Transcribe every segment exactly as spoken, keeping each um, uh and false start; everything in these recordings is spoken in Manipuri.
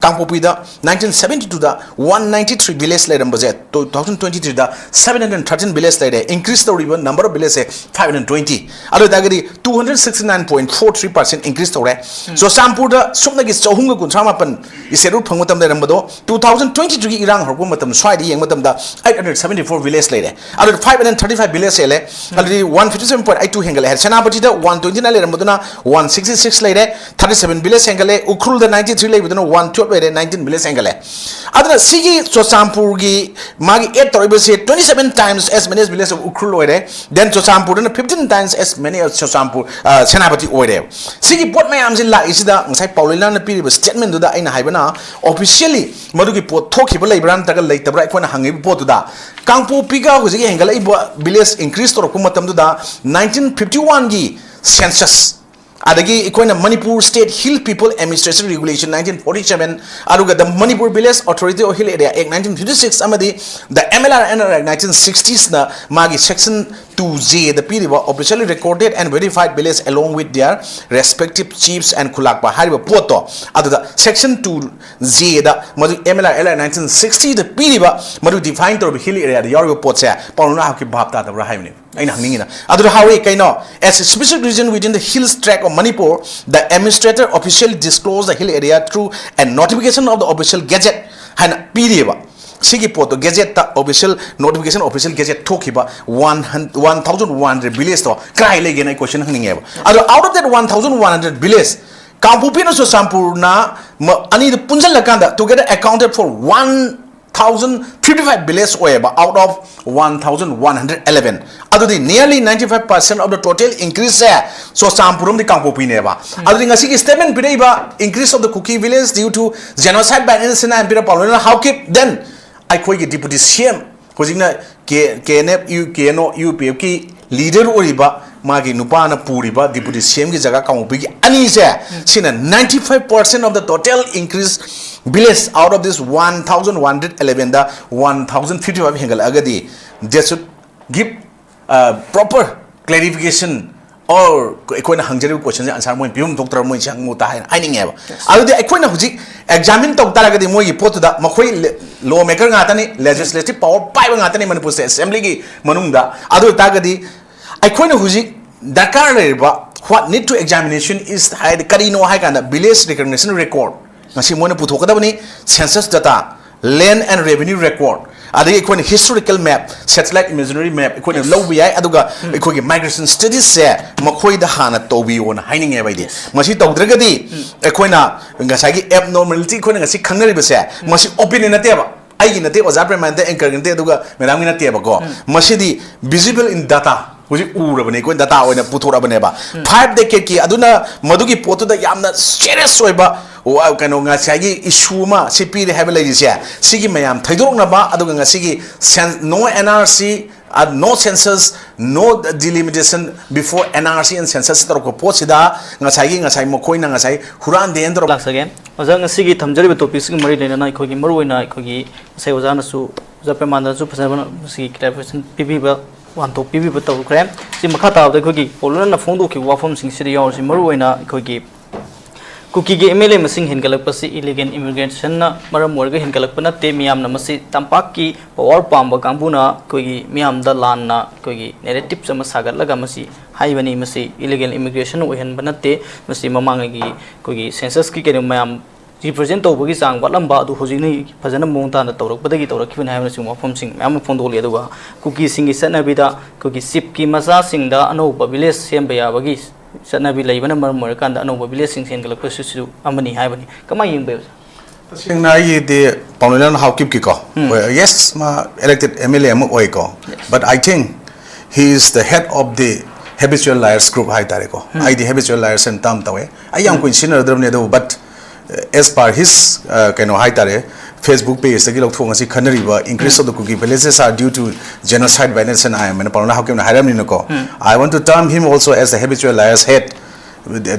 ꯀꯥꯡꯄꯣꯛꯄꯤꯗ nineteen seventy twoꯗ one ninety three village ꯂꯩꯔꯝꯕꯁꯦ two thousand twenty threeꯗ seven hundred thirteen village ꯂꯩꯔꯦ꯫ Increase ꯇꯧꯔꯤꯕ number of villageꯁꯦ five hundred twenty꯫ ꯑꯗꯨ ꯑꯣꯏꯇꯥꯔꯒꯗꯤ two hundred sixty nine point four three percent increase ꯇꯧꯔꯦ꯫ ꯆꯨꯔꯆꯥꯟꯄꯨꯔꯗ ꯁꯨꯞꯅꯒꯤ ꯆꯍꯨꯝꯒ ꯀꯨꯟꯊ꯭ꯔꯥ ꯃꯥꯄꯟ statehood ꯐꯪꯕ ꯃꯇꯝꯗ ꯂꯩꯔꯝꯕꯗꯣ two thousand twenty threeꯒꯤ ꯏꯔꯥꯡ ꯍꯧꯔꯛꯄ ꯃꯇꯝ ꯁ꯭ꯋꯥꯏꯗ ꯌꯦꯡꯕ ꯃꯇꯝꯗ eight hundred seventy four village ꯂꯩꯔꯦ꯫ ꯑꯗꯨꯗꯤ five hundred thirty five village ꯍꯦꯜꯂꯦ꯫ ꯑꯗꯨꯗꯤ one fifty seven point eight two ꯍꯦꯟꯒꯠꯂꯦ꯫ ꯁꯦꯅꯥꯄꯇꯤꯗ one twenty nine ꯂꯩꯔꯝꯕꯗꯨꯅ one sixty six ꯂꯩꯔꯦ꯫ Thirty seven village ꯍꯦꯟꯒꯠꯂꯦ꯫ ꯎꯈ꯭ꯔꯨꯜꯗ ninety three ꯂꯩꯕꯗꯨꯅ one twelve ꯂꯩꯔꯦ, nineteen village ꯍꯦꯟꯒꯠꯂꯦ꯫ ꯑꯗꯨꯅ ꯁꯤꯒꯤ ꯆꯨꯔꯆꯥꯟꯄꯨꯔꯒꯤ ꯃꯥꯒꯤ add ꯇꯧꯔꯛꯏꯕꯁꯦ twenty seven times as many as village of Ukhrul ꯑꯣꯏꯔꯦ꯫ Then ꯆꯨꯔꯆꯥꯟꯄꯨꯔꯗꯅ fifteen times as many as Churachandpur, ꯑ, ꯁꯦꯅꯥꯄꯇꯤ ꯑꯣꯏꯔꯦꯕ꯫ ꯁꯤꯒꯤ ꯄꯣꯠ ꯃꯌꯥꯝꯁꯤ ꯂꯥꯛꯏꯁꯤꯗ ꯉꯁꯥꯏ ꯄꯥꯎꯂꯤꯅꯥꯅ ꯄꯤꯔꯤꯕ statementꯗꯨꯗ ꯑꯩꯅ ꯍꯥꯏꯕꯅ officially ꯃꯗꯨꯒꯤ ꯄꯣꯠ ꯊꯣꯛꯈꯤꯕ ꯂꯩꯕ꯭ꯔꯥ ꯅꯠꯇ꯭ꯔꯒ ꯂꯩꯇꯕ꯭ꯔꯥ ꯑꯩꯈꯣꯏꯅ ꯍꯪꯉꯤꯕ ꯄꯣꯠꯇꯨꯗ ꯀꯥꯡꯄꯣꯛꯄꯤꯒ ꯍꯧꯖꯤꯛ ꯍꯦꯟꯒꯠꯂꯛꯏꯕ village increase ꯇꯧꯔꯛꯄ ꯃꯇꯝꯗꯨꯗ nineteen fifty oneꯒꯤ census ꯑꯗꯒꯤ ꯑꯩꯈꯣꯏꯅ Manipur State Hill People Administration Regulation nineteen forty seven, ꯑꯗꯨꯒ the Manipur Village Authority of Hill Area Act nineteen fifty six ꯑꯃꯗꯤ the M L R N R Act nineteen sixtiesꯅ ꯃꯥꯒꯤ section two Jꯗ ꯄꯤꯔꯤꯕ officially recorded and verified village along with their respective chiefs and ꯈꯨꯂꯥꯛꯄ ꯍꯥꯏꯔꯤꯕ ꯄꯣꯠꯇꯣ, ꯑꯗꯨꯗ section two Jꯗ ꯃꯗꯨ M L R N R Act nineteen sixtyꯗ ꯄꯤꯔꯤꯕ ꯃꯗꯨ define ꯇꯧꯔꯤꯕ hill areaꯗ ꯌꯥꯎꯔꯤꯕ ꯄꯣꯠꯁꯦ ꯄꯥꯎꯅ ꯍꯥꯞꯀꯤ ꯚꯥꯞ ꯇꯥꯗꯕ꯭ꯔꯥ ꯍꯥꯏꯕꯅꯤ꯫ ꯑꯩꯅ ꯍꯪꯅꯤꯡꯉꯤꯅ ꯑꯗꯨꯗ ꯍꯥꯎꯏ ꯀꯩꯅꯣ? As a specific region within the hills tract of Manipur, the administrator officially disclose the hill area through a notification of the official gazette ꯍꯥꯏꯅ ꯄꯤꯔꯤꯑꯕ꯫ ꯁꯤꯒꯤ ꯄꯣꯠꯇꯣ gazetteꯇ official notification, official gazette ꯊꯣꯛꯈꯤꯕ one thousand one hundred villageꯇꯣ ꯀꯥꯏ ꯂꯩꯒꯦꯅ ꯑꯩ question ꯍꯪꯅꯤꯡꯉꯦꯕ꯫ ꯑꯗꯣ out of that one thousand one hundred village, ꯀꯥꯡꯄꯣꯛꯄꯤꯅ ꯆꯨꯔꯆꯥꯟꯄꯨꯔꯅ ꯑꯅꯤꯗꯨ ꯄꯨꯟꯁꯤꯜꯂꯀꯥꯟꯗ together accounted for one thousand fifty five village ꯑꯣꯏꯌꯦꯕ, out of one thousand one hundred eleven꯫ ꯑꯗꯨꯗꯤ nearly ninety five percent of the total increaseꯁꯦ Churachandpur ꯑꯃꯗꯤ ꯀꯥꯡꯄꯣꯛꯄꯤꯅꯦꯕ꯫ ꯑꯗꯨꯗꯤ ꯉꯁꯤꯒꯤ statement ꯄꯤꯔꯛꯏꯕ increase of the Kuki village due to genocide by N S C nine ꯄꯤꯔꯛꯄ ꯂꯣꯏꯅꯅ ꯍꯥꯎꯀꯤꯞ, then ꯑꯩꯈꯣꯏꯒꯤ deputy C M ꯍꯧꯖꯤꯛꯅ K N F, K N O, U P Fꯀꯤ leader ꯑꯣꯏꯔꯤꯕ ꯃꯥꯒꯤ ꯅꯨꯄꯥꯅ ꯄꯨꯔꯤꯕ deputy C Mꯒꯤ ꯖꯒꯥ ꯀꯥꯡꯄꯣꯛꯄꯤꯒꯤ ꯑꯅꯤꯁꯦ, ꯁꯤꯅ ninety five percent of the total increase village out of this one thousand one hundred elevenꯗ one thousand fifty five ꯍꯦꯟꯒꯠꯂꯛꯑꯒꯗꯤ they should give, uh, proper clarification or ꯑꯩꯈꯣꯏꯅ ꯍꯪꯖꯔꯤꯕ question ꯁꯦ answer ꯃꯣꯏꯅ ꯄꯤꯐꯝ ꯊꯣꯛꯇ꯭ꯔꯕ, ꯃꯣꯏ ꯁꯤ ꯍꯪꯉꯨ ꯇ ꯍꯥꯏꯅ ꯍꯥꯏꯅꯤꯡꯉꯦꯕ꯫ ꯑꯗꯨꯗꯤ ꯑꯩꯈꯣꯏꯅ ꯍꯧꯖꯤꯛ examine ꯇꯧ ꯇꯥꯔꯒꯗꯤ ꯃꯣꯏꯒꯤ ꯄꯣꯠꯇꯨꯗ, ꯃꯈꯣꯏ law maker ꯉꯥꯛꯇꯅꯤ, legislative power ꯄꯥꯏꯕ ꯉꯥꯛꯇꯅꯤ ꯃꯅꯤꯄꯨꯔ state assembly ꯒꯤ ꯃꯅꯨꯡꯗ꯫ ꯑꯗꯨ ꯑꯣꯏꯇꯥꯔꯒꯗꯤ ꯑꯩꯈꯣꯏꯅ ꯍꯧꯖꯤꯛ ꯗꯔꯀꯥꯔ ꯂꯩꯔꯤꯕ, what need to examination is ꯍꯥꯏꯗꯤ ꯀꯔꯤꯅꯣ ꯍꯥꯏ ꯀꯥꯟꯗ, village recognition record ꯉꯁꯤ ꯃꯣꯏꯅ ꯄꯨꯊꯣꯛꯀꯗꯕꯅꯤ, census data, land and revenue record, ꯑꯗꯒꯤ ꯑꯩꯈꯣꯏꯅ historical map, satellite imaginary map ꯑꯩꯈꯣꯏꯅ ꯂꯧꯕ ꯌꯥꯏ꯫ ꯑꯗꯨꯒ ꯑꯩꯈꯣꯏꯒꯤ migration studies ꯁꯦ ꯃꯈꯣꯏꯗ ꯍꯥꯟꯅ ꯇꯧꯕꯤꯌꯣꯅ ꯍꯥꯏꯅꯤꯡꯉꯦꯕ ꯑꯩꯗꯤ꯫ ꯃꯁꯤ ꯇꯧꯗ꯭ꯔꯒꯗꯤ ꯑꯩꯈꯣꯏꯅ ꯉꯁꯥꯏꯒꯤ abnormality ꯑꯩꯈꯣꯏꯅ ꯉꯁꯤ ꯈꯪꯅꯔꯤꯕꯁꯦ, ꯃꯁꯤ opinion ꯅꯠꯇꯦꯕ, ꯑꯩꯒꯤ ꯅꯠꯇꯦ, ꯑꯣꯖꯥ ꯄ꯭ꯔꯦꯃꯥꯅꯟꯗ, anchor ꯒꯤ ꯅꯠꯇꯦ, ꯑꯗꯨꯒ madam ꯒꯤ ꯅꯠꯇꯦꯕꯀꯣ꯫ ꯃꯁꯤꯗꯤ visible in data, ꯍꯧꯖꯤꯛ ꯎꯔꯕꯅꯦ, ꯑꯩꯈꯣꯏ data ꯑꯣꯏꯅ ꯄꯨꯊꯣꯔꯛꯑꯕꯅꯦꯕ꯫ Five decade ꯀꯤ, ꯑꯗꯨꯅ ꯃꯗꯨꯒꯤ ꯄꯣꯠꯇꯨꯗ ꯌꯥꯝꯅ serious ꯑꯣꯏꯕ ꯋꯥ-, ꯀꯩꯅꯣ, ꯉꯁꯥꯏꯒꯤ issue ꯑꯃ ꯁꯤ ꯄꯤꯔꯦ ꯍꯥꯏꯕ ꯂꯩꯔꯤꯁꯦ, ꯁꯤꯒꯤ ꯃꯌꯥꯝ ꯊꯩꯗꯣꯔꯛꯅꯕ, ꯑꯗꯨꯒ ꯉꯁꯤꯒꯤ sen-, no N R C, ꯑ, no census, no delimitation before N R C and census ꯇꯧꯔꯛꯄ ꯄꯣꯠꯁꯤꯗ ꯉꯁꯥꯏꯒꯤ, ꯉꯁꯥꯏ ꯃꯈꯣꯏꯅ ꯉꯁꯥꯏ ꯍꯨꯔꯥꯟꯗꯦꯅ ꯇꯧꯔꯛꯄ ꯂꯥꯛꯆꯒꯦ꯫ ꯑꯣꯖꯥ, ꯉꯁꯤꯒꯤ ꯊꯝꯖꯔꯤꯕ topic ꯁꯤꯒ ꯃꯔꯤ ꯂꯩꯅꯅ ꯑꯩꯈꯣꯏꯒꯤ ꯃꯔꯨꯑꯣꯏꯅ ꯑꯩꯈꯣꯏꯒꯤ ꯉꯁꯥꯏ ꯑꯣꯖꯥꯅꯁꯨ, ꯑꯣꯖꯥ ꯄ꯭ꯔꯦꯃꯥꯅꯟꯗꯁꯨ ꯐꯖꯕ ꯃꯁꯤꯒꯤ clarification ꯄꯤꯕꯤꯕ, ꯋꯥꯍꯟꯊꯣꯛ ꯄꯤꯕꯤꯕ ꯇꯧꯈ꯭ꯔꯦ꯫ ꯁꯤ ꯃꯈꯥ ꯇꯥꯕꯗ ꯑꯩꯈꯣꯏꯒꯤ ꯄꯥꯎꯂꯣꯟꯅ ꯐꯣꯡꯗꯣꯛꯈꯤꯕ ꯋꯥꯐꯝꯁꯤꯡꯁꯤꯗ ꯌꯥꯎꯔꯤꯁꯤ ꯃꯔꯨꯑꯣꯏꯅ ꯑꯩꯈꯣꯏꯒꯤ ꯀꯨꯀꯤꯒꯤ M L A ꯃꯁꯤꯡ ꯍꯦꯟꯒꯠꯂꯛꯄꯁꯤ illegal immigration ꯅ ꯃꯔꯝ ꯑꯣꯏꯔꯒ ꯍꯦꯟꯒꯠꯂꯛꯄ ꯅꯠꯇꯦ꯫ ꯃꯤꯌꯥꯝꯅ ꯃꯁꯤ ꯇꯝꯄꯥꯛꯀꯤ power ꯄꯥꯝꯕ ꯀꯥꯡꯕꯨꯅ ꯑꯩꯈꯣꯏꯒꯤ ꯃꯤꯌꯥꯝꯗ ꯂꯥꯟꯅ ꯑꯩꯈꯣꯏꯒꯤ narrative ꯑꯃ ꯁꯥꯒꯠꯂꯒ ꯃꯁꯤ ꯍꯥꯏꯕꯅꯤ꯫ ꯃꯁꯤ illegal immigration ꯑꯣꯏꯍꯟꯕ ꯅꯠꯇꯦ꯫ ꯃꯁꯤ ꯃꯃꯥꯡꯉꯩꯒꯤ ꯑꯩꯈꯣꯏꯒꯤ census ꯀꯤ ꯀꯩꯅꯣ ꯃꯌꯥꯝ represent ꯇꯧꯕꯒꯤ ꯆꯥꯡ ꯋꯥꯠꯂꯝꯕ ꯑꯗꯨ ꯍꯧꯖꯤꯛꯅ ꯐꯖꯅ ꯃꯑꯣꯡ ꯇꯥꯅ ꯇꯧꯔꯛꯄꯗꯒꯤ ꯇꯧꯔꯛꯈꯤꯕꯅꯤ ꯍꯥꯏꯕꯅꯆꯤꯡꯕ ꯋꯥꯐꯝꯁꯤꯡ ꯃꯌꯥꯝ ꯑꯃ ꯐꯣꯡꯗꯣꯛꯂꯤ꯫ ꯑꯗꯨꯒ ꯀꯨꯀꯤꯁꯤꯡꯒꯤ ꯆꯠꯅꯕꯤꯗ ꯑꯩꯈꯣꯏꯒꯤ chief ꯀꯤ ꯃꯆꯥꯁꯤꯡꯗ ꯑꯅꯧꯕ village ꯁꯦꯝꯕ ꯌꯥꯕꯒꯤ ꯆꯠꯅꯕꯤ ꯂꯩꯕꯅ ꯃꯔꯝ ꯑꯣꯏꯔꯀꯥꯟꯗ ꯑꯅꯧꯕ village ꯁꯤꯡ ꯁꯦꯝꯒꯠꯂꯛꯄꯁꯤꯁꯨ ꯑꯃꯅꯤ ꯍꯥꯏꯕꯅꯤ꯫ ꯀꯃꯥꯏꯅ ꯌꯦꯡꯕ ꯌꯥꯏ, ꯑꯣꯖꯥ? ꯇꯁꯦꯡꯅ ꯑꯩꯒꯤꯗꯤ ꯄꯥꯎꯅꯤꯂꯥꯟ ꯍꯥꯎꯀꯤꯞꯀꯤꯀꯣ, ꯎꯝ꯫ Yes, ꯃꯥ elected M L A ꯑꯃ ꯑꯣꯏꯀꯣ, yes, but I think he is the head of the habitual liars group ꯍꯥꯏ ꯇꯥꯔꯦꯀꯣ꯫ ꯎꯝ꯫ ꯑꯩꯗꯤ habitual liars ꯍꯥꯏꯅ term ꯇꯧꯋꯦ꯫ ꯑꯩ ꯌꯥꯝ ꯎꯝ꯫ ꯀꯨꯏꯅ ꯁꯤꯖꯤꯟꯅꯔꯨꯗ꯭ꯔꯕꯅꯤ, ꯑꯗꯨꯕꯨ but, uh, as per his, uh, ꯀꯩꯅꯣ ꯍꯥꯏ ꯇꯥꯔꯦ, Facebook page ꯇꯒꯤ ꯂꯧꯊꯣꯛꯑ ꯉꯁꯤ ꯈꯟꯅꯔꯤꯕ increase um. of the Kuki villages are due to genocide violence and I M N ꯄꯥꯎꯅꯤꯂꯥꯟ ꯍꯥꯎꯀꯤꯞꯅ ꯍꯥꯏꯔꯝꯅꯤꯅꯀꯣ꯫ Um. I want to term him also as the habitual liars head,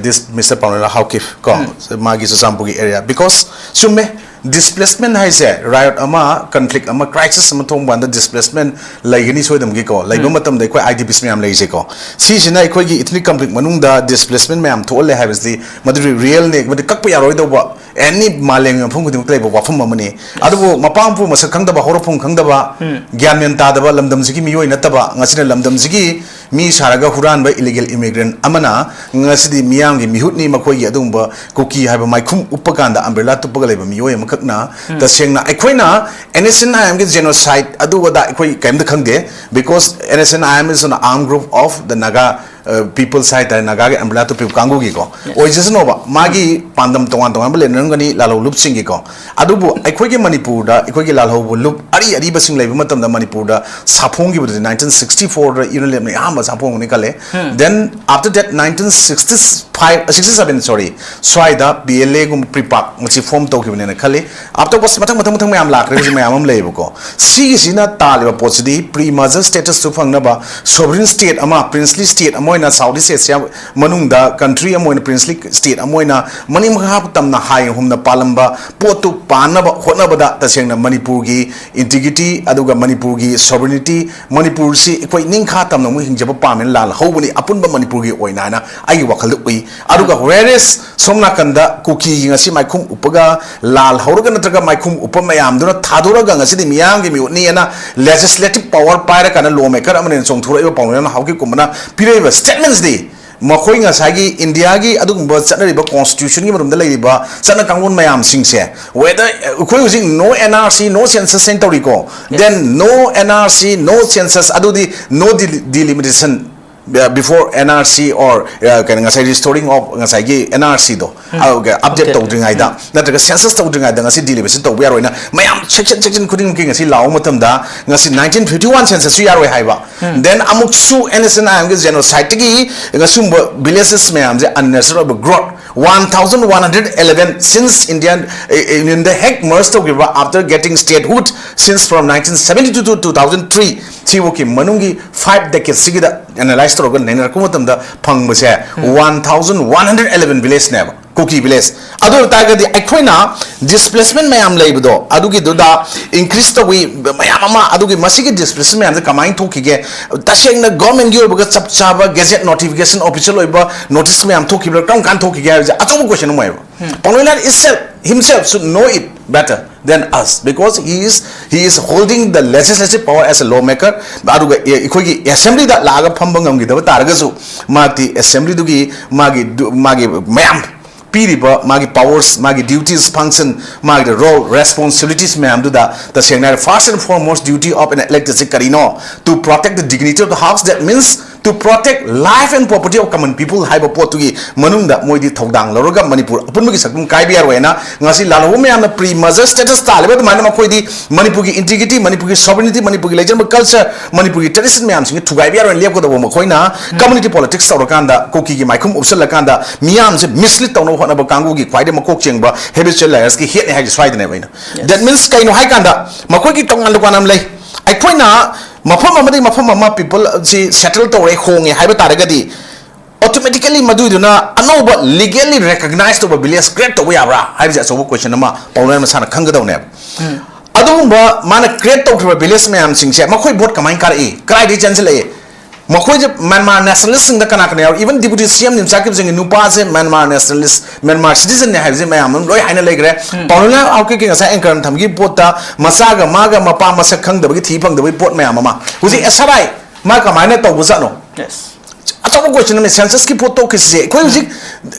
this Mister ꯄꯥꯎꯅꯤꯂꯥꯟ Haokip ꯀꯣ, ꯎꯝ꯫ ꯃꯥꯒꯤ ꯆꯨꯔꯆꯥꯟꯄꯨꯔꯒꯤ area, because ꯆꯨꯝꯃꯦ, Displacement ꯍꯥꯏꯁꯦ riot ꯑꯃ, conflict ꯑꯃ, crisis ꯑꯃ ꯊꯣꯛꯄ ꯀꯥꯟꯗ displacement ꯂꯩꯒꯅꯤ ꯁꯣꯏꯗꯅꯃꯛꯀꯤꯀꯣ꯫ ꯂꯩꯕ ꯃꯇꯝꯗ ꯑꯩꯈꯣꯏ I D Ps ꯃꯌꯥꯝ ꯂꯩꯔꯤꯁꯦꯀꯣ, ꯁꯤꯁꯤꯅ ꯑꯩꯈꯣꯏꯒꯤ ethnic conflict ꯃꯅꯨꯡꯗ displacement ꯃꯌꯥꯝ ꯊꯣꯛꯍꯜꯂꯦ ꯍꯥꯏꯕꯁꯤꯗꯤ ꯃꯗꯨꯗꯤ realꯅꯦ, ꯃꯗꯨ ꯀꯛꯄ ꯌꯥꯔꯣꯏꯗꯧꯕ, any ꯃꯥꯂꯦꯝꯒꯤ ꯃꯐꯝ ꯈꯨꯗꯤꯡꯃꯛꯇ ꯂꯩꯕ ꯋꯥꯐꯝ ꯑꯃꯅꯤ꯫ ꯑꯗꯨꯕꯨ ꯃꯄꯥ ꯃꯄꯨ ꯃꯁꯛ ꯈꯪꯗꯕ, ꯍꯧꯔꯛꯐꯝ ꯈꯪꯗꯕ, ꯒ꯭ꯌꯥꯟ ꯃꯦꯟ ꯇꯥꯗꯕ, ꯂꯝꯗꯝꯁꯤꯒꯤ ꯃꯤꯑꯣꯏ ꯅꯠꯇꯕ, ꯉꯁꯤꯅ ꯂꯝꯗꯝꯁꯤꯒꯤ ꯃꯤ ꯁꯥꯔꯒ ꯍꯨꯔꯥꯟꯕ illegal immigrant ꯑꯃꯅ ꯉꯁꯤꯗꯤ ꯃꯤꯌꯥꯝꯒꯤ ꯃꯤꯍꯨꯠꯅꯤ, ꯃꯈꯣꯏꯒꯤ ꯑꯗꯨꯒꯨꯝꯕ ꯀꯨꯀꯤ ꯍꯥꯏꯕ ꯃꯥꯏꯈꯨꯝ ꯎꯞꯄ ꯀꯥꯟꯗ, umbrella ꯇꯨꯞꯄꯒ ꯂꯩꯕ ꯃꯤꯑꯣꯏ ꯑꯃꯈꯛꯅ꯫ ꯇꯁꯦꯡꯅ ꯑꯩꯈꯣꯏꯅ N S N I M ꯒꯤ genocide ꯑꯗꯨ ꯑꯗꯥ ꯑꯩꯈꯣꯏ ꯀꯔꯤꯝꯇ ꯈꯪꯗꯦ, because N S N I M is an armed group of the Naga, uh, peoples ꯍꯥꯏ ꯇꯥꯔꯦ, ꯅꯥꯒꯥꯒꯤ umbrella ꯇꯨꯞꯄꯤꯕ ꯀꯥꯡꯕꯨꯒꯤꯀꯣ꯫ ꯑꯣꯏꯖꯁꯅꯣꯕ, ꯃꯥꯒꯤ ꯄꯥꯟꯗꯝ ꯇꯣꯉꯥꯟ ꯇꯣꯉꯥꯟꯕ ꯂꯩꯅꯔꯝꯒꯅꯤ ꯂꯥꯜꯍꯧ ꯂꯨꯞꯁꯤꯡꯒꯤꯀꯣ꯫ ꯑꯗꯨꯕꯨ ꯑꯩꯈꯣꯏꯒꯤ ꯃꯅꯤꯄꯨꯔꯗ ꯑꯩꯈꯣꯏꯒꯤ ꯂꯥꯜꯍꯧꯕ ꯂꯨꯞ ꯑꯔꯤ ꯑꯔꯤꯕꯁꯤꯡ ꯂꯩꯕ ꯃꯇꯝꯗ ꯃꯅꯤꯄꯨꯔꯗ ꯁꯥꯐꯣꯡꯈꯤꯕꯗꯨꯗꯤ nineteen sixty four ꯗ ꯌꯨꯅꯤꯂꯦꯞꯅ ꯑꯍꯥꯟꯕ ꯁꯥꯐꯣꯡꯕꯅꯤ ꯈꯜꯂꯦ꯫ Then after that nineteen sixty five, sixty seven, sorry, ꯁ꯭ꯋꯥꯏꯗ P L A ꯒꯨꯝꯕ PREPAK ꯃꯁꯤ form ꯇꯧꯈꯤꯕꯅꯦꯅ ꯈꯜꯂꯤ꯫ Afterwards ꯃꯊꯪ ꯃꯊꯪ ꯃꯊꯪ ꯃꯌꯥꯝ ꯂꯥꯛꯈ꯭ꯔꯦ, ꯍꯧꯖꯤꯛ ꯃꯌꯥꯝ ꯑꯃ ꯂꯩꯌꯦꯕꯀꯣ꯫ ꯁꯤꯒꯤꯁꯤꯅ ꯇꯥꯜꯂꯤꯕ ꯄꯣꯠꯁꯤꯗꯤ pre-merger status ꯁꯨ ꯐꯪꯅꯕ, sovereign state ꯑꯃ, princely state ꯑꯃ ꯑꯣꯏꯅ South East Asia ꯃꯅꯨꯡꯗ country ꯑꯃ ꯑꯣꯏꯅ, princely state ꯑꯃ ꯑꯣꯏꯅ ꯃꯅꯤꯡ ꯃꯈꯥ ꯇꯝꯅ ꯍꯥꯏ ꯍꯨꯝꯅ ꯄꯥꯜꯂꯝꯕ ꯄꯣꯠꯇꯨ ꯄꯥꯟꯅꯕ ꯍꯣꯠꯅꯕꯗ ꯇꯁꯦꯡꯅ ꯃꯅꯤꯄꯨꯔꯒꯤ integrity ꯑꯗꯨꯒ ꯃꯅꯤꯄꯨꯔꯒꯤ sovereignty, ꯃꯅꯤꯄꯨꯔꯁꯤ ꯑꯩꯈꯣꯏ ꯅꯤꯡꯈꯥ ꯇꯝꯅ ꯑꯃꯨꯛ ꯍꯤꯡꯖꯕ ꯄꯥꯝꯃꯦꯅ ꯂꯥꯜꯍꯧꯕꯅꯤ ꯑꯄꯨꯟꯕ ꯃꯅꯤꯄꯨꯔꯒꯤ ꯑꯣꯏꯅ ꯍꯥꯏꯅ ꯑꯩꯒꯤ ꯋꯥꯈꯜꯗ ꯎꯏ꯫ ꯑꯗꯨꯒ whereas ꯁꯣꯝ ꯅꯥꯀꯟꯗ ꯀꯨꯀꯤꯒꯤ ꯉꯁꯤ ꯃꯥꯏꯈꯨꯝ ꯎꯞꯄꯒ ꯂꯥꯜꯍꯧꯔꯒ ꯅꯠꯇ꯭ꯔꯒ ꯃꯥꯏꯈꯨꯝ ꯎꯞꯄ ꯃꯌꯥꯝꯗꯨꯅ ꯊꯥꯗꯣꯔꯒ ꯉꯁꯤꯗꯤ ꯃꯤꯌꯥꯝꯒꯤ ꯃꯤꯍꯨꯠꯅꯤ ꯍꯥꯏꯅ legislative power ꯄꯥꯏꯔꯀꯥꯟꯗ law maker ꯑꯃꯅ ꯆꯣꯡꯊꯣꯔꯛꯏꯕ ꯄꯥꯎꯃꯤꯅ ꯍꯥꯎꯀꯤꯞ ꯀꯨꯝꯕꯅ ꯄꯤꯔꯛꯏꯕ statements ꯗꯤ ꯃꯈꯣꯏ ꯉꯁꯥꯏꯒꯤ ꯏꯟꯗꯤꯌꯥꯒꯤ ꯑꯗꯨꯒꯨꯝꯕ ꯆꯠꯅꯔꯤꯕ constitution ꯒꯤ ꯃꯔꯨꯝꯗ ꯂꯩꯔꯤꯕ ꯆꯠꯅ ꯀꯥꯡꯂꯣꯟ ꯃꯌꯥꯝꯁꯤꯡꯁꯦ, whether ꯑꯩꯈꯣꯏ ꯍꯧꯖꯤꯛ no N R C, no census ꯍꯥꯏꯅ ꯇꯧꯔꯤꯀꯣ, then no N R C, no census, ꯑꯗꯨꯗꯤ no deli-, delimitation, uh, before N R C or, uh, ꯀꯩꯅꯣ, ꯉꯁꯥꯏ restoring of ꯉꯁꯥꯏꯒꯤ N R C ꯗꯣ, ꯑꯗꯨꯒ update ꯇꯧꯗ꯭ꯔꯤꯉꯩꯗ ꯅꯠꯇ꯭ꯔꯒ census ꯇꯧꯗ꯭ꯔꯤꯉꯩꯗ ꯉꯁꯤ delimitation ꯇꯧꯕ ꯌꯥꯔꯣꯏꯅ ꯃꯌꯥꯝ section section ꯈꯨꯗꯤꯡꯃꯛꯀꯤ ꯉꯁꯤ ꯂꯥꯎꯕ ꯃꯇꯝꯗ ꯉꯁꯤ nineteen fifty one census ꯁꯨ ꯌꯥꯔꯣꯏ ꯍꯥꯏꯕ꯫ Then ꯑꯃꯨꯛꯁꯨ N S N I M ꯒꯤ genocide ꯇꯒꯤ ꯑꯁꯤꯒꯨꯝꯕ villages ꯃꯌꯥꯝꯁꯦ unnecessary ꯑꯣꯏꯕ growth, one thousand one hundred eleven since Indian, eh, Union ꯗ ꯍꯦꯛ merge ꯇꯧꯈꯤꯕ, after getting statehood since from nineteen seventy two to two thousand three, ꯁꯤꯐꯥꯎꯒꯤ ꯃꯅꯨꯡꯒꯤ five decades ꯁꯤꯒꯤꯗ analyze ꯇꯧꯔꯒ ꯅꯩꯅꯔꯛꯄ ꯃꯇꯝꯗ ꯐꯪꯕꯁꯦ one thousand one hundred eleven village ꯅꯦꯕ꯫ ꯀꯨꯀꯤ ꯚꯤꯂꯦꯖ꯫ ꯑꯗꯨ ꯑꯣꯏꯕ ꯇꯥꯔꯒꯗꯤ ꯑꯩꯈꯣꯏꯅ ꯗꯤꯁꯄ꯭ꯂꯦꯁꯃꯦꯟ ꯃꯌꯥꯝ ꯂꯩꯕꯗꯣ, ꯑꯗꯨꯒꯤꯗꯨꯗ ꯏꯟꯀ꯭ꯔꯤꯁ ꯇꯧꯕꯤ ꯃꯌꯥꯝ ꯑꯃ, ꯑꯗꯨꯒꯤ ꯃꯁꯤꯒꯤ ꯗꯤꯁꯄ꯭ꯂꯦꯁꯃꯦꯟ ꯃꯌꯥꯝꯁꯦ ꯀꯃꯥꯏꯅ ꯊꯣꯛꯈꯤꯒꯦ? ꯇꯁꯦꯡꯅ ꯒꯣꯔꯃꯦꯟꯒꯤ ꯑꯣꯏꯕꯒ ꯆꯞ ꯆꯥꯕ ꯒꯦꯖꯦꯠ ꯅꯣꯇꯤꯐꯤꯀꯦꯁꯟ ꯑꯣꯐꯤꯁꯤꯌꯦꯜ ꯑꯣꯏꯕ ꯅꯣꯇꯤꯁ ꯃꯌꯥꯝ ꯊꯣꯛꯈꯤꯕ꯭ꯔꯥ, ꯀꯔꯝ ꯀꯥꯟꯗ ꯊꯣꯛꯈꯤꯒꯦ ꯍꯥꯏꯕꯁꯦ ꯑꯆꯧꯕ ꯀꯣꯏꯁꯟ ꯑꯃ ꯑꯣꯏꯌꯦꯕ꯫ ꯄꯥꯎꯅꯣꯏꯂꯥꯟ itself, himself should know it better than us, because he is, he is holding the legislative power as a lawmaker. ꯑꯗꯨꯒ ꯑꯩꯈꯣꯏꯒꯤ ꯑꯦꯁꯦꯝꯕ꯭ꯂꯤꯗ ꯂꯥꯛꯑꯒ ꯐꯝꯕ ꯉꯝꯈꯤꯗꯕ ꯇꯥꯔꯒꯁꯨ, ꯃꯍꯥꯛꯇꯤ ꯑꯦꯁꯦꯝꯕ꯭ꯂꯤꯗꯨꯒꯤ ꯃꯥꯒꯤ ꯗꯨ- ꯃꯥꯒꯤ ꯃꯌꯥꯝ ꯄꯤꯔꯤꯕ ꯃꯥꯒꯤ ꯄꯥꯋꯔꯁ, ꯃꯥꯒꯤ ꯗ꯭ꯌꯨꯇꯤꯁ, ꯐꯪꯁꯟ, ꯃꯥꯒꯤ ꯔꯣꯜ, ꯔꯦꯁꯄꯣꯟꯁꯤꯕꯤꯂꯤꯇꯤꯁ ꯃꯌꯥꯝꯗꯨꯗ, ꯇꯁꯦꯡꯅ ꯍꯥꯏꯔ, first and foremost duty of an elected ꯁꯤ ꯀꯔꯤꯅꯣ? To protect the dignity of the house, that means to protect life and property of common people ꯍꯥꯏꯕ ꯄꯣꯠꯇꯨꯒꯤ ꯃꯅꯨꯡꯗ ꯃꯣꯏꯗꯤ ꯊꯧꯗꯥꯡ ꯂꯧꯔꯒ ꯃꯅꯤꯄꯨꯔ ꯑꯄꯨꯟꯕꯒꯤ ꯁꯛꯇꯝ ꯀꯥꯏꯕ ꯌꯥꯔꯣꯏ ꯍꯥꯏꯅ ꯉꯁꯤ ꯂꯥꯜꯍꯧꯕ ꯃꯌꯥꯝꯅ ꯄ꯭ꯔꯤ ꯃꯔꯖꯔ ꯁ꯭ꯇꯦꯇꯁ ꯇꯥꯜꯂꯤꯕ ꯑꯗꯨꯃꯥꯏꯅ ꯃꯈꯣꯏꯗꯤ ꯃꯅꯤꯄꯨꯔꯒꯤ ꯏꯟꯇꯤꯒ꯭ꯔꯤꯇꯤ, ꯃꯅꯤꯄꯨꯔꯒꯤ ꯁꯣꯚꯔꯤꯅꯤꯇꯤ, ꯃꯅꯤꯄꯨꯔꯒꯤ ꯂꯩꯖꯔꯝꯕ ꯀꯜꯆꯔ, ꯃꯅꯤꯄꯨꯔꯒꯤ ꯇ꯭ꯔꯦꯗꯤꯁꯟ ꯃꯌꯥꯝꯁꯤꯡꯁꯦ ꯊꯨꯒꯥꯏꯕ ꯌꯥꯔꯣꯏꯅ ꯂꯦꯞꯀꯗꯧꯕ ꯃꯈꯣꯏꯅ ꯀꯝꯃꯨꯅꯤꯇꯤ ꯄꯣꯂꯤꯇꯤꯛꯁ ꯇꯧꯔꯀꯥꯟꯗ, ꯀꯨꯀꯤꯒꯤ ꯃꯥꯏꯈꯨꯝ ꯎꯞꯁꯜꯂꯀꯥꯟꯗ ꯃꯤꯌꯥꯝꯁꯦ ꯃꯤꯁꯂꯤꯠ ꯇꯧꯅꯕ ꯍꯣꯠꯅꯕ ꯀꯥꯡꯕꯨꯒꯤ ꯈ꯭ꯋꯥꯏꯗꯒꯤ ꯃꯀꯣꯛ ꯆꯦꯡꯕ ꯍꯦꯕꯤꯆꯨꯋꯦꯜ ꯂꯥꯏꯌꯔꯁꯀꯤ ꯍꯦꯠꯅꯦ ꯍꯥꯏꯁꯦ ꯁ꯭ꯋꯥꯏꯗꯅꯦꯕ ꯑꯩꯅ꯫ That means ꯀꯩꯅꯣ ꯍꯥꯏꯀꯥꯟꯗ ꯃꯈꯣꯏꯒꯤ ꯇꯣꯉꯥꯟ ꯇꯣꯉꯥꯟꯅ ꯑꯃ ꯂꯩ꯫ ꯑꯩꯈꯣꯏꯅ ꯃꯐꯝ ꯑꯃꯗꯒꯤ ꯃꯐꯝ ꯑꯃ ꯄꯤꯄꯜ ꯁꯤ ꯁꯦꯇꯜ ꯇꯧꯔꯦ, ꯍꯣꯡꯉꯦ ꯍꯥꯏꯕ ꯇꯥꯔꯒꯗꯤ, ꯑꯣꯇꯣꯃꯦꯇꯤꯀꯦꯂꯤ ꯃꯗꯨꯏꯗꯨꯅ ꯑꯅꯧꯕ ꯂꯤꯒꯦꯜꯂꯤ ꯔꯦꯀꯒꯅꯥꯏꯁ ꯇꯧꯕ ꯚꯤꯂꯦꯖ ꯀ꯭ꯔꯤꯌꯦꯠ ꯇꯧꯕ ꯌꯥꯕ꯭ꯔꯥ ꯍꯥꯏꯕꯁꯦ ꯑꯆꯧꯕ ꯀꯣꯏꯁꯟ ꯑꯃ ꯄꯥꯎꯅꯥꯏ ꯃꯁꯥꯅ ꯈꯪꯒꯗꯧꯅꯦꯕ꯫ ꯑꯗꯨꯒꯨꯝꯕ ꯃꯥꯅ ꯀ꯭ꯔꯤꯌꯦꯠ ꯇꯧꯈ꯭ꯔꯤꯕ ꯚꯤꯂꯦꯖ ꯃꯌꯥꯝꯁꯤꯡꯁꯦ ꯃꯈꯣꯏ ꯚꯣꯠ ꯀꯃꯥꯏꯅ ꯀꯥꯔꯛꯏ, ꯀꯗꯥꯏꯗꯒꯤ ꯆꯦꯟꯁꯤꯜꯂꯛꯏ? ꯃꯈꯣꯏꯁꯦ ꯃ꯭ꯌꯥꯟꯃꯥꯔ ꯅꯦꯁꯅꯦꯂꯤꯁꯁꯤꯡꯗ ꯀꯅꯥ ꯀꯅꯥ ꯌꯥꯎꯔꯤ? ꯏꯚꯟ ꯗꯤꯄꯨꯇꯤ ꯁꯤ ꯑꯦꯝ ꯅꯤꯝꯆꯥ ꯀꯤꯞꯖꯤꯡꯒꯤ ꯅꯨꯄꯥꯁꯦ ꯃ꯭ꯌꯥꯟꯃꯥꯔ ꯅꯦꯁꯅꯦꯂꯤꯁ, ꯃ꯭ꯌꯥꯟꯃꯥꯔ ꯁꯤꯇꯤꯖꯟꯅꯦ ꯍꯥꯏꯕꯁꯦ ꯃꯌꯥꯝ ꯑꯃ ꯂꯣꯏ ꯍꯥꯏꯅ ꯂꯩꯈ꯭ꯔꯦ꯫ ꯄꯥꯎꯅꯥꯏ ꯍꯥꯎꯀꯤꯞꯀꯤ ꯉꯁꯥꯏ ꯑꯦꯡꯀꯔꯅ ꯊꯝꯈꯤꯕ ꯄꯣꯠꯇ ꯃꯆꯥꯒ ꯃꯥꯒ ꯃꯄꯥ ꯃꯁꯛ ꯈꯪꯗꯕꯒꯤ ꯊꯤ ꯐꯪꯗꯕꯒꯤ ꯄꯣꯠ ꯃꯌꯥꯝ ꯑꯃ꯫ ꯍꯧꯖꯤꯛ ꯑꯦꯁ ꯑꯥꯔ ꯑꯥꯏ ꯃꯥ ꯀꯃꯥꯏꯅ ꯇꯧꯕꯖꯥꯠꯅꯣ? ꯑꯆꯧꯕ ꯀꯣꯏꯁꯟ ꯑꯃꯅꯤ ꯁꯦꯟꯁꯁꯀꯤ ꯄꯣꯠ ꯇꯣꯛꯈꯤꯁꯦ꯫ ꯑꯩꯈꯣꯏ ꯍꯧꯖꯤꯛ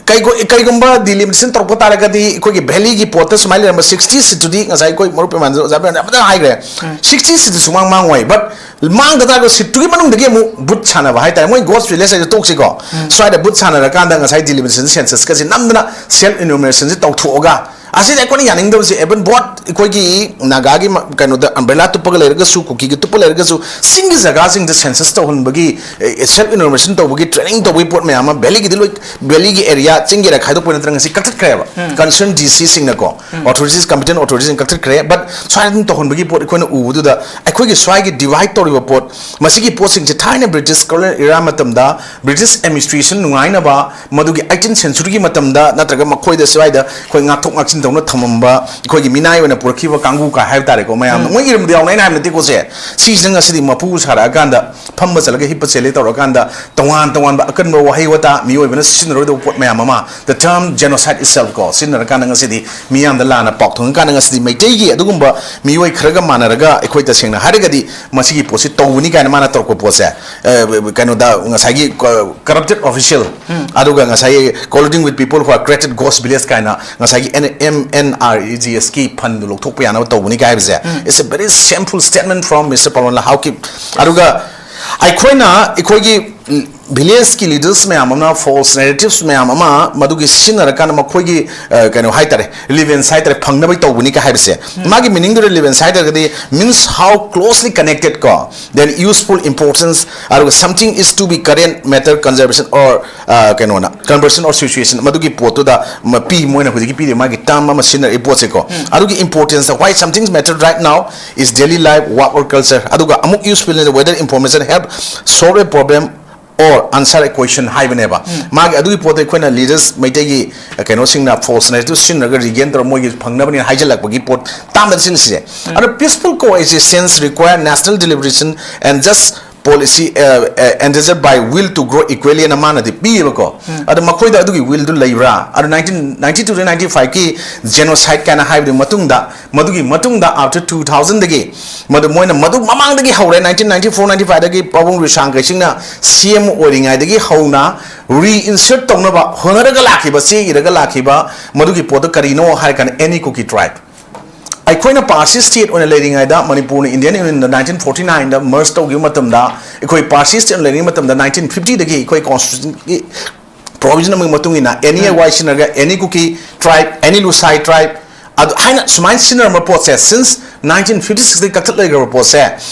ꯀꯩꯒꯨ- ꯀꯩꯒꯨꯝꯕ ꯗꯤꯂꯤꯃꯤꯇꯦꯁꯟ ꯇꯧꯔꯛꯄ ꯇꯥꯔꯒꯗꯤ, ꯑꯩꯈꯣꯏꯒꯤ ꯚꯦꯂꯤꯒꯤ ꯄꯣꯠꯇ ꯁꯨꯃꯥꯏꯅ ꯂꯩꯔꯝꯕ ꯁꯤꯛꯁꯇꯤ ꯁꯤꯠꯇꯨꯗꯤ ꯉꯁꯥꯏ ꯑꯩꯈꯣꯏ ꯃꯔꯨꯞ ꯏꯃꯥꯟꯅꯕ ꯑꯣꯖꯥ ꯕꯤꯔꯦꯟꯅ ꯑꯃꯇꯪ ꯍꯥꯏꯈ꯭ꯔꯦ, ꯁꯤꯛꯁꯇꯤ ꯁꯤꯠꯇꯤ ꯁꯨꯃꯥꯡ ꯃꯥꯡꯉꯣꯏ꯫ ꯕꯠ ꯃꯥꯡꯗ ꯇꯥꯔꯒ ꯁꯤꯠꯇꯨꯒꯤ ꯃꯅꯨꯡꯗꯒꯤ ꯑꯃꯨꯛ ꯕꯨꯠ ꯁꯥꯟꯅꯕ ꯍꯥꯏꯇꯥꯔꯦ, ꯃꯣꯏ ꯒꯣꯁ ꯚꯤꯂꯦꯖ ꯍꯥꯏꯁꯦ ꯇꯣꯛꯁꯤꯀꯣ꯫ ꯁ꯭ꯋꯥꯏꯗ ꯕꯨꯠ ꯁꯥꯟꯅꯔꯀꯥꯟꯗ ꯉꯁꯥꯏ ꯗꯤꯂꯤꯃꯤꯇꯦꯁꯟ ꯁꯦꯟꯁꯁꯀꯁꯦ ꯅꯝꯗꯅ ꯁꯦꯜꯐ ꯏꯅꯨꯃꯔꯦꯁꯟꯁꯦ ꯇꯧꯊꯣꯛꯑꯒ, ꯑꯁꯤꯗꯤ ꯑꯩꯈꯣꯏꯅ ꯌꯥꯅꯤꯡꯗꯕꯁꯦ, even both ꯑꯩꯈꯣꯏꯒꯤ ꯅꯥꯒꯥꯒꯤ ꯃ-, ꯀꯩꯅꯣꯗ ꯑꯝꯕ꯭ꯔꯦꯂꯥ ꯇꯨꯞꯄꯒ ꯂꯩꯔꯒꯁꯨ, ꯀꯨꯀꯤꯒꯤ ꯇꯨꯞꯄ ꯂꯩꯔꯒꯁꯨ, ꯆꯤꯡꯒꯤ ꯖꯒꯥꯁꯤꯡꯗ ꯁꯦꯟꯁꯁ ꯇꯧꯍꯟꯕꯒꯤ, ꯑꯦ, ꯁꯦꯜꯐ ꯏꯅꯣꯃꯔꯦꯁꯟ ꯇꯧꯕꯒꯤ ꯇ꯭ꯔꯦꯅꯤꯡ ꯇꯧꯕꯒꯤ ꯄꯣꯠ ꯃꯌꯥꯝ ꯑꯃ ꯚꯦꯂꯤꯒꯤꯗꯤ ꯂꯣꯏ, ꯚꯦꯂꯤꯒꯤ ꯑꯦꯔꯤꯌꯥ, ꯆꯤꯡꯒꯤ ꯑꯦꯔꯤꯌꯥ ꯈꯥꯏꯗꯣꯛꯄ ꯅꯠꯇ꯭ꯔꯒ ꯉꯁꯤ ꯀꯛꯊꯠꯈ꯭ꯔꯦꯕ꯫ Concern D ꯁꯤꯁꯤꯡꯅꯀꯣ, authorities, ꯀꯝꯄꯤꯇꯦꯟ ꯑꯣꯊꯣꯔꯤꯇꯤꯁꯤꯡ ꯀꯛꯊꯠꯈ꯭ꯔꯦ꯫ ꯕꯠ ꯁ꯭ꯋꯥꯏꯗ ꯑꯗꯨꯝ ꯇꯧꯍꯟꯕꯒꯤ ꯄꯣꯠ ꯑꯩꯈꯣꯏꯅ ꯎꯕꯗꯨꯗ, ꯑꯩꯈꯣꯏꯒꯤ ꯁ꯭ꯋꯥꯏꯒꯤ ꯗꯤꯚꯥꯏꯠ ꯇꯧꯔꯤꯕ ꯄꯣꯠ, ꯃꯁꯤꯒꯤ ꯄꯣꯠꯁꯤꯡꯁꯦ ꯊꯥꯏꯅ ꯕ꯭ꯔꯤꯇꯤꯁ ꯀꯣꯂꯣꯅꯤꯌꯦꯜ ꯏꯔꯥ ꯃꯇꯝꯗ, ꯕ꯭ꯔꯤꯇꯤꯁ ꯑꯦꯗꯃꯤꯅꯤꯁꯇ꯭ꯔꯦꯁꯟ ꯅꯨꯡꯉꯥꯏꯅꯕ, ꯃꯗꯨꯒꯤ ꯑꯩꯇꯤꯟ ꯁꯦꯟꯆꯨꯔꯤꯒꯤ ꯃꯇꯝꯗ ꯅꯠꯇ꯭ꯔꯒ ꯃꯈꯣꯏꯗ ꯁ꯭ꯋꯥꯏꯗ ꯑꯩꯈꯣꯏ ꯉꯥꯛꯊꯣꯛ ꯉꯥꯛꯁꯤꯟ ꯇꯧꯅ ꯊꯝꯃꯝꯕ, ꯑꯩꯈꯣꯏꯒꯤ ꯃꯤꯅꯥꯏ ꯑꯣꯏꯅ ꯄꯨꯔꯛꯈꯤꯕ ꯀꯥꯡꯕꯨ ꯀꯥꯏ ꯍꯥꯏꯕ ꯇꯥꯔꯦꯀꯣ, ꯃꯌꯥꯝꯅ ꯃꯣꯏ ꯏꯔꯝꯕꯗ ꯌꯥꯎꯅ, ꯑꯩꯅ ꯍꯥꯏꯕ ꯅꯠꯇꯦꯀꯣ ꯁꯦ꯫ ꯁꯤꯁꯤꯅ ꯉꯁꯤꯗꯤ ꯃꯄꯨ ꯁꯥꯔꯛꯑꯀꯥꯟꯗ, ꯐꯝꯕ ꯆꯠꯂꯒ ꯍꯤꯞꯄ ꯆꯦꯜꯂꯦ ꯇꯧꯔꯀꯥꯟꯗ, ꯇꯣꯉꯥꯟ ꯇꯣꯉꯥꯟꯕ ꯑꯀꯟꯕ ꯋꯥꯍꯩ ꯋꯥꯇꯥ, ꯃꯤꯑꯣꯏꯕꯅ ꯁꯤꯖꯤꯟꯅꯔꯣꯏꯗꯕ ꯄꯣꯠ ꯃꯌꯥꯝ ꯑꯃ, the term genocide itself ꯀꯣ, ꯁꯤꯖꯤꯟꯅꯔꯀꯥꯟꯗ ꯉꯁꯤꯗꯤ ꯃꯤꯌꯥꯝꯗ ꯂꯥꯟꯅ ꯄꯥꯎ ꯊꯣꯡꯉꯀꯥꯟꯗ, ꯉꯁꯤꯗꯤ ꯃꯩꯇꯩꯒꯤ ꯑꯗꯨꯒꯨꯝꯕ ꯃꯤꯑꯣꯏ ꯈꯔꯒ ꯃꯥꯟꯅꯔꯒ, ꯑꯩꯈꯣꯏ ꯇꯁꯦꯡꯅ ꯍꯥꯏꯔꯒꯗꯤ ꯃꯁꯤꯒꯤ ꯄꯣꯠꯁꯤ ꯇꯧꯕꯅꯤ ꯀꯥꯏꯅ ꯃꯥꯅ ꯇꯧꯔꯛꯄ ꯄꯣꯠꯁꯦ, ꯑ, ꯀꯩꯅꯣꯗ ꯉꯁꯥꯏꯒꯤ ꯀ-, corrupted official, ꯑꯗꯨꯒ ꯉꯁꯥꯏꯒꯤ colluding with people who have created ghost village ꯀꯥꯏꯅ ꯉꯁꯥꯏꯒꯤ N-, M N R E G S ꯀꯤ ꯐꯟꯗꯨ ꯂꯧꯊꯣꯛꯄ ꯌꯥꯅꯕ ꯇꯧꯕꯅꯤ ꯀꯥꯏ ꯍꯥꯏꯕꯁꯦ, it's a very shameful statement from Mister ꯄꯥꯎꯔꯣꯟ ꯂꯍꯥꯎꯀꯤꯞ꯫ ꯑꯗꯨꯒ ꯑꯩꯈꯣꯏꯅ ꯑꯩꯈꯣꯏꯒꯤ ꯚꯤꯂꯦꯖꯀꯤ ꯂꯤꯗꯔꯁ ꯃꯌꯥꯝ ꯑꯃꯅ ꯐꯣꯜꯁ ꯅꯦꯔꯦꯇꯤꯚꯁ ꯃꯌꯥꯝ ꯑꯃ ꯃꯗꯨꯒꯤ ꯁꯤꯖꯤꯟꯅꯔꯀꯥꯟꯗ ꯃꯈꯣꯏꯒꯤ, ꯑ, ꯀꯩꯅꯣ ꯍꯥꯏꯇꯥꯔꯦ, ꯔꯤꯂꯤꯚꯦꯟꯁ ꯍꯥꯏꯇꯥꯔꯦ, ꯐꯪꯅꯕ ꯇꯧꯕꯅꯤ ꯀꯥꯏ ꯍꯥꯏꯕꯁꯦ꯫ ꯃꯥꯒꯤ ꯃꯤꯅꯤꯡꯗꯨ ꯔꯤꯂꯤꯚꯦꯟꯁ ꯍꯥꯏꯇꯥꯔꯒꯗꯤ means how closely connected ꯀꯣ, then useful importance, ꯑꯗꯨꯒ something is to be current matter conservation or, ꯑ, ꯀꯩꯅꯣꯅ conversion or situation, ꯃꯗꯨꯒꯤ ꯄꯣꯠꯇꯨꯗ ꯃ-, ꯄꯤ, ꯃꯣꯏꯅ ꯍꯧꯖꯤꯛꯀꯤ ꯄꯤꯔꯤꯕ ꯃꯥꯒꯤ term ꯑꯃ ꯁꯤꯖꯤꯟꯅꯔꯛꯏ ꯄꯣꯠꯁꯦꯀꯣ꯫ ꯑꯗꯨꯒꯤ importance, why something matter right now is daily life, work or culture, ꯑꯗꯨꯒ ꯑꯃꯨꯛ useful in whether information help solve a problem or answer a question ꯍꯥꯏꯕꯅꯦꯕ꯫ ꯃꯥꯒꯤ ꯑꯗꯨꯒꯤ ꯄꯣꯠꯇꯣ ꯑꯩꯈꯣꯏꯅ ꯂꯤꯗꯔꯁ ꯃꯩꯇꯩꯒꯤ, ꯑ, ꯀꯩꯅꯣꯁꯤꯡꯅ ꯐꯣꯜꯁ ꯅꯦꯔꯦꯇꯤꯚ ꯁꯤꯖꯤꯟꯅꯔꯒ ꯔꯤꯒꯦꯟ ꯇꯧꯔꯒ ꯃꯣꯏꯒꯤ ꯐꯪꯅꯕꯅꯦꯅ ꯍꯥꯏꯖꯜꯂꯛꯄꯒꯤ ꯄꯣꯠ ꯇꯥꯝꯗ ꯁꯤꯖꯤꯟꯅꯁꯤꯁꯦ꯫ ꯑꯗꯣ peaceful coexistence require national deliberation and just policy, uh, uh, endeavored by will to grow equally ꯑꯅ ꯃꯥꯅꯗꯤ ꯄꯤꯌꯦꯕꯀꯣ꯫ ꯑꯗꯣ ꯃꯈꯣꯏꯗ ꯑꯗꯨꯒꯤ willꯗꯨ ꯂꯩꯕ꯭ꯔꯥ? ꯑꯗꯣ nineteen ninety-two to ninety-fiveꯀꯤ genocide ꯀꯥꯏꯅ ꯍꯥꯏꯕꯗꯨ ꯃꯇꯨꯡꯗ, ꯃꯗꯨꯒꯤ ꯃꯇꯨꯡꯗ after two thousandꯗꯒꯤ, ꯃꯗꯨ ꯃꯣꯏꯅ ꯃꯗꯨ ꯃꯃꯥꯡꯗꯒꯤ ꯍꯧꯔꯦ, nineteen ninety-four ninety-fiveꯗꯒꯤ ꯄꯥꯕꯨꯡ ꯔꯤꯁꯥꯡ ꯀꯩꯁꯤꯡꯅ C M ꯑꯣꯏꯔꯤꯉꯩꯗꯒꯤ ꯍꯧꯅ reinsert ꯇꯧꯅꯕ ꯍꯣꯠꯅꯔꯒ ꯂꯥꯛꯈꯤꯕ, ꯆꯦ ꯏꯔꯒ ꯂꯥꯛꯈꯤꯕ ꯃꯗꯨꯒꯤ ꯄꯣꯠꯇꯨ ꯀꯔꯤꯅꯣ ꯍꯥꯏꯔ ꯀꯥꯟꯗ Any Kuki Tribe꯫ ꯑꯩꯈꯣꯏꯅ Parsi state ꯑꯣꯏꯅ ꯂꯩꯔꯤꯉꯩꯗ, ꯃꯅꯤꯄꯨꯔꯅ Indian Unionꯗ nineteen forty nineꯗ merge ꯇꯧꯈꯤꯕ ꯃꯇꯝꯗ, ꯑꯩꯈꯣꯏ Parsi state ꯑꯣꯏꯅ ꯂꯩꯔꯤꯉꯩ ꯃꯇꯝꯗ nineteen fiftyꯗꯒꯤ ꯑꯩꯈꯣꯏ constitutionꯒꯤ provision ꯑꯃꯒꯤ ꯃꯇꯨꯡ ꯏꯟꯅ any ꯋꯥꯏ ꯁꯤꯟꯅꯔꯒ any Kuki tribe, any Lusai tribe, ꯑꯗꯨ ꯍꯥꯏꯅ ꯁꯨꯃꯥꯏꯅ ꯁꯤꯟꯅꯔꯝꯕ ꯄꯣꯠꯁꯦ since nineteen fifty six ꯇꯒꯤ ꯀꯛꯊꯠ ꯂꯩꯈ꯭ꯔꯕ ꯄꯣꯠꯁꯦ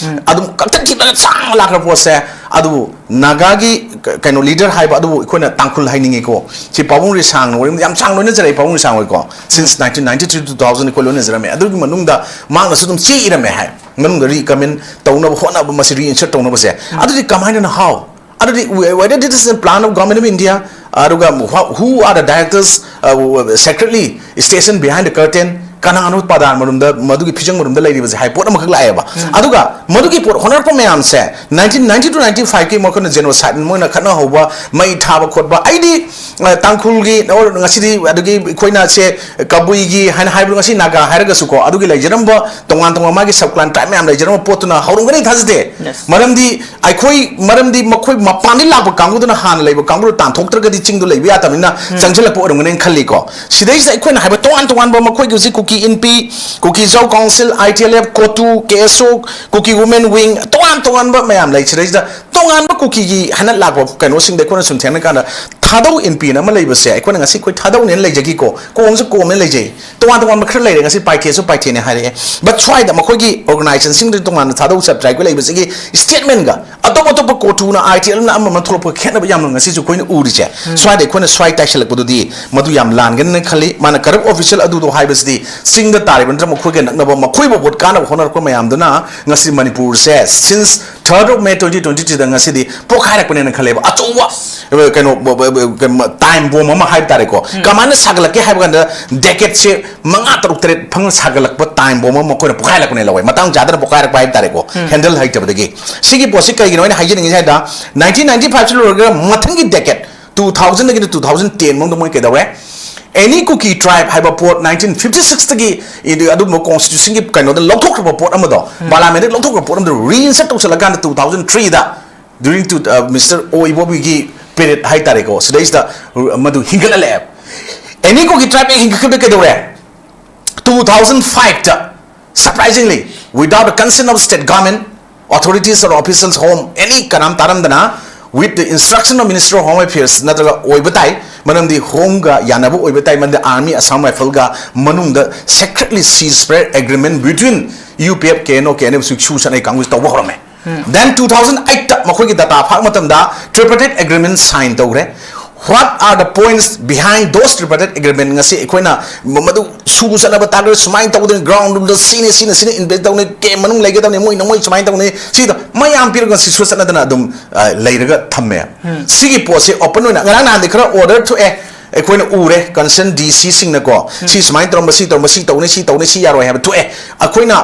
ꯑꯗꯨꯝ ꯀꯛꯊꯠꯈꯤꯗꯅ ꯆꯥꯡ ꯂꯥꯛꯈ꯭ꯔꯕ ꯄꯣꯠꯁꯦ꯫ ꯑꯗꯨꯕꯨ ꯅꯥꯒꯥꯒꯤ ꯀ- ꯀꯩꯅꯣ ꯂꯤꯗꯔ ꯍꯥꯏꯕ ꯑꯗꯨꯕꯨ ꯑꯩꯈꯣꯏꯅ ꯇꯥꯡꯈꯨꯜ ꯍꯥꯏꯅꯤꯡꯉꯤꯀꯣ꯫ ꯁꯤ ꯄꯥꯕꯨꯡ ꯔꯤꯁꯥꯡꯅ ꯋꯥꯔꯤ ꯌꯥꯝ ꯁꯥꯡ ꯂꯣꯏꯅꯖꯔꯛꯏ ꯄꯥꯕꯨꯡ ꯔꯤꯁꯥꯡ ꯍꯣꯏꯀꯣ꯫ Since nineteen ninety three to two thousand ꯑꯩꯈꯣꯏ ꯂꯣꯏꯅꯖꯔꯝꯃꯦ꯫ ꯑꯗꯨꯒꯤ ꯃꯅꯨꯡꯗ ꯃꯍꯥꯛꯅꯁꯨ ꯑꯗꯨꯝ ꯆꯦ ꯏꯔꯝꯃꯦ ꯍꯥꯏ꯫ ꯃꯅꯨꯡꯗ recommend ꯇꯧꯅꯕ ꯍꯣꯠꯅꯕ, ꯃꯁꯤ reinsert ꯇꯧꯅꯕꯁꯦ꯫ ꯑꯗꯨꯗꯤ ꯀꯃꯥꯏꯅꯅ, how? ꯑꯗꯨꯗꯤ whether this is a plan of Government of India, ꯑꯗꯨꯒ who are the directors, uh, secretly stationed behind the curtain, ꯀꯅꯥꯅꯣ ꯄ꯭ꯔꯙꯥꯟ ꯃꯔꯨꯝꯗ, ꯃꯗꯨꯒꯤ ꯐꯤꯖꯪ ꯃꯔꯨꯝꯗ ꯂꯩꯔꯤꯕꯁꯦ ꯍꯥꯏ ꯄꯣꯠ ꯑꯃꯈꯛ ꯂꯥꯛꯑꯦꯕ꯫ ꯑꯗꯨꯒ ꯃꯗꯨꯒꯤ ꯄꯣꯠ ꯍꯣꯠꯅꯔꯛꯄ ꯃꯌꯥꯝꯁꯦ nineteen ninety to ninety five ꯀꯤ ꯃꯈꯣꯏꯅ genocide, ꯃꯣꯏꯅ ꯈꯠꯅꯍꯧꯕ, ꯃꯩ ꯊꯥꯕ ꯈꯣꯠꯄ, ꯑꯩꯗꯤ ꯑ, ꯇꯥꯡꯈꯨꯜꯒꯤ, or ꯉꯁꯤꯗꯤ ꯑꯗꯨꯒꯤ ꯑꯩꯈꯣꯏꯅ ꯁꯦ ꯀꯕꯨꯏꯒꯤ ꯍꯥꯏꯅ ꯍꯥꯏꯕꯗꯣ, ꯉꯁꯤ ꯅꯥꯒꯥ ꯍꯥꯏꯔꯒꯁꯨꯀꯣ, ꯑꯗꯨꯒꯤ ꯂꯩꯖꯔꯝꯕ ꯇꯣꯉꯥꯟ ꯇꯣꯉꯥꯟ ꯃꯥꯒꯤ sub clan tribe ꯃꯌꯥꯝ ꯂꯩꯖꯔꯝꯕ ꯄꯣꯠꯇꯨꯅ ꯍꯧꯔꯝꯒꯅꯤ ꯊꯥꯖꯗꯦ꯫ Yes. ꯃꯔꯝꯗꯤ ꯑꯩꯈꯣꯏ, ꯃꯔꯝꯗꯤ ꯃꯈꯣꯏ ꯃꯄꯥꯟꯗꯒꯤ ꯂꯥꯛꯄ ꯀꯥꯡꯕꯨꯗꯨꯅ ꯍꯥꯟꯅ ꯂꯩꯕ ꯀꯥꯡꯕꯨꯗꯨ ꯇꯥꯟꯊꯣꯛꯇ꯭ꯔꯒꯗꯤ ꯆꯤꯡꯗꯨ ꯂꯩꯕ ꯌꯥꯗꯕꯅꯤꯅ ꯆꯪꯁꯤꯜꯂꯛꯄ ꯑꯣꯏꯔꯝꯒꯅꯤꯅ ꯈꯜꯂꯤꯀꯣ꯫ ꯁꯤꯗꯩꯁꯤꯗ ꯑꯩꯈꯣꯏꯅ ꯍꯥꯏꯕ ꯇꯣꯉꯥꯟ ꯇꯣꯉꯥꯟꯕ ꯃꯈꯣꯏꯒꯤ ꯍꯧꯖꯤꯛ ꯀꯨꯀꯤ ꯏꯟꯄꯤ, ꯀꯨꯀꯤ ꯖꯧ ꯀꯥꯎꯟꯁꯤꯜ, ꯑꯥꯏ ꯇꯤ ꯑꯦꯜ ꯑꯦꯐ, ꯀꯣꯇꯨ, ꯀꯦ ꯑꯦꯁ ꯑꯣ, ꯀꯨꯀꯤ ꯋꯨꯃꯦꯟ ꯋꯤꯡ, ꯇꯣꯉꯥꯟ ꯇꯣꯉꯥꯟꯕ ꯃꯌꯥꯝ ꯂꯩ꯫ ꯁꯤꯗꯩꯁꯤꯗ ꯇꯣꯉꯥꯟꯕ ꯀꯨꯀꯤꯒꯤ ꯍꯟꯗꯛ ꯂꯥꯛꯄ ꯀꯩꯅꯣꯁꯤꯡꯗ ꯑꯩꯈꯣꯏꯅ ꯁꯨꯝ ꯊꯦꯡꯅ ꯀꯥꯟꯗ ꯊꯥꯗꯧ ꯏꯟꯄꯤꯅ ꯑꯃ ꯂꯩꯕꯁꯦ, ꯑꯩꯈꯣꯏꯅ ꯉꯁꯤ ꯑꯩꯈꯣꯏ ꯊꯥꯗꯧꯅꯦꯅ ꯂꯩꯖꯈꯤꯀꯣ, ꯀꯣꯝꯁꯨ ꯀꯣꯝꯅ ꯂꯩꯖꯩ꯫ ꯇꯣꯉꯥꯟ ꯇꯣꯉꯥꯟꯕ ꯈꯔ ꯂꯩꯔꯦ, ꯉꯁꯤ ꯄꯥꯏꯊꯦꯁꯨ ꯄꯥꯏꯊꯦꯅꯦ ꯍꯥꯏꯔꯛꯑꯦ꯫ But ꯁ꯭ꯋꯥꯏꯗ ꯃꯈꯣꯏꯒꯤ organization ꯁꯤꯡꯗ ꯇꯣꯉꯥꯟꯅ ꯊꯥꯗꯧ sub tribe ꯀꯤ ꯂꯩꯕꯁꯤꯒꯤ statement ꯒ ꯑꯇꯣꯞ ꯑꯇꯣꯞꯄ ꯀꯣꯇꯨꯅ, ꯑꯥꯏ ꯇꯤ ꯑꯦꯜ ꯅ ꯑꯃ ꯑꯃ ꯊꯣꯛꯂꯛꯄ ꯈꯦꯠꯅꯕ ꯌꯥꯝꯅ ꯉꯁꯤꯁꯨ ꯑꯩꯈꯣꯏꯅ ꯎꯔꯤꯁꯦ꯫ ꯁ꯭ꯋꯥꯏꯗ ꯑꯩꯈꯣꯏꯅ ꯁ꯭ꯋꯥꯏ ꯇꯥꯏꯁꯜꯂꯛꯄꯗꯨꯗꯤ ꯃꯗꯨ ꯌꯥꯝ ꯂꯥꯟꯒꯅꯤꯅ ꯈꯜꯂꯤ꯫ ꯃꯥꯅ corrupt official ꯑꯗꯨꯗꯣ ꯍꯥꯏꯕꯁꯤꯗꯤ ꯆꯤꯡꯗ ꯇꯥꯔꯤꯕ ꯅꯠꯇ꯭ꯔꯒ ꯃꯈꯣꯏꯒ ꯅꯛꯅꯕ, ꯃꯈꯣꯏꯕꯨ vote ꯀꯥꯅꯕ ꯍꯣꯠꯅꯔꯛꯄ ꯃꯌꯥꯝꯗꯨꯅ ꯉꯁꯤ ꯃꯅꯤꯄꯨꯔꯁꯦ since third of May twenty twenty three ꯗ ꯉꯁꯤꯗꯤ ꯄꯣꯛꯈꯥꯏꯔꯛꯄꯅꯦꯅ ꯈꯜꯂꯦꯕ꯫ ꯑꯆꯧꯕ, ꯑ, ꯀꯩꯅꯣ, ꯕ-, ꯕ-, ꯕ-, ꯀꯩꯅꯣ, time bomb ꯑꯃ ꯍꯥꯏꯕ ꯇꯥꯔꯦꯀꯣ꯫ ꯀꯃꯥꯏꯅ ꯁꯥꯒꯠꯂꯛꯀꯦ ꯍꯥꯏꯕ ꯀꯥꯟꯗ decade ꯁꯦ ꯃꯉꯥ, ꯇꯔꯨꯛ, ꯇꯔꯦꯠ ꯐꯪꯅ ꯁꯥꯒꯠꯂꯛꯄ time bomb ꯑꯃ ꯃꯈꯣꯏꯅ ꯄꯣꯛꯈꯥꯏꯔꯛꯄꯅꯦ ꯂꯧꯋꯦ꯫ ꯃꯇꯥꯡ ꯆꯥꯗꯅ ꯄꯣꯛꯈꯥꯏꯔꯛꯄ ꯍꯥꯏꯕ ꯇꯥꯔꯦꯀꯣ꯫ Handle ꯍꯩꯇꯕꯗꯒꯤ꯫ ꯁꯤꯒꯤ ꯄꯣꯠꯁꯤ ꯀꯩꯒꯤꯅꯣ ꯑꯩꯅ ꯍꯥꯏꯖꯅꯤꯡꯉꯤꯁꯦ ꯍꯥꯏꯗ, nineteen ninety five ꯁꯤ ꯂꯣꯏꯔꯒ ꯃꯊꯪꯒꯤ decade, two thousand ꯗꯒꯤꯅ two thousand ten ꯐꯥꯎꯗ ꯃꯣꯏ ꯀꯩꯗꯧꯔꯦ? Any Kuki tribe ꯍꯥꯏꯕ ꯄꯣꯠ nineteen fifty six ꯇꯒꯤ ꯏꯗꯤ-, ꯑꯗꯨꯒꯨꯝꯕ constitution ꯒꯤ ꯀꯩꯅꯣꯗ ꯂꯧꯊꯣꯛꯈ꯭ꯔꯕ ꯄꯣꯠ ꯑꯃꯗꯣ, parliament ꯗꯒꯤ ꯂꯧꯊꯣꯛꯈ꯭ꯔꯕ ꯄꯣꯠ ꯑꯃꯗꯣ reinsert ꯇꯧꯁꯜꯂꯀꯥꯟꯗ two thousand three the, during to, uh, Mister ꯑꯣ ꯏꯕꯣꯕꯤꯒꯤ period ꯍꯥꯏꯇꯥꯔꯦꯀꯣ, ꯁꯤꯗꯩꯁꯤꯗ ꯃꯗꯨ ꯍꯤꯡꯒꯠꯍꯜꯂꯛꯑꯦ꯫ Any Kuki tribe ꯍꯦꯛ ꯍꯤꯡꯒꯠꯈꯤꯕꯗ ꯀꯩꯗꯧꯔꯦ? Two thousand five ꯇ, surprisingly, without the consent of state government, authorities or officials home, any ꯀꯅꯥꯝ ꯇꯥꯔꯝꯗꯅ, With the instruction of Minister of Home Affairs ꯅꯠꯇ꯭ꯔꯒ ꯑꯣꯏꯕ ꯇꯥꯏ, ꯃꯔꯝꯗꯤ ꯍꯣꯝꯒ ꯌꯥꯅꯕ ꯑꯣꯏꯕ ꯇꯥꯏ, ꯃꯔꯝꯗꯤ Army Assam Rifle ꯒ ꯃꯅꯨꯡꯗ secretly ceasefire agreement between U P F, K N O, K N M ꯁꯨ ꯁꯨ ꯆꯠꯅꯩ ꯀꯥꯡꯕꯨꯁꯤ ꯇꯧꯕ ꯍꯧꯔꯝꯃꯦ꯫ Then two thousand eight ꯇ ꯃꯈꯣꯏꯒꯤ data ꯐꯥꯛ ꯃꯇꯝꯗ tripartite agreement sign ꯇꯧꯈ꯭ꯔꯦ꯫ What are the points behind those tripartite agreement? ꯉꯁꯤ ꯑꯩꯈꯣꯏꯅ ꯃ-, ꯃꯗꯨ ꯁꯨ ꯆꯠꯅꯕ ꯇꯥꯛꯂꯒ ꯁꯨꯃꯥꯏꯅ ꯇꯧꯗꯅ ground ꯗ ꯁꯤꯅꯤ, ꯁꯤꯅ, ꯁꯤꯅ invade ꯇꯧꯅꯤ, camp ꯃꯅꯨꯡ ꯂꯩꯒꯗꯕꯅꯤ, ꯃꯣꯏꯅ ꯃꯣꯏ ꯁꯨꯃꯥꯏꯅ ꯇꯧꯅꯤ, ꯁꯤꯗ ꯃꯌꯥꯝ ꯄꯤꯔꯒ ꯁꯤ ꯁꯨ ꯆꯠꯅꯗꯅ ꯑꯗꯨꯝ, ꯑ, ꯂꯩꯔꯒ ꯊꯝꯃꯦ꯫ ꯁꯤꯒꯤ ꯄꯣꯠꯁꯦ open ꯑꯣꯏꯅ ꯉꯔꯥꯡ ꯅꯍꯥꯟꯗꯤ ꯈꯔ order ꯊꯣꯛꯑꯦ, ꯑꯩꯈꯣꯏꯅ ꯎꯔꯦ concerned D C ꯁꯤꯡꯅꯀꯣ, ꯁꯤ ꯁꯨꯃꯥꯏꯅ ꯇꯧꯔꯝꯕ, ꯁꯤ ꯇꯧꯔꯝꯕ, ꯁꯤ ꯇꯧꯅꯤ, ꯁꯤ ꯇꯧꯅꯤ, ꯁꯤ ꯌꯥꯔꯣꯏ ꯍꯥꯏꯕ ꯊꯣꯛꯑꯦ꯫ ꯑꯩꯈꯣꯏꯅ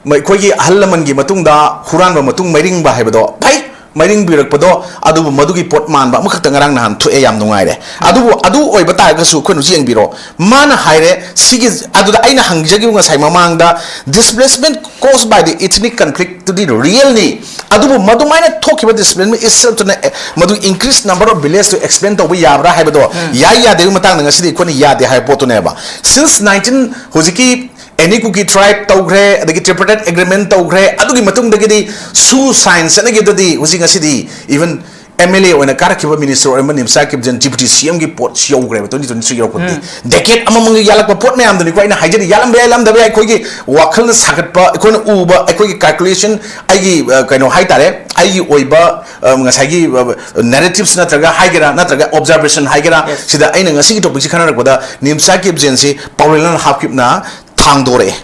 ꯃ-, ꯑꯩꯈꯣꯏꯒꯤ ꯑꯍꯜ ꯂꯃꯟꯒꯤ ꯃꯇꯨꯡꯗ ꯍꯨꯔꯥꯟꯕ ꯃꯇꯨꯡ ꯃꯩꯔꯤꯡꯕ ꯍꯥꯏꯕꯗꯣ ꯐꯩ, ꯃꯩꯔꯤꯡꯕꯤꯔꯛꯄꯗꯣ, ꯑꯗꯨꯕꯨ ꯃꯗꯨꯒꯤ ꯄꯣꯠ ꯃꯥꯟꯕ ꯑꯃꯈꯛꯇ ꯉꯔꯥꯡ ꯅꯍꯥꯟ ꯊꯣꯛꯑꯦ, ꯌꯥꯝ ꯅꯨꯡꯉꯥꯏꯔꯦ꯫ ꯑꯗꯨꯕꯨ ꯑꯗꯨ ꯑꯣꯏꯕ ꯇꯥꯔꯒꯁꯨ ꯑꯩꯈꯣꯏꯅ ꯍꯧꯖꯤꯛ ꯌꯦꯡꯕꯤꯔꯣ, ꯃꯥꯅ ꯍꯥꯏꯔꯦ ꯁꯤꯒꯤ, ꯑꯗꯨꯗ ꯑꯩꯅ ꯍꯪꯖꯈꯤꯕ ꯉꯁꯥꯏ ꯃꯃꯥꯡꯗ, displacement caused by the ethnic conflict ꯇꯨꯗꯤ realꯅꯤ, ꯑꯗꯨꯕꯨ ꯃꯗꯨꯃꯥꯏꯅ ꯊꯣꯛꯈꯤꯕ displacement itself ꯇꯨꯅ, ꯑꯦ, ꯃꯗꯨ increase number of village two explain ꯇꯧꯕ ꯌꯥꯕ꯭ꯔꯥ ꯍꯥꯏꯕꯗꯣ ꯌꯥꯏ ꯌꯥꯗꯦꯒꯤ ꯃꯇꯥꯡꯗ ꯉꯁꯤꯗꯤ ꯑꯩꯈꯣꯏꯅ ꯌꯥꯗꯦ ꯍꯥꯏꯕ ꯄꯣꯠꯇꯨꯅꯦꯕ꯫ Since nineteen, ꯍꯧꯖꯤꯛꯀꯤ Any Kuki tribe ꯇꯧꯈ꯭ꯔꯦ, ꯑꯗꯒꯤ tripartite agreement ꯇꯧꯈ꯭ꯔꯦ, ꯑꯗꯨꯒꯤ ꯃꯇꯨꯡꯗꯒꯤꯗꯤ ꯁꯨ sign ꯆꯠꯅꯈꯤꯕꯗꯗꯤ ꯍꯧꯖꯤꯛ ꯉꯁꯤꯗꯤ even M L A ꯑꯣꯏꯅ ꯀꯥꯔꯛꯈꯤꯕ minister ꯑꯣꯏꯔꯝꯕ ꯅꯤꯝꯁꯥ ꯀꯤꯞꯖꯟ Deputy C M ꯒꯤ ꯄꯣꯠ ꯌꯧꯈ꯭ꯔꯦꯕ twenty twenty three ꯌꯧꯔꯛꯄꯗꯗꯤ꯫ Decade ꯑꯃꯃꯝꯒꯤ ꯌꯥꯜꯂꯛꯄ ꯄꯣꯠ ꯃꯌꯥꯝꯗꯨꯅꯤꯀꯣ ꯑꯩꯅ ꯍꯥꯏꯖꯔꯤ, ꯌꯥꯜꯂꯝꯕ ꯌꯥꯏ, ꯌꯥꯜꯂꯝꯗꯕ ꯌꯥꯏ, ꯑꯩꯈꯣꯏꯒꯤ ꯋꯥꯈꯜꯅ ꯁꯥꯒꯠꯄ, ꯑꯩꯈꯣꯏꯅ ꯎꯕ, ꯑꯩꯈꯣꯏꯒꯤ calculation, ꯑꯩꯒꯤ, ꯑ, ꯀꯩꯅꯣ ꯍꯥꯏꯇꯥꯔꯦ, ꯑꯩꯒꯤ ꯑꯣꯏꯕ, ꯑ, ꯉꯁꯥꯏꯒꯤ, ꯑ, narratives ꯅꯠꯇ꯭ꯔꯒ ꯍꯥꯏꯒꯦꯔꯥ, ꯅꯠꯇ꯭ꯔꯒ observation ꯍꯥꯏꯒꯦꯔꯥ, ꯁꯤꯗ ꯑꯩꯅ ꯉꯁꯤꯒꯤ topicꯁꯤ ꯈꯟꯅꯔꯛꯄꯗ ꯅꯤꯝꯁꯥ ꯀꯤꯞꯖꯟꯁꯤ ꯄꯥꯎꯔꯦꯜꯅ ꯍꯥꯞꯈꯤꯕꯅ ꯊꯥꯡꯗꯣꯔꯛꯑꯦ꯫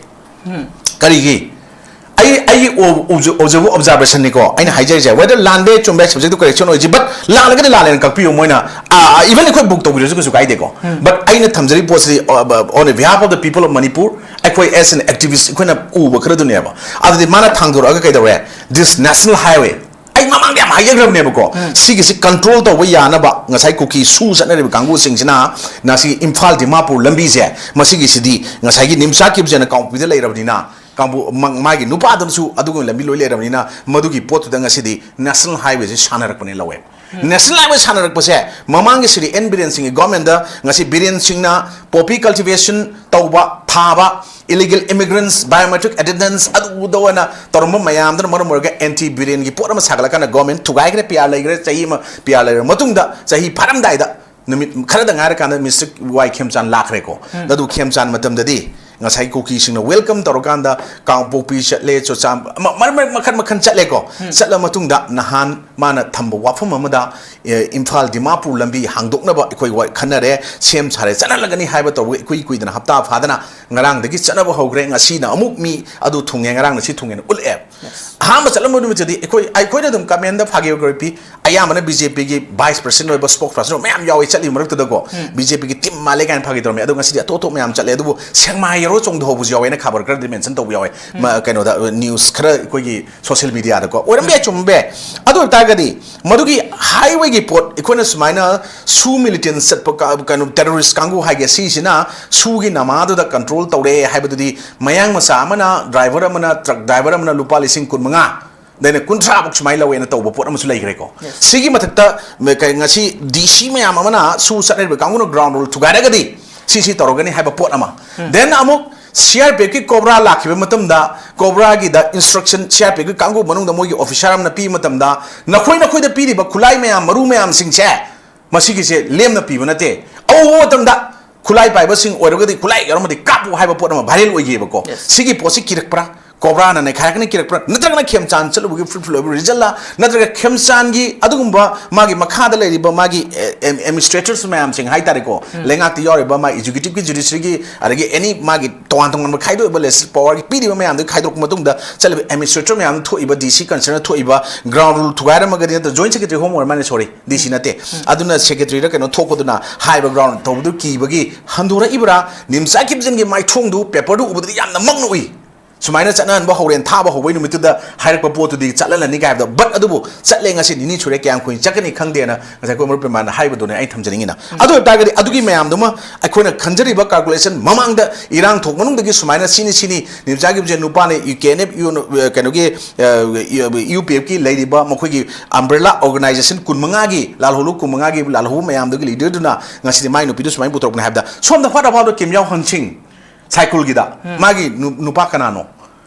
ꯀꯔꯤꯒꯤ? ꯑꯩ, ꯑꯩꯒꯤ ꯑꯣ-, ꯑꯣꯕꯖ-, ꯑꯣꯕꯖ-, observationꯅꯤꯀꯣ ꯑꯩꯅ ꯍꯥꯏꯖꯔꯤꯁꯦ, whether ꯂꯥꯟꯕ ꯌꯥꯏ ꯆꯨꯝꯕ ꯌꯥꯏ, subject to correction ꯑꯣꯏꯁꯤ, but ꯂꯥꯜꯂꯒꯗꯤ ꯂꯥꯜꯂꯦꯅ ꯀꯛꯄꯤꯌꯨ, ꯃꯣꯏꯅ, ꯑꯥ, even ꯑꯩꯈꯣꯏ book ꯇꯧꯕꯤꯔꯁꯨ ꯀꯩꯁꯨ ꯀꯥꯏꯗꯦꯀꯣ꯫ But ꯑꯩꯅ ꯊꯝꯖꯔꯤꯕ ꯄꯣꯠꯁꯤꯗꯤ, ꯑ, on the behalf of the people of Manipur, ꯑꯩꯈꯣꯏ as an activist ꯑꯩꯈꯣꯏꯅ ꯎꯕ ꯈꯔꯗꯨꯅꯦꯕ꯫ ꯑꯗꯨꯗꯤ ꯃꯥꯅ ꯊꯥꯡꯗꯣꯔꯛꯑꯒ ꯀꯩꯗꯧꯔꯦ? This national highway, ꯑꯩ ꯃꯃꯥꯡꯗ ꯌꯥꯝ ꯍꯥꯏꯖꯈ꯭ꯔꯕꯅꯦꯕꯀꯣ, ꯁꯤꯒꯤꯁꯤ control ꯇꯧꯕ ꯌꯥꯅꯕ ꯉꯁꯥꯏ ꯀꯨꯀꯤ ꯁꯨ ꯆꯠꯅꯔꯤꯕ ꯀꯥꯡꯕꯨꯁꯤꯡꯁꯤꯅ ꯉꯁꯤ ꯏꯝꯐꯥꯜ ꯗꯤꯃꯥꯄꯨꯔ ꯂꯝꯕꯤꯁꯦ, ꯃꯁꯤꯒꯤꯁꯤꯗꯤ ꯉꯁꯥꯏꯒꯤ ꯅꯤꯝꯁꯥ ꯀꯤꯞꯖꯟꯅ ꯀꯥꯡꯄꯣꯛꯄꯤꯗ ꯂꯩꯔꯕꯅꯤꯅ, ꯀꯥꯡꯕꯨ-, ꯃ-, ꯃꯥꯒꯤ ꯅꯨꯄꯥꯗꯨꯅꯁꯨ ꯑꯗꯨꯒꯨꯝꯕ ꯂꯝꯕꯤ ꯂꯣꯏ ꯂꯩꯔꯕꯅꯤꯅ, ꯃꯗꯨꯒꯤ ꯄꯣꯠꯇꯨꯗ ꯉꯁꯤꯗꯤ national highwayꯁꯦ ꯁꯥꯟꯅꯔꯛꯄꯅꯦ ꯂꯧꯋꯦ꯫ National highway ꯁꯥꯟꯅꯔꯛꯄꯁꯦ ꯃꯃꯥꯡꯒꯤ ꯁ꯭ꯔꯤ ꯑꯦꯟ ꯕꯤꯔꯦꯟ ꯁꯤꯡꯒꯤ ꯒꯣꯔꯃꯦꯟꯗ ꯉꯁꯤ ꯕꯤꯔꯦꯟ ꯁꯤꯡꯅ poppy cultivation ꯇꯧꯕ, ꯊꯥꯕ, illegal immigrants, biometric attendance, ꯑꯗꯨꯗ ꯑꯣꯏꯅ ꯇꯧꯔꯝꯕ ꯃꯌꯥꯝꯗꯨꯅ ꯃꯔꯝ ꯑꯣꯏꯔꯒ ꯑꯦꯟꯇꯤ ꯕꯤꯔꯦꯟꯒꯤ ꯄꯣꯠ ꯑꯃ ꯁꯥꯒꯠꯂꯀꯥꯟꯗ ꯒꯣꯔꯃꯦꯟ ꯊꯨꯒꯥꯏꯈ꯭ꯔꯦ, ꯄꯤ ꯑꯥꯔ ꯂꯩꯈ꯭ꯔꯦ, ꯆꯍꯤ ꯑꯃ ꯄꯤ ꯑꯥꯔ ꯂꯩꯔꯕ ꯃꯇꯨꯡꯗ, ꯆꯍꯤ ꯐꯥꯔꯝꯗꯥꯏꯗ ꯅꯨꯃꯤꯠ ꯈꯔꯗ ꯉꯥꯏꯔꯀꯥꯟꯗ ꯃꯤꯁꯇꯔ ꯋꯥꯏ ꯈꯦꯝꯆꯥꯟ ꯂꯥꯛꯈ꯭ꯔꯦꯀꯣ꯫ ꯑꯗꯨ ꯈꯦꯝꯆꯥꯟ ꯃꯇꯝꯗꯗꯤ ꯉꯁꯥꯏ ꯀꯨꯀꯤꯁꯤꯡꯅ welcome ꯇꯧꯔꯀꯥꯟꯗ ꯀꯥꯡꯄꯣꯛꯄꯤ ꯆꯠꯂꯦ, ꯆꯨꯔꯆꯥꯟ-, ꯃ-, ꯃꯔꯛ ꯃꯔꯛ ꯃꯈꯟ ꯃꯈꯟ ꯆꯠꯂꯦꯀꯣ꯫ ꯆꯠꯂ ꯃꯇꯨꯡꯗ ꯅꯍꯥꯟ ꯃꯥꯅ ꯊꯝꯕ ꯋꯥꯐꯝ ꯑꯃꯗ, ꯑꯦ, ꯏꯝꯐꯥꯜ ꯗꯤꯃꯥꯄꯨꯔ ꯂꯝꯕꯤ ꯍꯥꯡꯗꯣꯛꯅꯕ ꯑꯩꯈꯣꯏ ꯋꯥ-, ꯈꯟꯅꯔꯦ, ꯁꯦꯝ ꯁꯥꯔꯦ, ꯆꯠꯍꯜꯂꯒꯅꯤ ꯍꯥꯏꯕ ꯇꯧꯕꯒ ꯏꯀꯨꯏ ꯀꯨꯏꯗꯅ ꯍꯞꯇꯥ ꯐꯥꯗꯅ ꯉꯔꯥꯡꯗꯒꯤ ꯆꯠꯅꯕ ꯍꯧꯈ꯭ꯔꯦ꯫ ꯉꯁꯤꯅ ꯑꯃꯨꯛ ꯃꯤ ꯑꯗꯨ ꯊꯨꯡꯉꯦ, ꯉꯔꯥꯡꯅ ꯁꯤ ꯊꯨꯡꯉꯦꯅ ꯎꯠꯂꯛꯑꯦ꯫ ꯑꯍꯥꯟꯕ ꯆꯠꯂꯝꯕ ꯅꯨꯃꯤꯠꯇꯗꯤ ꯑꯩꯈꯣꯏ, ꯑꯩꯈꯣꯏꯅ ꯑꯗꯨꯝ comment ꯐꯥꯒꯤ ꯐꯥꯒꯤ ꯄꯤ, ꯑꯌꯥꯝꯕꯅ ꯕꯤ ꯖꯦ ꯄꯤꯒꯤ vice president ꯑꯣꯏꯕ, spokesperson ꯑꯣꯏꯕ ꯃꯌꯥꯝ ꯌꯥꯎꯋꯤ ꯆꯠꯂꯤꯕ ꯃꯔꯛꯇꯨꯗꯀꯣ꯫ ꯕꯤ ꯖꯦ ꯄꯤꯒꯤ team ꯃꯥꯜꯂꯦ ꯀꯥꯏꯅ ꯐꯥꯒꯤ ꯇꯧꯔꯝꯃꯤ꯫ ꯑꯗꯣ ꯉꯁꯤꯗꯤ ꯑꯇꯣꯞ ꯑꯇꯣꯞ ꯃꯌꯥꯝ ꯆꯠꯂꯦ, ꯑꯗꯨꯕꯨ ꯁꯦꯛꯃꯥꯏ ꯌꯧꯔ ꯆꯣꯡꯊꯍꯧꯕꯁꯨ ꯌꯥꯎꯋꯦꯅ ꯈꯕꯔ ꯈꯔꯗꯤ mention ꯇꯧꯕ ꯌꯥꯎꯋꯦ꯫ ꯃ-, ꯀꯩꯅꯣꯗ, news ꯈꯔ ꯑꯩꯈꯣꯏꯒꯤ social media ꯗꯀꯣ꯫ ꯑꯣꯏꯔꯝꯕ ꯌꯥꯏ, ꯆꯨꯝꯕ ꯌꯥꯏ꯫ ꯑꯗꯨ ꯑꯣꯏꯕ ꯇꯥꯔꯒꯗꯤ ꯃꯗꯨꯒꯤ highway ꯒꯤ ꯄꯣꯠ, ꯑꯩꯈꯣꯏꯅ ꯁꯨꯃꯥꯏꯅ ꯁꯨ militant ꯆꯠꯄ ꯀ-, ꯀꯩꯅꯣ, terrorist ꯀꯥꯡꯕꯨ ꯍꯥꯏꯒꯦ, ꯁꯤꯁꯤꯅ ꯁꯨꯒꯤ ꯅꯃꯥꯗꯨꯗ control ꯇꯧꯔꯦ ꯍꯥꯏꯕꯗꯨꯗꯤ, ꯃꯌꯥꯡ ꯃꯆꯥ ꯑꯃꯅ, driver ꯑꯃꯅ, truck driver ꯑꯃꯅ ꯂꯨꯄꯥ ꯂꯤꯁꯤꯡ ꯀꯨꯟꯃꯉꯥ ꯗꯩꯅ ꯀꯨꯟꯊ꯭ꯔꯥ ꯐꯥꯎ ꯁꯨꯃꯥꯏꯅ ꯂꯧꯋꯦꯅ ꯇꯧꯕ ꯄꯣꯠ ꯑꯃꯁꯨ ꯂꯩꯈ꯭ꯔꯦꯀꯣ꯫ Yes. ꯁꯤꯒꯤ ꯃꯊꯛꯇ ꯃ-, ꯀꯩ-, ꯉꯁꯤ ꯗꯤ ꯁꯤ ꯃꯌꯥꯝ ꯑꯃꯅ ꯁꯨ ꯆꯠꯅꯔꯤꯕ ꯀꯥꯡꯕꯨꯅ ground rule ꯊꯨꯒꯥꯏꯔꯒꯗꯤ ꯁꯤ ꯁꯤ ꯇꯧꯔꯒꯅꯤ ꯍꯥꯏꯕ ꯄꯣꯠ ꯑꯃ꯫ Then ꯑꯃꯨꯛ ꯁꯤ ꯑꯥꯔ ꯄꯤ ꯑꯦꯐ ꯀꯤ COBRA ꯂꯥꯛꯈꯤꯕ ꯃꯇꯝꯗ, COBRA ꯒꯤꯗ instruction, C R P F ꯀꯤ ꯀꯥꯡꯕꯨ ꯃꯅꯨꯡꯗ ꯃꯣꯏꯒꯤ officer ꯑꯃꯅ ꯄꯤꯕ ꯃꯇꯝꯗ, ꯅꯈꯣꯏ ꯅꯈꯣꯏꯗ ꯄꯤꯔꯤꯕ ꯈꯨꯠꯂꯥꯏ ꯃꯌꯥꯝ, ꯃꯔꯨ ꯃꯌꯥꯝꯁꯤꯡꯁꯦ, ꯃꯁꯤꯒꯤꯁꯦ ꯂꯦꯝꯅ ꯄꯤꯕ ꯅꯠꯇꯦ꯫ ꯑꯍꯧꯕ ꯃꯇꯝꯗ ꯈꯨꯠꯂꯥꯏ ꯄꯥꯏꯕꯁꯤꯡ ꯑꯣꯏꯔꯒꯗꯤ ꯈꯨꯠꯂꯥꯏ ꯌꯥꯎꯔꯝꯃꯗꯤ ꯀꯥꯞꯄꯨ ꯍꯥꯏꯕ ꯄꯣꯠ ꯑꯃ viral ꯑꯣꯏꯈꯤꯕꯀꯣ꯫ Yes. ꯁꯤꯒꯤ ꯄꯣꯠꯁꯤ ꯀꯤꯔꯛꯄ꯭ꯔꯥ? COBRA ꯅ ꯅꯩꯈꯥꯏꯔꯛꯀꯅꯤ ꯀꯤꯔꯛꯄ꯭ꯔꯥ? ꯅꯠꯇ꯭ꯔꯒꯅ ꯈꯦꯝꯆꯥꯟ ꯆꯠꯂꯨꯕꯒꯤ fruitful ꯑꯣꯏꯕ result ꯂ? ꯅꯠꯇ꯭ꯔꯒ ꯈꯦꯝꯆꯥꯟꯒꯤ ꯑꯗꯨꯒꯨꯝꯕ ꯃꯥꯒꯤ ꯃꯈꯥꯗ ꯂꯩꯔꯤꯕ ꯃꯥꯒꯤ, ꯑꯦ, ꯑꯦꯝ-, administrators ꯃꯌꯥꯝꯁꯤꯡ ꯍꯥꯏꯇꯥꯔꯦꯀꯣ, ꯂꯩꯉꯥꯛꯇ ꯌꯥꯎꯔꯤꯕ ꯃꯥ executive ꯀꯤ, judiciary ꯒꯤ, ꯑꯗꯒꯤ any ꯃꯥꯒꯤ ꯇꯣꯉꯥꯟ ꯇꯣꯉꯥꯟꯕ ꯈꯥꯏꯗꯣꯛꯏꯕ legislative power ꯒꯤ ꯄꯤꯔꯤꯕ ꯃꯌꯥꯝꯗꯨꯒꯤ ꯈꯥꯏꯗꯣꯛꯄ ꯃꯇꯨꯡꯗ ꯆꯠꯂꯤꯕ administrator ꯃꯌꯥꯝꯗ ꯊꯣꯛꯏꯕ, ꯗꯤ ꯁꯤ concern ꯗ ꯊꯣꯛꯏꯕ ground rule ꯊꯨꯒꯥꯏꯔꯝꯃꯒꯗꯤ, ꯅꯠꯇ꯭ꯔ joint secretary home ꯑꯣꯏꯔ ꯃꯥꯜꯂꯦ, sorry, ꯗꯤ ꯁꯤ ꯅꯠꯇꯦ, ꯑꯗꯨꯅ secretary ꯔ ꯀꯩꯅꯣ ꯊꯣꯛꯄꯗꯨꯅ ꯍꯥꯏꯕ ground ꯇꯧꯕꯗꯨ ꯀꯤꯕꯒꯤ ꯍꯟꯗꯣꯔꯛꯏꯕ꯭ꯔꯥ? ꯅꯤꯝꯆꯥ ꯈꯦꯝꯆꯥꯟꯒꯤ ꯃꯥꯏꯊꯣꯡꯗꯨ paper ꯗꯨ ꯎꯕꯗꯗꯤ ꯌꯥꯝꯅ ꯃꯛꯅ ꯎꯏ꯫ ꯁꯨꯃꯥꯏꯅ ꯆꯠꯅꯍꯟꯕ ꯍꯧꯔꯦꯅ ꯊꯥꯕ ꯍꯧꯕꯩ ꯅꯨꯃꯤꯠꯇꯨꯗ ꯍꯥꯏꯔꯛꯄ ꯄꯣꯠꯇꯨꯗꯤ ꯆꯠꯍꯜꯂꯅꯤ ꯀꯥꯏ ꯍꯥꯏꯕꯗꯣ꯫ But ꯑꯗꯨꯕꯨ ꯆꯠꯂꯦ, ꯉꯁꯤ ꯅꯤꯅꯤ ꯁꯨꯔꯦ, ꯀꯌꯥꯝ ꯀꯨꯏꯅ ꯆꯠꯀꯅꯤ ꯈꯪꯗꯦꯅ ꯉꯁꯥꯏ ꯑꯩꯈꯣꯏ ꯃꯔꯨꯞ ꯏꯃꯥꯅ ꯍꯥꯏꯕꯗꯨꯅꯦ ꯑꯩ ꯊꯝꯖꯅꯤꯡꯉꯤꯅ꯫ ꯑꯗꯨ ꯑꯣꯏꯇꯥꯔꯒꯗꯤ ꯑꯗꯨꯒꯤ ꯃꯌꯥꯝꯗꯨꯃ ꯑꯩꯈꯣꯏꯅ ꯈꯟꯖꯔꯤꯕ calculation, ꯃꯃꯥꯡꯗ ꯏꯔꯥꯡ ꯊꯣꯛ ꯃꯅꯨꯡꯗꯒꯤ ꯁꯨꯃꯥꯏꯅ ꯁꯤꯅꯤ ꯁꯤꯅꯤ ꯅꯤꯝꯆꯥꯒꯤꯕꯁꯦ ꯅꯨꯄꯥꯅ U K N F U, ꯀꯩꯅꯣꯒꯤ, ꯌꯨ ꯄꯤ ꯑꯦꯐꯀꯤ ꯂꯩꯔꯤꯕ ꯃꯈꯣꯏꯒꯤ umbrella organization ꯀꯨꯟꯃꯉꯥꯒꯤ, ꯂꯥꯜꯍꯧꯂꯨ ꯀꯨꯟꯃꯉꯥꯒꯤ ꯂꯥꯜꯍꯧꯕ ꯃꯌꯥꯝꯗꯨꯒꯤ ꯂꯤꯗꯔꯗꯨꯅ ꯉꯁꯤꯗꯤ ꯃꯥꯏ ꯅꯨꯄꯤꯗꯨ ꯁꯨꯃꯥꯏꯅ ꯄꯨꯊꯣꯔꯛꯄꯅꯦ ꯍꯥꯏꯕꯗ, ꯁꯣꯝꯗ what about ꯀꯤꯝ ꯌꯥꯎ ꯍꯟ ꯁꯤꯡ ꯁꯥꯏꯀꯨꯜꯒꯤꯗ? ꯃꯥꯒꯤ ꯅꯨ- ꯅꯨꯄꯥ ꯀꯅꯥꯅꯣ?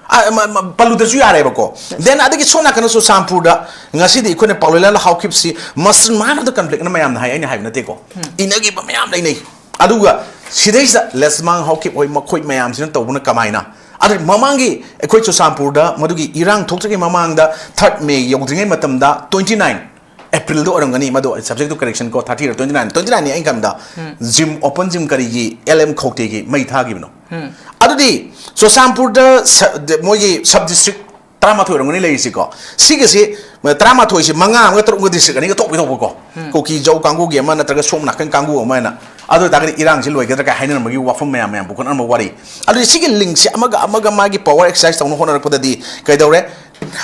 ꯑ, ꯃ- ꯃ- ꯄꯜꯂꯨꯗ꯭ꯔꯁꯨ ꯌꯥꯔꯦꯕꯀꯣ꯫ Then ꯑꯗꯒꯤ ꯁꯣꯝ ꯅꯥꯀꯟꯗ ꯆꯨꯔꯆꯥꯟꯄꯨꯔꯗ ꯉꯁꯤꯗꯤ ꯑꯩꯈꯣꯏꯅ ꯄꯥꯎꯂꯦꯂꯥꯟ ꯍꯥꯎꯀꯤꯞꯁꯤ musulman of the conflict ꯅ ꯃꯌꯥꯝꯅ ꯍꯥꯏ, ꯑꯩꯅ ꯍꯥꯏꯕ ꯅꯠꯇꯦꯀꯣ꯫ ꯏꯅꯈꯤꯕ ꯃꯌꯥꯝ ꯂꯩꯅꯩ꯫ ꯑꯗꯨꯒ ꯁꯤꯗꯩꯁꯤꯗ ꯂꯦꯁꯃꯥꯡ ꯍꯥꯎꯀꯤꯞ ꯍꯣꯏ ꯃꯈꯣꯏ ꯃꯌꯥꯝꯁꯤꯅ ꯇꯧꯕꯅ ꯀꯃꯥꯏꯅ? ꯑꯗꯨ ꯃꯃꯥꯡꯒꯤ ꯑꯩꯈꯣꯏ ꯆꯨꯔꯆꯥꯟꯄꯨꯔꯗ ꯃꯗꯨꯒꯤ ꯏꯔꯥꯡ ꯊꯣꯛꯇ꯭ꯔꯤꯉꯩ ꯃꯃꯥꯡꯗ third May ꯌꯧꯗ꯭ꯔꯤꯉꯩ ꯃꯇꯝꯗ, twenty nine April ꯗ ꯑꯣꯏꯔꯝꯒꯅꯤ, ꯃꯗꯨ subject to correction ꯀꯣ, thirty ꯔ twenty nine, twenty nine ꯅꯤ ꯑꯩꯅ ꯈꯟꯕꯗ, ꯖꯤꯝ, open gym ꯀꯔꯤꯒꯤ ꯑꯦꯜ ꯑꯦꯝ ꯈꯧꯇꯦꯒꯤ ꯃꯩ ꯊꯥꯈꯤꯕꯅꯣ? ꯑꯗꯨꯗꯤ ꯆꯨꯔꯆꯥꯟꯄꯨꯔꯗ ꯁ- ꯗ- ꯃꯣꯏꯒꯤ sub district ꯇꯔꯥꯃꯥꯊꯣꯏ ꯑꯣꯏꯔꯝꯒꯅꯤ ꯂꯩꯔꯤꯁꯤꯀꯣ꯫ ꯁꯤꯒꯤꯁꯤ ꯇꯔꯥꯃꯥꯊꯣꯏꯁꯤ ꯃꯉꯥ ꯑꯃꯒ ꯇꯔꯨꯛ ꯑꯃꯒ district ꯑꯅꯤꯒ ꯊꯣꯛ ꯊꯣꯛꯄꯀꯣ꯫ ꯀꯨꯀꯤ ꯖꯧ ꯀꯥꯡꯕꯨꯒꯤ ꯑꯃ ꯅꯠꯇ꯭ꯔꯒ ꯁꯣꯝ ꯅꯥꯀꯟ ꯀꯥꯡꯕꯨ ꯑꯃ ꯍꯥꯏꯅ꯫ ꯑꯗꯨ ꯑꯣꯏꯇꯥꯔꯒꯗꯤ ꯏꯔꯥꯡꯁꯤ ꯂꯣꯏꯒꯗ꯭ꯔꯥ ꯀꯥꯏ ꯍꯥꯏꯅꯔꯝꯕꯒꯤ ꯋꯥꯐꯝ ꯃꯌꯥꯝ ꯃꯌꯥꯝ ꯄꯨꯈꯠꯅꯔꯝꯕ ꯋꯥꯔꯤ꯫ ꯑꯗꯨꯗꯤ ꯁꯤꯒꯤ link ꯁꯤ ꯑꯃꯒ ꯑꯃꯒ ꯃꯥꯒꯤ power exercise ꯇꯧꯅ ꯍꯣꯠꯅꯔꯛꯄꯗꯗꯤ ꯀꯩꯗꯧꯔꯦ?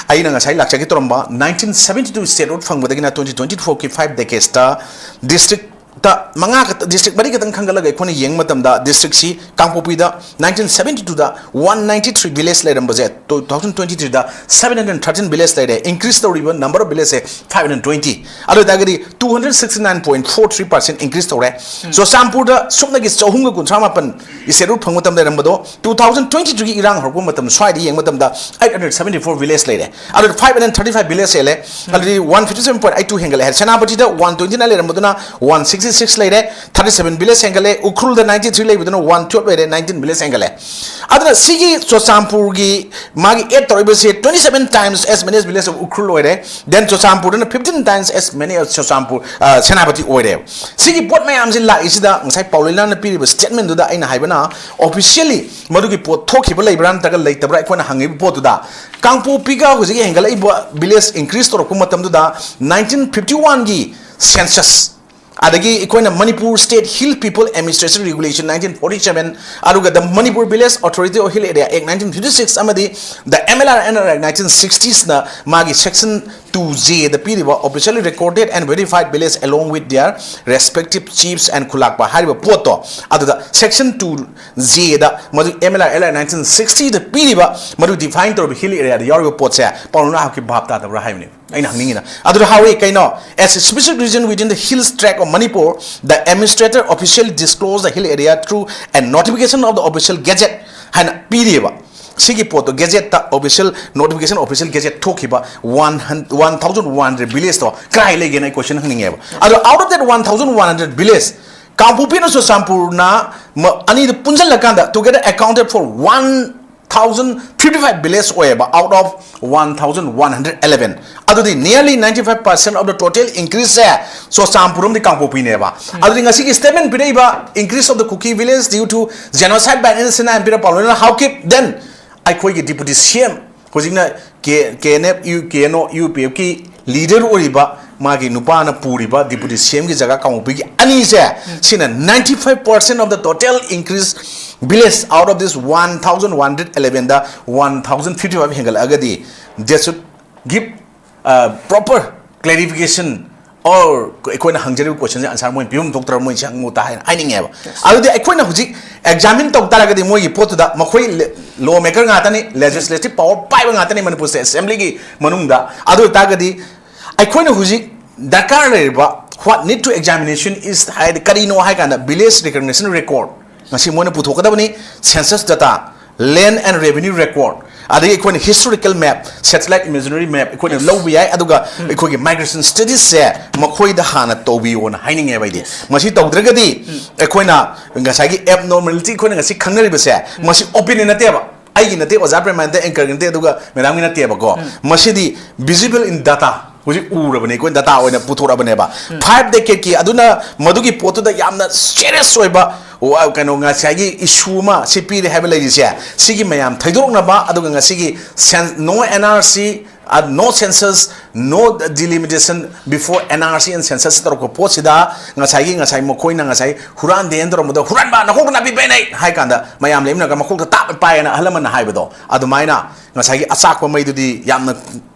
ꯑꯩꯅ ꯉꯁꯥꯏ ꯂꯥꯛꯆꯒꯦ ꯇꯧꯔꯝꯕ nineteen seventy two statehood ꯐꯪꯕꯗꯒꯤꯅ twenty twenty four ꯒꯤ five decades ꯇ district ꯇ ꯃꯉꯥ ꯈꯛꯇ, district ꯃꯔꯤ ꯈꯛꯇꯪ ꯈꯟꯒꯠꯂꯒ ꯑꯩꯈꯣꯏꯅ ꯌꯦꯡꯕ ꯃꯇꯝꯗ, district ꯁꯤ ꯀꯥꯡꯄꯣꯛꯄꯤꯗ nineteen seventy two ꯗ one ninety three village ꯂꯩꯔꯝꯕꯁꯦ two thousand twenty three ꯗ seven hundred thirteen village ꯂꯩꯔꯦ꯫ Increase ꯇꯧꯔꯤꯕ number of village say five hundred twenty꯫ ꯑꯗꯨ ꯑꯣꯏꯇꯥꯔꯒꯗꯤ two hundred sixty nine point four three percent increase ꯇꯧꯔꯦ꯫ ꯆꯨꯔꯆꯥꯟꯄꯨꯔꯗ ꯁꯨꯞꯅꯒꯤ ꯆꯍꯨꯝꯒ ꯀꯨꯟꯊ꯭ꯔꯥ ꯃꯥꯄꯟ statehood ꯐꯪꯕ ꯃꯇꯝꯗ ꯂꯩꯔꯝꯕꯗꯣ, two thousand twenty three ꯒꯤ ꯏꯔꯥꯡ ꯍꯧꯔꯛꯄ ꯃꯇꯝꯗ ꯁ꯭ꯋꯥꯏꯗ ꯌꯦꯡꯕ ꯃꯇꯝꯗ eight hundred seventy four village ꯂꯩꯔꯦ꯫ ꯑꯗꯨꯗ five hundred thirty five village ꯍꯦꯜꯂꯦ꯫ ꯑꯗꯨꯗꯤ one fifty seven point eight two ꯍꯦꯟꯒꯠꯂꯦ ꯍꯥꯏꯔꯦ꯫ ꯁꯦꯅꯥꯄꯇꯤꯗ one twenty nine ꯂꯩꯔꯝꯕꯗꯨꯅ one sixty six ꯂꯩꯔꯦ, thirty seven village ꯍꯦꯟꯒꯠꯂꯦ꯫ ꯎꯈ꯭ꯔꯨꯜꯗ ninety three ꯂꯩꯕꯗꯨꯅ one twelve ꯂꯩꯔꯦ, nineteen village ꯍꯦꯟꯒꯠꯂꯦ꯫ ꯑꯗꯨꯅ ꯁꯤꯒꯤ ꯆꯨꯔꯆꯥꯟꯄꯨꯔꯒꯤ ꯃꯥꯒꯤ add ꯇꯧꯔꯛꯏꯕꯁꯦ twenty seven times as many as village of Ukhrul ꯑꯣꯏꯔꯦ꯫ Then ꯆꯨꯔꯆꯥꯟꯄꯨꯔꯗꯅ fifteen times as many as Churachandpur, ꯑ, ꯁꯦꯅꯥꯄꯇꯤ ꯑꯣꯏꯔꯦ꯫ ꯁꯤꯒꯤ ꯄꯣꯠ ꯃꯌꯥꯝꯁꯤ ꯂꯥꯛꯏꯁꯤꯗ ꯉꯁꯥꯏ ꯄꯥꯎꯂꯦꯂꯥꯟꯅ ꯄꯤꯔꯤꯕ statement ꯗꯨꯗ ꯑꯩꯅ ꯍꯥꯏꯕꯅ, officially ꯃꯗꯨꯒꯤ ꯄꯣꯠ ꯊꯣꯛꯈꯤꯕ ꯂꯩꯕ꯭ꯔꯥ ꯅꯠꯇ꯭ꯔꯒ ꯂꯩꯇꯕ꯭ꯔꯥ ꯑꯩꯈꯣꯏꯅ ꯍꯪꯉꯤꯕ ꯄꯣꯠꯇꯨꯗ, ꯀꯥꯡꯄꯣꯛꯄꯤꯒ ꯍꯧꯖꯤꯛ ꯍꯦꯟꯒꯠꯂꯛꯏꯕ village increase ꯇꯧꯔꯛꯄ ꯃꯇꯝꯗꯨꯗ nineteen fifty one ꯒꯤ census ꯑꯗꯒꯤ ꯑꯩꯈꯣꯏꯅ Manipur State Hill People Administration Regulation nineteen forty seven, ꯑꯗꯨꯒ the Manipur Village Authority of Hill Area Act nineteen fifty six ꯑꯃꯗꯤ the M L R N R Act nineteen sixties ꯅ ꯃꯥꯒꯤ section two J ꯗ ꯄꯤꯔꯤꯕ officially recorded and verified village along with their respective chiefs and ꯈꯨꯂꯥꯛꯄ ꯍꯥꯏꯔꯤꯕ ꯄꯣꯠꯇꯣ, ꯑꯗꯨꯗ section two J ꯗ ꯃꯗꯨ M L R N R Act nineteen sixty ꯗ ꯄꯤꯔꯤꯕ ꯃꯗꯨ define ꯇꯧꯔꯤꯕ hill area ꯗ ꯌꯥꯎꯔꯤꯕ ꯄꯣꯠꯁꯦ ꯄꯥꯎꯅ ꯍꯥꯞꯀꯤ ꯚꯥꯞ ꯇꯥꯗꯕ꯭ꯔꯥ ꯍꯥꯏꯕꯅꯤ꯫ ꯑꯩꯅ ꯍꯪꯅꯤꯡꯉꯤꯅ ꯑꯗꯨꯗ ꯍꯥꯎꯏ ꯀꯩꯅꯣ, as a specific region within the hills tract of Manipur, the administrator officially disclose the hill area through a notification of the official gazette ꯍꯥꯏꯅ ꯄꯤꯔꯤꯑꯕ꯫ ꯁꯤꯒꯤ ꯄꯣꯠꯇꯣ ꯒꯦꯖꯦꯠꯇ official notification, official gazette ꯊꯣꯛꯈꯤꯕ one thousand one hundred village ꯇꯣ ꯀꯥꯏ ꯂꯩꯒꯦꯅ ꯑꯩ question ꯍꯪꯅꯤꯡꯉꯦꯕ꯫ ꯑꯗꯣ out of that one thousand one hundred village, ꯀꯥꯡꯄꯣꯛꯄꯤꯅ ꯆꯨꯔꯆꯥꯟꯄꯨꯔꯅ ꯑꯅꯤꯗꯨ ꯄꯨꯟꯁꯤꯜꯂꯀꯥꯟꯗ together accounted for one thousand fifty five village ꯑꯣꯏꯌꯦꯕ out of one thousand one hundred eleven꯫ ꯑꯗꯨꯗꯤ nearly ninety five percent of the total increase ꯁꯦ ꯆꯨꯔꯆꯥꯟꯄꯨꯔ ꯑꯃꯗꯤ ꯀꯥꯡꯄꯣꯛꯄꯤꯅꯦꯕ꯫ ꯑꯗꯨꯗꯤ ꯉꯁꯤꯒꯤ statement ꯄꯤꯔꯛꯏꯕ increase of the Kuki village due to genocide by N S C N I ꯍꯥꯏꯅ ꯄꯤꯔꯛꯄ ꯄꯥꯎꯂꯣꯏꯅ ꯍꯥꯎꯈꯤꯞ, then ꯑꯩꯈꯣꯏꯒꯤ deputy C M ꯍꯧꯖꯤꯛꯅ K N F, U K N O, U P F ꯀꯤ leader ꯑꯣꯏꯔꯤꯕ ꯃꯥꯒꯤ ꯅꯨꯄꯥꯅ ꯄꯨꯔꯤꯕ deputy C M ꯒꯤ ꯖꯒꯥ ꯀꯥꯡꯄꯣꯛꯄꯤꯒꯤ ꯑꯅꯤꯁꯦ, ꯁꯤꯅ ninety five percent of the total increase village out of this one thousand one hundred eleven the one thousand fifty five ꯍꯦꯟꯒꯠꯂꯛꯑꯒꯗꯤ, they should give proper clarification or ꯑꯩꯈꯣꯏꯅ ꯍꯪꯖꯔꯤꯕ question ꯁꯦ answer ꯃꯣꯏꯅ ꯄꯤꯐꯝ ꯊꯣꯛꯇ꯭ꯔꯕ ꯃꯣꯏꯁꯦ ꯍꯪꯉꯨ ꯇꯥ ꯍꯥꯏꯅ ꯍꯥꯏꯅꯤꯡꯉꯦꯕ꯫ ꯑꯗꯨꯗꯤ ꯑꯩꯈꯣꯏꯅ ꯍꯧꯖꯤꯛ examine ꯇꯧ ꯇꯥꯔꯒꯗꯤ ꯃꯣꯏꯒꯤ ꯄꯣꯠꯇꯨꯗ ꯃꯈꯣꯏ law maker ꯉꯥꯛꯇꯅꯤ, legislative power ꯄꯥꯏꯕ ꯉꯥꯛꯇꯅꯤ ꯃꯅꯤꯄꯨꯔ state assembly ꯒꯤ ꯃꯅꯨꯡꯗ꯫ ꯑꯗꯨ ꯑꯣꯏꯇꯥꯔꯒꯗꯤ ꯑꯩꯈꯣꯏꯅ ꯍꯧꯖꯤꯛ ꯗꯔꯀꯥꯔ ꯂꯩꯔꯤꯕ what need to examination is ꯍꯥꯏꯗꯤ ꯀꯔꯤꯅꯣ ꯍꯥꯏ ꯀꯥꯟꯗ village recognition record ꯉꯁꯤ ꯃꯣꯏꯅ ꯄꯨꯊꯣꯛꯀꯗꯕꯅꯤ, census data, land and revenue record, ꯑꯗꯒꯤ ꯑꯩꯈꯣꯏꯅ historical map, satellite imaginary map ꯑꯩꯈꯣꯏꯅ ꯂꯧꯕ ꯌꯥꯏ꯫ ꯑꯗꯨꯒ ꯑꯩꯈꯣꯏꯒꯤ migration studies ꯁꯦ ꯃꯈꯣꯏꯗ ꯍꯥꯟꯅ ꯇꯧꯕꯤꯌꯣꯅ ꯍꯥꯏꯅꯤꯡꯉꯦꯕ ꯑꯩꯗꯤ꯫ ꯃꯁꯤ ꯇꯧꯗ꯭ꯔꯒꯗꯤ ꯑꯩꯈꯣꯏꯅ ꯉꯁꯥꯏꯒꯤ abnormality ꯑꯩꯈꯣꯏꯅ ꯉꯁꯤ ꯈꯪꯅꯔꯤꯕꯁꯦ ꯃꯁꯤ opinion ꯅꯠꯇꯦꯕ, ꯑꯩꯒꯤ ꯅꯠꯇꯦ, ꯑꯣꯖꯥ ꯄ꯭ꯔꯦꯃꯥꯅꯟꯗ anchor ꯒꯤ ꯅꯠꯇꯦ, ꯑꯗꯨꯒ madam ꯒꯤ ꯅꯠꯇꯦꯕꯀꯣ꯫ ꯃꯁꯤꯗꯤ visible in data, ꯍꯧꯖꯤꯛ ꯎꯔꯕꯅꯤ ꯑꯩꯈꯣꯏ, data ꯑꯣꯏꯅ ꯄꯨꯊꯣꯔꯛꯑꯕꯅꯦꯕ꯫ Five decade ꯀꯤ ꯑꯗꯨꯅ ꯃꯗꯨꯒꯤ ꯄꯣꯠꯇꯨꯗ ꯌꯥꯝꯅ serious ꯑꯣꯏꯕ ꯀꯩꯅꯣ ꯉꯁꯥꯏꯒꯤ issue ꯑꯃ ꯁꯤ ꯄꯤꯔꯦ ꯍꯥꯏꯕ ꯂꯩꯔꯤꯁꯦ, ꯁꯤꯒꯤ ꯃꯌꯥꯝ ꯊꯩꯗꯣꯛꯅꯕ, ꯑꯗꯨꯒ ꯉꯁꯤꯒꯤ no N R C, no census, no delimitation before N R C and census ꯇꯧꯔꯛꯄ ꯄꯣꯠꯁꯤꯗ ꯉꯁꯥꯏꯒꯤ, ꯉꯁꯥꯏ ꯃꯈꯣꯏꯅ ꯉꯁꯥꯏ ꯍꯨꯔꯥꯟꯗꯦꯅ ꯇꯧꯔꯝꯕꯗꯣ, "ꯍꯨꯔꯥꯟꯕ, ꯅꯈꯣꯛꯇ ꯅꯥꯄꯤ ꯄꯦꯅꯩ" ꯍꯥꯏ ꯀꯥꯟꯗ ꯃꯌꯥꯝ ꯂꯦꯞꯅꯔꯒ ꯃꯈꯣꯛꯇ ꯇꯥꯞ ꯄꯥꯏꯌꯦꯅ ꯑꯍꯜ ꯂꯃꯟꯅ ꯍꯥꯏꯕꯗꯣ, ꯑꯗꯨꯃꯥꯏꯅ ꯉꯁꯥꯏꯒꯤ ꯑꯆꯥꯛꯄ ꯃꯩꯗꯨꯗꯤ ꯌꯥꯝꯅ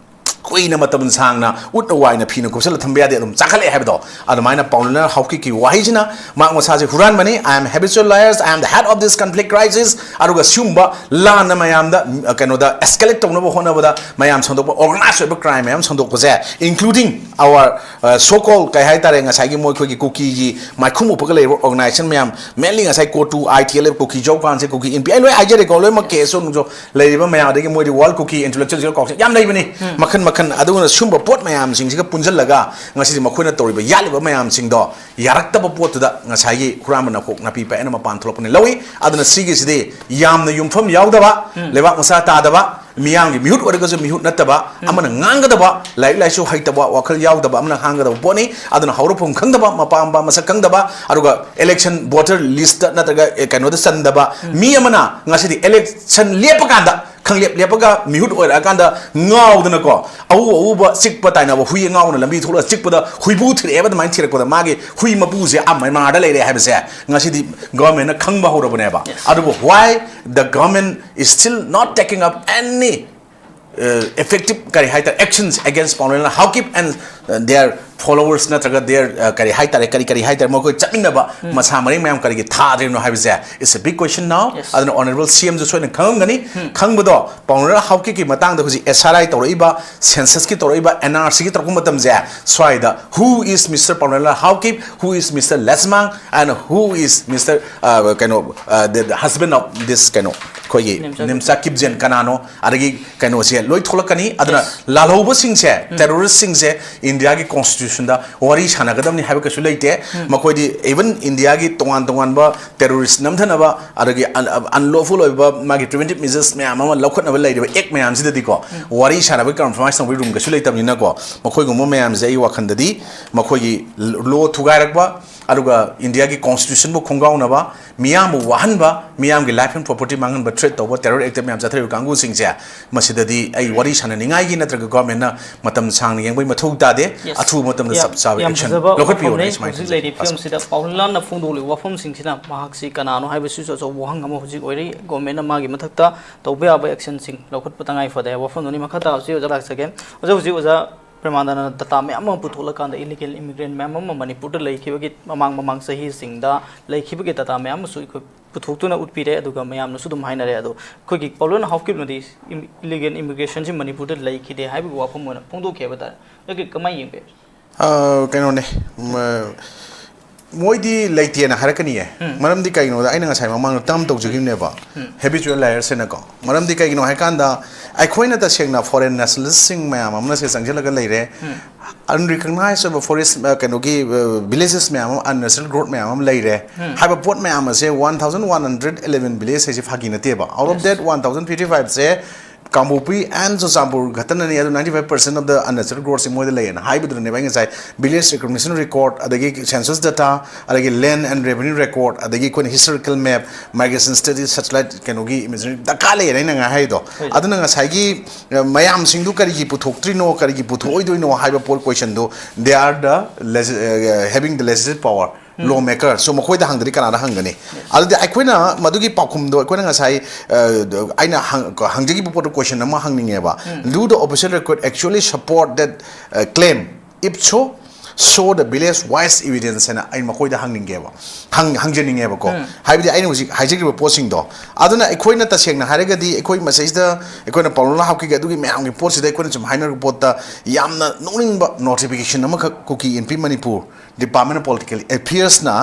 ꯀꯨꯏꯅ, ꯃꯇꯝ ꯁꯥꯡꯅ ꯎꯠꯅ ꯋꯥꯏꯅ ꯐꯤꯅ ꯀꯨꯞꯁꯜꯂ ꯊꯝꯕ ꯌꯥꯗꯦ, ꯑꯗꯨꯝ ꯆꯥꯈꯠꯂꯛꯑꯦ ꯍꯥꯏꯕꯗꯣ꯫ ꯑꯗꯨꯃꯥꯏꯅ ꯄꯥꯎꯂꯤꯅꯔ ꯍꯥꯎꯀꯤꯞꯀꯤ ꯋꯥꯍꯩꯁꯤꯅ ꯃꯍꯥꯛ ꯃꯁꯥꯁꯦ ꯍꯨꯔꯥꯟꯕꯅꯤ, "I am habitual liars, I am the head of this conflict crisis", ꯑꯗꯨꯒ ꯁꯤꯒꯨꯝꯕ ꯂꯥꯟꯅ ꯃꯌꯥꯝꯗ, ꯎꯝ, ꯀꯩꯅꯣꯗ escalate ꯇꯧꯅꯕ ꯍꯣꯠꯅꯕꯗ ꯃꯌꯥꯝ ꯁꯟꯗꯣꯛꯄ, organized ꯑꯣꯏꯕ crime ꯃꯌꯥꯝ ꯁꯟꯗꯣꯛꯄꯁꯦ, including our, uh, so called, ꯀꯩ ꯍꯥꯏꯇꯥꯔꯦ, ꯉꯁꯥꯏꯒꯤ ꯃꯣꯏ ꯑꯩꯈꯣꯏꯒꯤ ꯀꯨꯀꯤꯒꯤ ꯃꯥꯏꯈꯨꯝ ꯎꯞꯄꯒ ꯂꯩꯔꯤꯕ organization ꯃꯌꯥꯝ, mainly ꯉꯁꯥꯏ ꯀꯣꯇꯨ, I T L F, ꯀꯨꯀꯤ ꯖꯧ ꯀꯥꯟꯁꯦ, ꯀꯨꯀꯤ ꯏꯟꯄꯤ, ꯑꯩ ꯂꯣꯏ ꯍꯥꯏꯖꯔꯦꯀꯣ, ꯂꯣꯏꯅꯃꯛ K S O ꯅꯨꯡꯁꯣ ꯂꯩꯔꯤꯕ ꯃꯌꯥꯝ, ꯑꯗꯒꯤ ꯃꯣꯏꯗꯤ World Kuki Intellectual Council ꯌꯥꯝ ꯂꯩꯕꯅꯤ, ꯃꯈꯟ ꯃꯈꯟ꯫ ꯑꯗꯨꯅ ꯁꯨꯝꯕ ꯄꯣꯠ ꯃꯌꯥꯝꯁꯤꯡꯁꯤꯒ ꯄꯨꯟꯁꯤꯜꯂꯒ ꯉꯁꯤꯗꯤ ꯃꯈꯣꯏꯅ ꯇꯧꯔꯤꯕ, ꯌꯥꯠꯂꯤꯕ ꯃꯌꯥꯝꯁꯤꯡꯗꯣ ꯌꯥꯔꯛꯇꯕ ꯄꯣꯠꯇꯨꯗ ꯉꯁꯥꯏꯒꯤ ꯍꯨꯔꯥꯟꯕ ꯅꯀꯣꯛ ꯅꯥꯄꯤ ꯄꯥꯏꯅ ꯃꯄꯥꯟ ꯊꯣꯛꯂꯛꯄꯅꯤ ꯂꯧꯏ꯫ ꯑꯗꯨꯅ ꯁꯤꯒꯤꯁꯤꯗꯤ ꯌꯥꯝꯅ ꯌꯨꯝꯐꯝ ꯌꯥꯎꯗꯕ, ꯂꯩꯕꯥꯛ ꯃꯆꯥ ꯇꯥꯗꯕ, ꯃꯤꯌꯥꯝꯒꯤ ꯃꯤꯍꯨꯠ ꯑꯣꯏꯔꯒꯁꯨ ꯃꯤꯍꯨꯠ ꯅꯠꯇꯕ, ꯑꯃꯅ ꯉꯥꯡꯒꯗꯕ, ꯂꯥꯏꯔꯤꯛ ꯂꯥꯏꯁꯨ ꯍꯩꯇꯕ, ꯋꯥꯈꯜ ꯌꯥꯎꯗꯕ ꯑꯃꯅ ꯉꯥꯡꯒꯗꯕ ꯄꯣꯠꯅꯤ꯫ ꯑꯗꯨꯅ ꯍꯧꯔꯛꯐꯝ ꯈꯪꯗꯕ, ꯃꯄꯥ ꯃꯄꯥ ꯃꯁꯛ ꯈꯪꯗꯕ, ꯑꯗꯨꯒ election voter list ꯅꯠꯇ꯭ꯔꯒ, ꯑꯦ, ꯀꯩꯅꯣꯗ ꯆꯟꯗꯕ ꯃꯤ ꯑꯃꯅ ꯉꯁꯤꯗꯤ election ꯂꯦꯞꯄ ꯀꯥꯟꯗ, ꯈꯪꯂꯦꯞ ꯂꯦꯞꯄꯒ ꯃꯤꯍꯨꯠ ꯑꯣꯏꯔꯛꯑꯀꯥꯟꯗ ꯉꯥꯎꯗꯅꯀꯣ, ꯑꯎ ꯑꯎꯕ ꯆꯤꯛꯄ ꯇꯥꯏꯅꯕ ꯍꯨꯏ ꯑꯉꯥꯎꯅ ꯂꯝꯕꯤ ꯊꯣꯛꯂꯒ ꯆꯤꯛꯄꯗ ꯍꯨꯏꯕꯨ ꯊꯤꯔꯛꯑꯦꯕ꯫ ꯑꯗꯨꯃꯥꯏꯅ ꯊꯤꯔꯛꯄꯗ ꯃꯥꯒꯤ ꯍꯨꯏ ꯃꯄꯨꯁꯦ ꯑꯥ ꯃ꯭ꯌꯥꯟꯃꯥꯔꯗ ꯂꯩꯔꯦ ꯍꯥꯏꯕꯁꯦ ꯉꯁꯤꯗꯤ government ꯅ ꯈꯪꯕ ꯍꯧꯔꯕꯅꯦꯕ꯫ ꯑꯗꯨꯕꯨ why the government is still not taking up any, uh, effective, ꯀꯔꯤ ꯍꯥꯏꯇꯥꯔꯦ, actions against Paulina Haokip and, uh, their followers ꯅꯠꯇ꯭ꯔꯒ their, uh, ꯀꯔꯤ ꯍꯥꯏꯇꯥꯔꯦ, ꯀꯔꯤ ꯀꯔꯤ ꯍꯥꯏꯇꯥꯔꯦ, ꯃꯈꯣꯏ ꯆꯠꯃꯤꯟꯅꯕ ꯃꯁꯥ ꯃꯔꯤ ꯃꯌꯥꯝ ꯀꯔꯤꯒꯤ ꯊꯥꯗ꯭ꯔꯤꯕꯅꯣ ꯍꯥꯏꯕꯁꯦ, it's a big question now꯫ ꯑꯗꯨꯅ honourable C M ꯁꯨ ꯁꯣꯏꯗꯅ ꯈꯪꯉꯝꯒꯅꯤ꯫ ꯈꯪꯕꯗꯣ, ꯄꯥꯎꯅꯔ ꯍꯥꯎꯀꯤꯞꯀꯤ ꯃꯇꯥꯡꯗ ꯍꯧꯖꯤꯛ S R I ꯇꯧꯔꯛꯏꯕ, census ꯀꯤ ꯇꯧꯔꯛꯏꯕ, N R C ꯒꯤ ꯇꯧꯔꯛꯄ ꯃꯇꯝꯁꯦ, ꯁ꯭ꯋꯥꯏꯗ who is Mister Paulina Haokip, who is Mister Lesmang, and who is Mister, uh, ꯀꯩꯅꯣ, uh, the, the husband of this, ꯀꯩꯅꯣ, ꯑꯩꯈꯣꯏꯒꯤ ꯅꯤꯝꯆꯥ ꯅꯤꯝꯆꯥ ꯀꯤꯞꯖꯦꯟ ꯀꯅꯥꯅꯣ? ꯑꯗꯒꯤ ꯀꯩꯅꯣꯁꯦ ꯂꯣꯏ ꯊꯣꯛꯂꯛꯀꯅꯤ꯫ ꯑꯗꯨꯅ ꯂꯥꯜꯍꯧꯕꯁꯤꯡꯁꯦ, terrorist ꯁꯤꯡꯁꯦ India ꯒꯤ constitution ꯗ ꯋꯥꯔꯤ ꯁꯥꯟꯅꯒꯗꯕꯅꯤ ꯍꯥꯏꯕ ꯀꯩꯁꯨ ꯂꯩꯇꯦ꯫ ꯃꯈꯣꯏꯗꯤ even India ꯒꯤ ꯇꯣꯉꯥꯟ ꯇꯣꯉꯥꯟꯕ terrorist ꯅꯝꯊꯅꯕ, ꯑꯗꯒꯤ un-, unlawful ꯑꯣꯏꯕ ꯃꯥꯒꯤ preventive measures ꯃꯌꯥꯝ ꯑꯃ ꯂꯧꯈꯠꯅꯕ ꯂꯩꯔꯤꯕ act ꯃꯌꯥꯝꯁꯤꯗꯗꯤꯀꯣ, ꯋꯥꯔꯤ ꯁꯥꯟꯅꯕꯒꯤ, compromise ꯇꯧꯕꯒꯤ room ꯀꯩꯁꯨ ꯂꯩꯇꯕꯅꯤꯅꯀꯣ, ꯃꯈꯣꯏꯒꯨꯝꯕ ꯃꯌꯥꯝꯁꯦ ꯑꯩꯒꯤ ꯋꯥꯈꯜꯗꯗꯤ ꯃꯈꯣꯏꯒꯤ law ꯊꯨꯒꯥꯏꯔꯛꯄ, ꯑꯗꯨꯒ ꯏꯟꯗꯤꯌꯥꯒꯤ ꯀꯣꯟꯁꯇꯤꯇ꯭ꯌꯨꯁꯟꯕꯨ ꯈꯣꯡꯒꯥꯎꯅꯕ, ꯃꯤꯌꯥꯝꯕꯨ ꯋꯥꯍꯟꯕ, ꯃꯤꯌꯥꯝꯒꯤ life and property ꯃꯥꯡꯍꯟꯕ, threat ꯇꯧꯕ, terror act ꯃꯌꯥꯝ ꯆꯠꯊꯔꯤꯕ ꯀꯥꯡꯕꯨꯁꯤꯡꯁꯦ, ꯃꯁꯤꯗꯗꯤ ꯑꯩ ꯋꯥꯔꯤ ꯁꯥꯟꯅꯅꯤꯡꯉꯥꯏꯒꯤ ꯅꯠꯇ꯭ꯔꯒ government ꯅ ꯃꯇꯝ ꯁꯥꯡꯅ ꯌꯦꯡꯕꯒꯤ ꯃꯊꯧ ꯇꯥꯗꯦ꯫ Yes. ꯑꯊꯨꯕ ꯃꯇꯝꯗ ꯌꯥꯝ, ꯆꯞ ꯆꯥꯕ ꯌꯥꯝ action ꯐꯖꯕ ꯂꯧꯈꯠꯄꯤꯌꯣꯅ ꯋꯥꯐꯝꯅꯤ꯫ ꯑꯩ ꯁꯨꯃꯥꯏꯅ ꯍꯧꯖꯤꯛ ꯊꯝꯖꯒꯦ꯫ ꯂꯩꯔꯤꯕ ꯐꯤꯕꯝꯁꯤꯗ ꯄꯥꯎꯜ ꯂꯥꯟꯅ ꯐꯣꯡꯗꯣꯛꯂꯤꯕ ꯋꯥꯐꯝꯁꯤꯡꯁꯤꯅ ꯃꯍꯥꯛꯁꯤ ꯀꯅꯥꯅꯣ ꯍꯥꯏꯕꯁꯤꯁꯨ ꯑꯆꯧꯕ ꯋꯥꯍꯪ ꯑꯃ ꯍꯧꯖꯤꯛ ꯑꯣꯏꯔꯤ꯫ Government ꯅ ꯃꯥꯒꯤ ꯃꯊꯛꯇ ꯇꯧꯕ ꯌꯥꯕ action ꯁꯤꯡ ꯂꯧꯈꯠꯄ ꯇꯉꯥꯏ ꯐꯗꯦ ꯍꯥꯏꯕ ꯋꯥꯐꯝꯗꯨꯅꯤ꯫ ꯃꯈꯥ ꯇꯥꯕꯁꯤ ꯑꯣꯖꯥ ꯂꯥꯛꯆꯒꯦ꯫ ꯑꯣꯖꯥ, ꯍꯧꯖꯤꯛ ꯑꯣꯖꯥ ꯄ꯭ꯔꯦꯃꯥꯅꯟꯗꯅ data ꯃꯌꯥꯝ ꯑꯃ ꯄꯨꯊꯣꯛꯂꯀꯥꯟꯗ illegal immigrant ꯃꯌꯥꯝ ꯑꯃ ꯃꯅꯤꯄꯨꯔꯗ ꯂꯩꯈꯤꯕꯒꯤ ꯃꯃꯥꯡ ꯃꯃꯥꯡ ꯆꯍꯤꯁꯤꯡꯗ ꯂꯩꯈꯤꯕꯒꯤ data ꯃꯌꯥꯝ ꯑꯃꯁꯨ ꯑꯩꯈꯣꯏ ꯄꯨꯊꯣꯛꯇꯨꯅ ꯎꯠꯄꯤꯔꯦ꯫ ꯑꯗꯨꯒ ꯃꯌꯥꯝꯅꯁꯨ ꯑꯗꯨꯝ ꯍꯥꯏꯅꯔꯦ꯫ ꯑꯗꯣ ꯑꯩꯈꯣꯏꯒꯤ ꯄꯥꯎꯂꯣꯟ ꯍꯥꯎꯀꯤꯞꯅꯗꯤ ꯏꯝ-, illegal immigration ꯁꯤ ꯃꯅꯤꯄꯨꯔꯗ ꯂꯩꯈꯤꯗꯦ ꯍꯥꯏꯕꯒꯤ ꯋꯥꯐꯝ ꯑꯣꯏꯅ ꯐꯣꯡꯗꯣꯛꯈꯤ ꯍꯥꯏꯕ ꯇꯥꯔꯦ꯫ ꯑꯗꯨꯒꯤ ꯀꯃꯥꯏꯅ ꯌꯦꯡꯕꯤ? ꯑ, ꯀꯩꯅꯣꯅꯦ, ꯃ-, ꯃꯣꯏꯗꯤ ꯂꯩꯇꯦꯅ ꯍꯥꯏꯔꯛꯀꯅꯤꯌꯦ꯫ ꯎꯝ꯫ ꯃꯔꯝꯗꯤ ꯀꯩꯒꯤꯅꯣꯗ, ꯑꯩꯅ ꯉꯁꯥꯏ ꯃꯃꯥꯡꯗ term ꯇꯧꯖꯈꯤꯕꯅꯦꯕ, ꯎꯝ꯫ Habitual liars ꯍꯥꯏꯅꯀꯣ꯫ ꯃꯔꯝꯗꯤ ꯀꯩꯒꯤꯅꯣ ꯍꯥꯏꯀꯥꯟꯗ, ꯑꯩꯈꯣꯏꯅ ꯇꯁꯦꯡꯅ foreign nationalist ꯁꯤꯡ ꯃꯌꯥꯝ ꯑꯃꯅ ꯁꯤꯗ ꯆꯪꯁꯤꯜꯂꯒ ꯂꯩꯔꯦ꯫ ꯎꯝ꯫ Unrecognized ꯑꯣꯏꯕ forest, ꯑ, ꯀꯩꯅꯣꯒꯤ, ꯑ, villages ꯃꯌꯥꯝ ꯑꯃ, unnatural growth ꯃꯌꯥꯝ ꯑꯃ ꯂꯩꯔꯦ꯫ ꯎꯝ꯫ ꯍꯥꯏꯕ ꯄꯣꯠ ꯃꯌꯥꯝ ꯑꯁꯦ one thousand one hundred eleven village ꯍꯥꯏꯁꯦ ꯐꯥꯒꯤ ꯅꯠꯇꯦꯕ꯫ Out of Yes. that one thousand fifty five say Kangpokpi and Churachandpur ꯈꯛꯇꯅꯅꯤ, ꯑꯗꯨ ninety five percent of the unnatural growth ꯁꯤ ꯃꯣꯏꯗ ꯂꯩꯌꯦꯅ ꯍꯥꯏꯕꯗꯨꯅꯅꯦꯕ ꯑꯩ ꯉꯁꯥꯏ village recognition record, ꯑꯗꯒꯤ census data, ꯑꯗꯒꯤ land and revenue record, ꯑꯗꯒꯤ ꯑꯩꯈꯣꯏꯅ historical map, migration study, satellite ꯀꯩꯅꯣꯒꯤ imagery ꯗꯔꯀꯥꯔ ꯂꯩꯌꯦꯅ ꯑꯩꯅ ꯉꯥꯏ ꯍꯥꯏꯗꯣ꯫ ꯍꯣꯏ꯫ ꯑꯗꯨꯅ ꯉꯁꯥꯏꯒꯤ, ꯑ, ꯃꯌꯥꯝꯁꯤꯡꯗꯨ ꯀꯔꯤꯒꯤ ꯄꯨꯊꯣꯛꯇ꯭ꯔꯤꯅꯣ, ꯀꯔꯤꯒꯤ ꯄꯨꯊꯣꯛꯑꯣꯏꯗꯣꯏꯅꯣ ꯍꯥꯏꯕ ꯄꯣꯠ question do, they are the legi-, ꯑ, having the legislative power, um. Lawmaker꯫ So ꯃꯈꯣꯏꯗ ꯍꯪꯗ꯭ꯔꯗꯤ ꯀꯅꯥꯗ ꯍꯪꯒꯅꯤ? Yes. ꯑꯗꯨꯗꯤ ꯑꯩꯈꯣꯏꯅ ꯃꯗꯨꯒꯤ ꯄꯥꯎꯈꯨꯝꯗꯣ ꯑꯩꯈꯣꯏꯅ ꯉꯁꯥꯏ, ꯑ, ꯑꯩꯅ ꯍꯪ-, ꯍꯪꯖꯈꯤꯕ ꯄꯣꯠꯇꯣ question ꯑꯃ ꯍꯪꯅꯤꯡꯉꯦꯕ꯫ ꯎꯝ꯫ Do the official record actually support that, uh, claim? If so, show the village wise evidence ꯍꯥꯏꯅ ꯑꯩ ꯃꯈꯣꯏꯗ ꯍꯪꯅꯤꯡꯉꯦꯕ, ꯍꯪ-, ꯍꯪꯖꯅꯤꯡꯉꯦꯕꯀꯣ꯫ ꯎꯝ꯫ ꯍꯥꯏꯕꯗꯤ ꯑꯩꯅ ꯍꯧꯖꯤꯛ ꯍꯥꯏꯖꯈꯤꯕ ꯄꯣꯠꯁꯤꯡꯗꯣ, ꯑꯗꯨꯅ ꯑꯩꯈꯣꯏꯅ ꯇꯁꯦꯡꯅ ꯍꯥꯏꯔꯒꯗꯤ ꯑꯩꯈꯣꯏ ꯃꯁꯤꯗꯩꯁꯤꯗ ꯑꯩꯈꯣꯏꯅ ꯄꯥꯎꯂꯣꯟ ꯍꯥꯎꯀꯤꯞꯀꯤ ꯑꯗꯨꯒꯤ ꯃꯌꯥꯝꯒꯤ ꯄꯣꯠꯁꯤꯗ ꯑꯩꯈꯣꯏꯅ ꯁꯨꯝ ꯍꯥꯏꯅꯔꯛꯄ ꯄꯣꯠꯇ ꯌꯥꯝꯅ ꯅꯣꯛꯅꯤꯡꯕ notification ꯑꯃꯈꯛ ꯀꯨꯀꯤ ꯏꯟꯄꯤ Manipur Department of Political Affairs ꯅ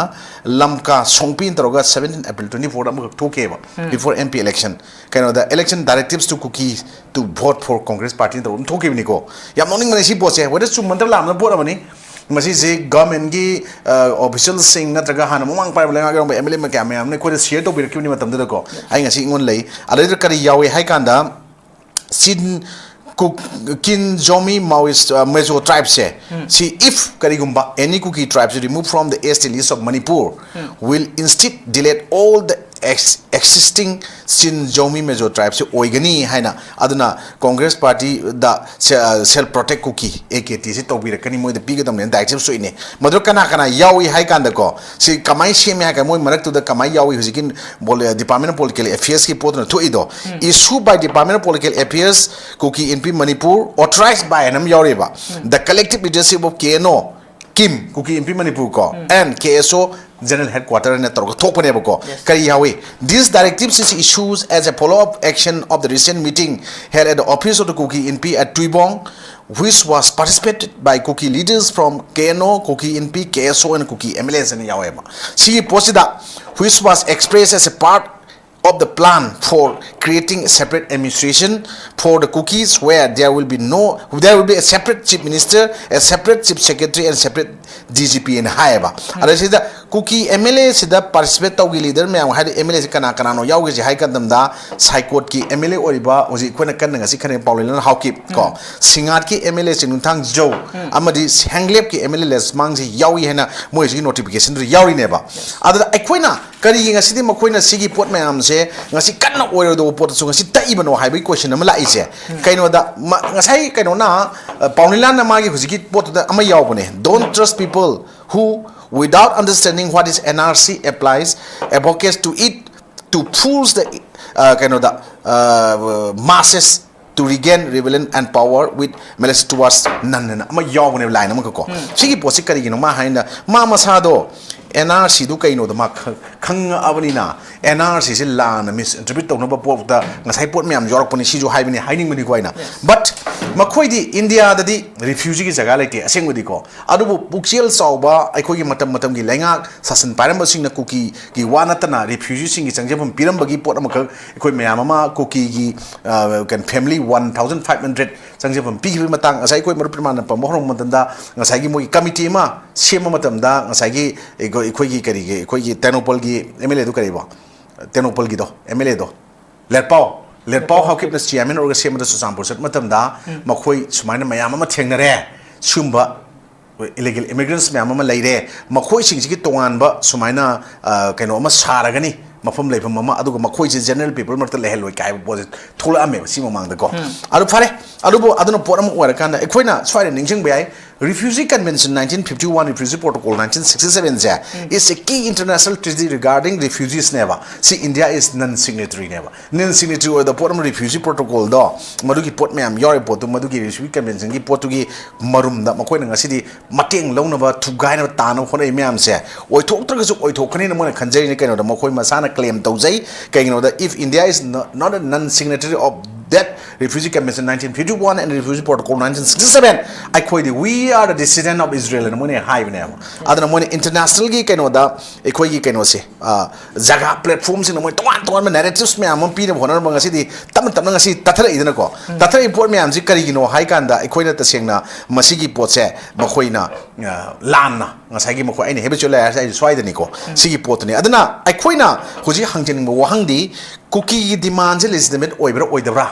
ꯂꯝꯀꯥ ꯁꯣꯡꯄꯤꯅ ꯇꯧꯔꯒ seventeen April twenty four ꯗ ꯑꯃꯈꯛ ꯊꯣꯛꯈꯤꯑꯕ, ꯎꯝ꯫ Before M P election, ꯀꯩꯅꯣꯗ, election directives to Kuki to vote for Congress party ꯅ ꯇꯧꯔꯒ ꯑꯗꯨꯝ ꯊꯣꯛꯈꯤꯕꯅꯤꯀꯣ꯫ ꯌꯥꯝ ꯅꯣꯛꯅꯤꯡꯕꯅꯤ ꯁꯤ ꯄꯣꯠꯁꯦ, whether ꯆꯨꯝꯕ ꯅꯠꯇ꯭ꯔ ꯂꯥꯟꯕ ꯄꯣꯠ ꯑꯃꯅꯤ꯫ ꯃꯁꯤꯁꯦ government ꯒꯤ, ꯑ, official ꯁꯤꯡ ꯅꯠꯇ꯭ꯔꯒ ꯍꯥꯟꯅ ꯃꯃꯥꯡ ꯄꯥꯏꯕ ꯂꯩꯉꯥꯛ ꯌꯥꯎꯔꯝꯕ M L A ꯀꯌꯥ ꯃꯌꯥꯝꯅ ꯑꯩꯈꯣꯏꯗ share ꯇꯧꯕꯤꯔꯛꯈꯤꯕꯅꯤ ꯃꯇꯝꯗꯨꯗꯀꯣ꯫ ꯑꯩ ꯉꯁꯤ ꯑꯩꯉꯣꯟꯗ ꯂꯩ꯫ ꯑꯗꯩꯗ ꯀꯔꯤ ꯌꯥꯎꯏ ꯍꯥꯏ ꯀꯥꯟꯗ, ꯆꯤꯟ Kuk, Kin, Zomi, Maoist, uh, Mizo tribes ꯁꯦ, ꯁꯤ if ꯀꯔꯤꯒꯨꯝꯕ any Kuki tribes remove from the S T list of Manipur will instead delete all the ex existing Chin, Zomi, Mizo tribes ꯁꯦ ꯑꯣꯏꯒꯅꯤ ꯍꯥꯏꯅ, ꯑꯗꯨꯅ Congress Party the self protect Kuki, A K T ꯁꯤ ꯇꯧꯕꯤꯔꯛꯀꯅꯤ, ꯃꯣꯏꯗ ꯄꯤꯒꯗꯕꯅꯦꯅ directive ꯁꯣꯛꯏꯅꯦ꯫ ꯃꯗꯨ ꯀꯅꯥ ꯀꯅꯥ ꯌꯥꯎꯏ ꯍꯥꯏ ꯀꯥꯟꯗꯀꯣ, ꯁꯤ ꯀꯃꯥꯏꯅ ꯁꯦꯝꯃꯦ ꯍꯥꯏ ꯀꯥꯟꯗ, ꯃꯣꯏ ꯃꯔꯛꯇꯨꯗ ꯀꯃꯥꯏꯅ ꯌꯥꯎꯏ ꯍꯧꯖꯤꯛꯀꯤ poly-, Department of Political Affairs ꯀꯤ ꯄꯣꯠꯇꯨꯅ ꯊꯣꯛꯏꯗꯣ? Issue by Department of Political Affairs, Kuki Inpi Manipur, authorized by ꯍꯥꯏꯅ ꯑꯃ ꯌꯥꯎꯔꯤꯕ꯫ The collective leadership of K N O, ꯀꯤꯝ, Kuki Inpi Manipur ꯀꯣ, and K S O General Headquarter ꯍꯥꯏꯅ ꯇꯧꯔꯒ ꯊꯣꯛꯄꯅꯦꯕꯀꯣ꯫ Yes. ꯀꯔꯤ ꯌꯥꯎꯏ? This directive is issued as a follow-up action of the recent meeting held at the office of the Kuki Inpi at Tuibong, which was participated by Kuki leaders from K N O, Kuki Inpi, K S O, and Kuki M L As ꯍꯥꯏꯅ ꯌꯥꯎꯋꯦꯕ꯫ ꯁꯤꯒꯤ ꯄꯣꯠꯁꯤꯗ, which was expressed as a part of the plan for creating a separate administration for the Kukis, where there will be no, there will be a separate chief minister, a separate chief secretary, and separate D G P ꯍꯥꯏꯅ ꯍꯥꯏꯌꯦꯕ꯫ ꯑꯗ ꯁꯤꯗ Kuki M L A ꯁꯤꯗ participate ꯇꯧꯈꯤ leader ꯃꯌꯥꯝ ꯍꯥꯏꯗꯤ M L A ꯁꯤ ꯀꯅꯥ ꯀꯅꯥꯅꯣ ꯌꯥꯎꯈꯤꯁꯦ ꯍꯥꯏ ꯀꯥꯟꯗ, ꯁꯥꯏꯀꯣꯠꯀꯤ M L A ꯑꯣꯏꯔꯤꯕ ꯍꯧꯖꯤꯛ ꯑꯩꯈꯣꯏꯅ ꯀꯟꯅ ꯉꯁꯤ ꯈꯟꯅꯔꯤꯕ ꯄꯥꯎꯂꯦꯂꯥꯟ ꯍꯥꯎꯀꯤꯞ ꯀꯣ, ꯁꯤꯡꯉꯥꯠꯀꯤ M L A ꯆꯤꯡꯅꯨꯡꯊꯥꯡ ꯖꯧ, ꯑꯃꯗꯤ ꯍꯦꯡꯂꯦꯞꯀꯤ M L A ꯂꯦꯁꯃꯥꯡꯁꯤ ꯌꯥꯎꯏ ꯍꯥꯏꯅ ꯃꯣꯏ ꯍꯧꯖꯤꯛꯀꯤ notification ꯗꯨꯗ ꯌꯥꯎꯔꯤꯅꯦꯕ꯫ ꯑꯗꯨꯗ ꯑꯩꯈꯣꯏꯅ ꯀꯔꯤꯒꯤ ꯉꯁꯤꯗꯤ ꯃꯈꯣꯏꯅ ꯁꯤꯒꯤ ꯄꯣꯠ ꯃꯌꯥꯝꯁꯦ ꯉꯁꯤ ꯀꯟꯅ ꯑꯣꯏꯔꯣꯏꯗꯧꯕ ꯄꯣꯠꯇꯁꯨ ꯉꯁꯤ ꯇꯛꯏꯕꯅꯣ ꯍꯥꯏꯕꯒꯤ question ꯑꯃ ꯂꯥꯛꯏꯁꯦ꯫ ꯀꯩꯅꯣꯗ ꯃ-, ꯉꯁꯥꯏ ꯀꯩꯅꯣꯅ, ꯑ, ꯄꯥꯎꯅꯤꯂꯥꯟꯅ ꯃꯥꯒꯤ ꯍꯧꯖꯤꯛꯀꯤ ꯄꯣꯠꯇꯨꯗ ꯑꯃ ꯌꯥꯎꯕꯅꯦ, "Don't trust people who, without understanding what is N R C applies, advocates to it to force the, uh, ꯀꯩꯅꯣꯗ, uh, masses to regain relevance and power with malice towards none" ꯍꯥꯏꯅ ꯑꯃ ꯌꯥꯎꯕꯅꯦꯕ, line ꯑꯃꯈꯛ ꯀꯣ꯫ ꯁꯤꯒꯤ ꯄꯣꯠꯁꯤ ꯀꯔꯤꯒꯤꯅꯣ ꯃꯥ ꯍꯥꯏꯅ, ꯃꯥ ꯃꯁꯥꯗꯣ N R C ꯗꯨ ꯀꯩꯅꯣꯗꯣ ꯃꯥ ꯈ-, ꯈꯪꯉꯛꯑꯕꯅꯤꯅ, N R C ꯁꯤ ꯂꯥꯟꯅ misinterpret ꯇꯧꯅꯕ ꯄꯣꯠꯇ ꯉꯁꯥꯏ ꯄꯣꯠ ꯃꯌꯥꯝ ꯌꯥꯎꯔꯛꯄꯅꯤ, ꯁꯤꯁꯨ ꯍꯥꯏꯕꯅꯤ, ꯍꯥꯏꯅꯤꯡꯕꯅꯤꯀꯣ ꯑꯩꯅ꯫ Yes. But ꯃꯈꯣꯏꯗꯤ ꯏꯟꯗꯤꯌꯥꯗꯗꯤ refugee ꯒꯤ ꯖꯒꯥ ꯂꯩꯇꯦ ꯑꯁꯦꯡꯕꯗꯤꯀꯣ꯫ ꯑꯗꯨꯕꯨ ꯄꯨꯛꯆꯦꯜ ꯆꯥꯎꯕ ꯑꯩꯈꯣꯏꯒꯤ ꯃꯇꯝ ꯃꯇꯝꯒꯤ ꯂꯩꯉꯥꯛ ꯁꯥꯁꯟ ꯄꯥꯏꯔꯝꯕꯁꯤꯡꯅ ꯀꯨꯀꯤꯒꯤ ꯋꯥ ꯅꯠꯇꯅ refugee ꯁꯤꯡꯒꯤ ꯆꯪꯖꯐꯝ ꯄꯤꯔꯝꯕꯒꯤ ꯄꯣꯠ ꯑꯃꯈꯛ ꯑꯩꯈꯣꯏ ꯃꯌꯥꯝ ꯑꯃ ꯀꯨꯀꯤꯒꯤ, ꯑ, ꯀꯩꯅꯣ, family one thousand five hundred ꯆꯪꯖꯐꯝ ꯄꯤꯈꯤꯕꯒꯤ ꯃꯇꯥꯡ ꯉꯁꯥꯏ ꯑꯩꯈꯣꯏ ꯃꯔꯨꯞ ꯏꯃꯥꯟꯅꯕ ꯄꯟꯕ ꯍꯧꯔꯛꯄ ꯃꯇꯝꯗ ꯉꯁꯥꯏꯒꯤ ꯃꯣꯏꯒꯤ committee ꯑꯃ ꯁꯦꯝꯕ ꯃꯇꯝꯗ ꯉꯁꯥꯏꯒꯤ ꯑꯩꯈꯣꯏ-, ꯑꯩꯈꯣꯏꯒꯤ ꯀꯔꯤꯒꯤ, ꯑꯩꯈꯣꯏꯒꯤ ꯇꯦꯡꯅꯧꯄꯜꯒꯤ M L A ꯗꯣ ꯀꯔꯤꯕꯣ? ꯇꯦꯡꯅꯧꯄꯜꯒꯤꯗꯣ, M L A ꯗꯣ, ꯂꯦꯠꯄꯥꯎ꯫ ꯂꯦꯠꯄꯥꯎ ꯍꯥꯎꯀꯤꯞꯅ ꯆꯤꯌꯥꯔꯃꯦꯟ ꯑꯣꯏꯔꯒ ꯁꯦꯝꯕꯗ ꯆꯨꯔꯆꯥꯟꯄꯨꯔ ꯆꯠꯄ ꯃꯇꯝꯗ ꯃꯈꯣꯏ ꯁꯨꯃꯥꯏꯅ ꯃꯌꯥꯝ ꯑꯃ ꯊꯦꯡꯅꯔꯦ꯫ ꯁꯤꯒꯨꯝꯕ ꯏꯂꯤꯒꯦꯜ ꯏꯃꯤꯒ꯭ꯔꯦꯟꯠꯁ ꯃꯌꯥꯝ ꯑꯃ ꯂꯩꯔꯦ, ꯃꯈꯣꯏꯁꯤꯡꯁꯤꯒꯤ ꯇꯣꯉꯥꯟꯕ ꯁꯨꯃꯥꯏꯅ, ꯑ, ꯀꯩꯅꯣ ꯑꯃ ꯁꯥꯔꯒꯅꯤ, ꯃꯐꯝ ꯂꯩꯐꯝ ꯑꯃ, ꯑꯗꯨꯒ ꯃꯈꯣꯏꯁꯦ ꯖꯦꯅꯔꯦꯜ ꯄꯤꯄꯜ ꯃꯔꯛꯇ ꯂꯩꯍꯜꯂꯣꯏ ꯀꯥꯏꯕ ꯄꯣꯠꯁꯦ ꯊꯣꯛꯂꯛꯑꯝꯃꯦꯕ ꯁꯤ ꯃꯃꯥꯡꯗꯀꯣ꯫ ꯑꯗꯨ ꯐꯔꯦ, ꯑꯗꯨꯕꯨ ꯑꯗꯨꯅ ꯄꯣꯠ ꯑꯃ ꯑꯣꯏꯔꯀꯥꯟꯗ ꯑꯩꯈꯣꯏꯅ ꯁ꯭ꯋꯥꯏꯗ ꯅꯤꯡꯁꯤꯡꯕ ꯌꯥꯏ, Refugee Convention nineteen fifty one, Refugee Protocol nineteen sixty seven say is a key international treaty regarding refugees ꯅꯦꯕ꯫ ꯁꯤ India is non signatory ꯅꯦꯕ꯫ Non signatory ꯑꯣꯏꯕ ꯄꯣꯠ ꯑꯃ, Refugee Protocol ꯗꯣ, ꯃꯗꯨꯒꯤ ꯄꯣꯠ ꯃꯌꯥꯝ ꯌꯥꯎꯔꯤꯕ ꯄꯣꯠꯇꯨ, ꯃꯗꯨꯒꯤ Refugee Convention ꯒꯤ ꯄꯣꯠꯇꯨꯒꯤ ꯃꯔꯨꯝꯗ ꯃꯈꯣꯏꯅ ꯉꯁꯤꯗꯤ ꯃꯇꯦꯡ ꯂꯧꯅꯕ, ꯊꯨꯒꯥꯏꯅꯕ, ꯇꯥꯅꯕ ꯍꯣꯠꯅꯔꯤ ꯃꯌꯥꯝꯁꯦ ꯑꯣꯏꯊꯣꯛꯇ꯭ꯔꯒꯁꯨ ꯑꯣꯏꯊꯣꯛꯀꯅꯤꯅ ꯃꯣꯏꯅ ꯈꯟꯖꯔꯤꯅꯤ꯫ ꯀꯩꯅꯣꯗ ꯃꯈꯣꯏ ꯃꯁꯥꯅ claim ꯇꯧꯖꯩ꯫ ꯀꯩꯒꯤꯅꯣꯗ, if India is no-, not a non signatory of that Refugee Convention nineteen fifty one and Refugee Protocol nineteen sixty seven, ꯑꯩꯈꯣꯏꯗꯤ we are the descendant of Israel ꯍꯥꯏꯅ ꯃꯣꯏꯅ ꯍꯥꯏꯕꯅꯦꯕ꯫ ꯑꯗꯨꯅ ꯃꯣꯏꯅ international ꯒꯤ ꯀꯩꯅꯣꯗ ꯑꯩꯈꯣꯏꯒꯤ ꯀꯩꯅꯣꯁꯦ, ꯑ, ꯖꯒꯥ platform ꯁꯤꯡꯗ ꯃꯣꯏ ꯇꯣꯉꯥꯟ ꯇꯣꯉꯥꯟꯕ narratives ꯃꯌꯥꯝ ꯑꯃ ꯄꯤꯅꯕ ꯍꯣꯠꯅꯔꯝꯕ ꯉꯁꯤꯗꯤ ꯇꯞꯅ ꯇꯞꯅ ꯉꯁꯤ ꯇꯠꯊꯔꯛꯏꯗꯅꯀꯣ꯫ ꯇꯠꯊꯔꯛꯏꯕ ꯄꯣꯠ ꯃꯌꯥꯝꯁꯤ ꯀꯔꯤꯒꯤꯅꯣ ꯍꯥꯏ ꯀꯥꯟꯗ, ꯑꯩꯈꯣꯏꯅ ꯇꯁꯦꯡꯅ ꯃꯁꯤꯒꯤ ꯄꯣꯠꯁꯦ ꯃꯈꯣꯏꯅ, ꯑ, ꯂꯥꯟꯅ, ꯉꯁꯥꯏꯒꯤ ꯃꯈꯣꯏ, ꯑꯩꯅ habitual liars ꯍꯥꯏꯁꯦ ꯁ꯭ꯋꯥꯏꯗꯅꯤꯀꯣ꯫ ꯁꯤꯒꯤ ꯄꯣꯠꯇꯨꯅꯤ꯫ ꯑꯗꯨꯅ ꯑꯩꯈꯣꯏꯅ ꯍꯧꯖꯤꯛ ꯍꯪꯖꯅꯤꯡꯕ ꯋꯥꯍꯪꯗꯤ, ꯀꯨꯀꯤꯒꯤ demand ꯁꯦ legitimate ꯑꯣꯏꯕ꯭ꯔꯥ ꯑꯣꯏꯗꯕ꯭ꯔꯥ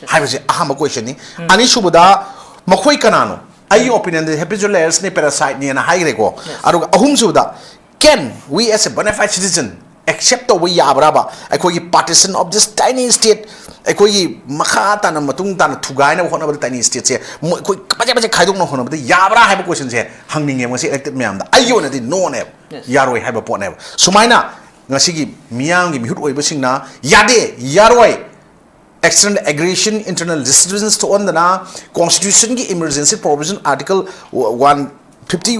ꯍꯥꯏꯕꯁꯦ ꯑꯍꯥꯟꯕ question ꯅꯤ꯫ ꯑꯅꯤꯁꯨꯕꯗ, ꯃꯈꯣꯏ ꯀꯅꯥꯅꯣ? ꯑꯩꯒꯤ opinion ꯗꯗꯤ habitual liars ꯅꯤ, parasite ꯅꯦꯅ ꯍꯥꯏꯈ꯭ꯔꯦꯀꯣ꯫ ꯑꯗꯨꯒ ꯑꯍꯨꯝꯁꯨꯕꯗ, can we as a bona fide citizen accept ꯇꯧꯕ ꯌꯥꯕ꯭ꯔꯥꯕ ꯑꯩꯈꯣꯏꯒꯤ partition of this tiny state, ꯑꯩꯈꯣꯏꯒꯤ ꯃꯈꯥ ꯇꯥꯅ, ꯃꯇꯨꯡ ꯇꯥꯅ ꯊꯨꯒꯥꯏꯅꯕ ꯍꯣꯠꯅꯕꯗ tiny state ꯁꯦ ꯃꯣꯏ, ꯑꯩꯈꯣꯏ ꯀꯃꯥꯏ ꯀꯃꯥꯏ ꯈꯥꯏꯗꯣꯛꯅꯕ ꯍꯣꯠꯅꯕꯗ ꯌꯥꯕ꯭ꯔꯥ ꯍꯥꯏꯕ question ꯁꯦ ꯍꯪꯅꯤꯡꯉꯦ ꯉꯁꯤ elected ꯃꯌꯥꯝꯗ꯫ ꯑꯩꯒꯤ ꯑꯣꯏꯅꯗꯤ no ꯅꯦꯕ꯫ ꯌꯥꯔꯣꯏ ꯍꯥꯏꯕ ꯄꯣꯠꯅꯦꯕ꯫ ꯁꯨꯃꯥꯏꯅ ꯉꯁꯤꯒꯤ ꯃꯤꯌꯥꯝꯒꯤ ꯃꯤꯍꯨꯠ ꯑꯣꯏꯕꯁꯤꯡꯅ ꯌꯥꯗꯦ, ꯌꯥꯔꯣꯏ, external aggression, internal disturbance ꯊꯣꯛꯍꯟꯗꯅ, constitution ꯒꯤ emergency provision article one fifty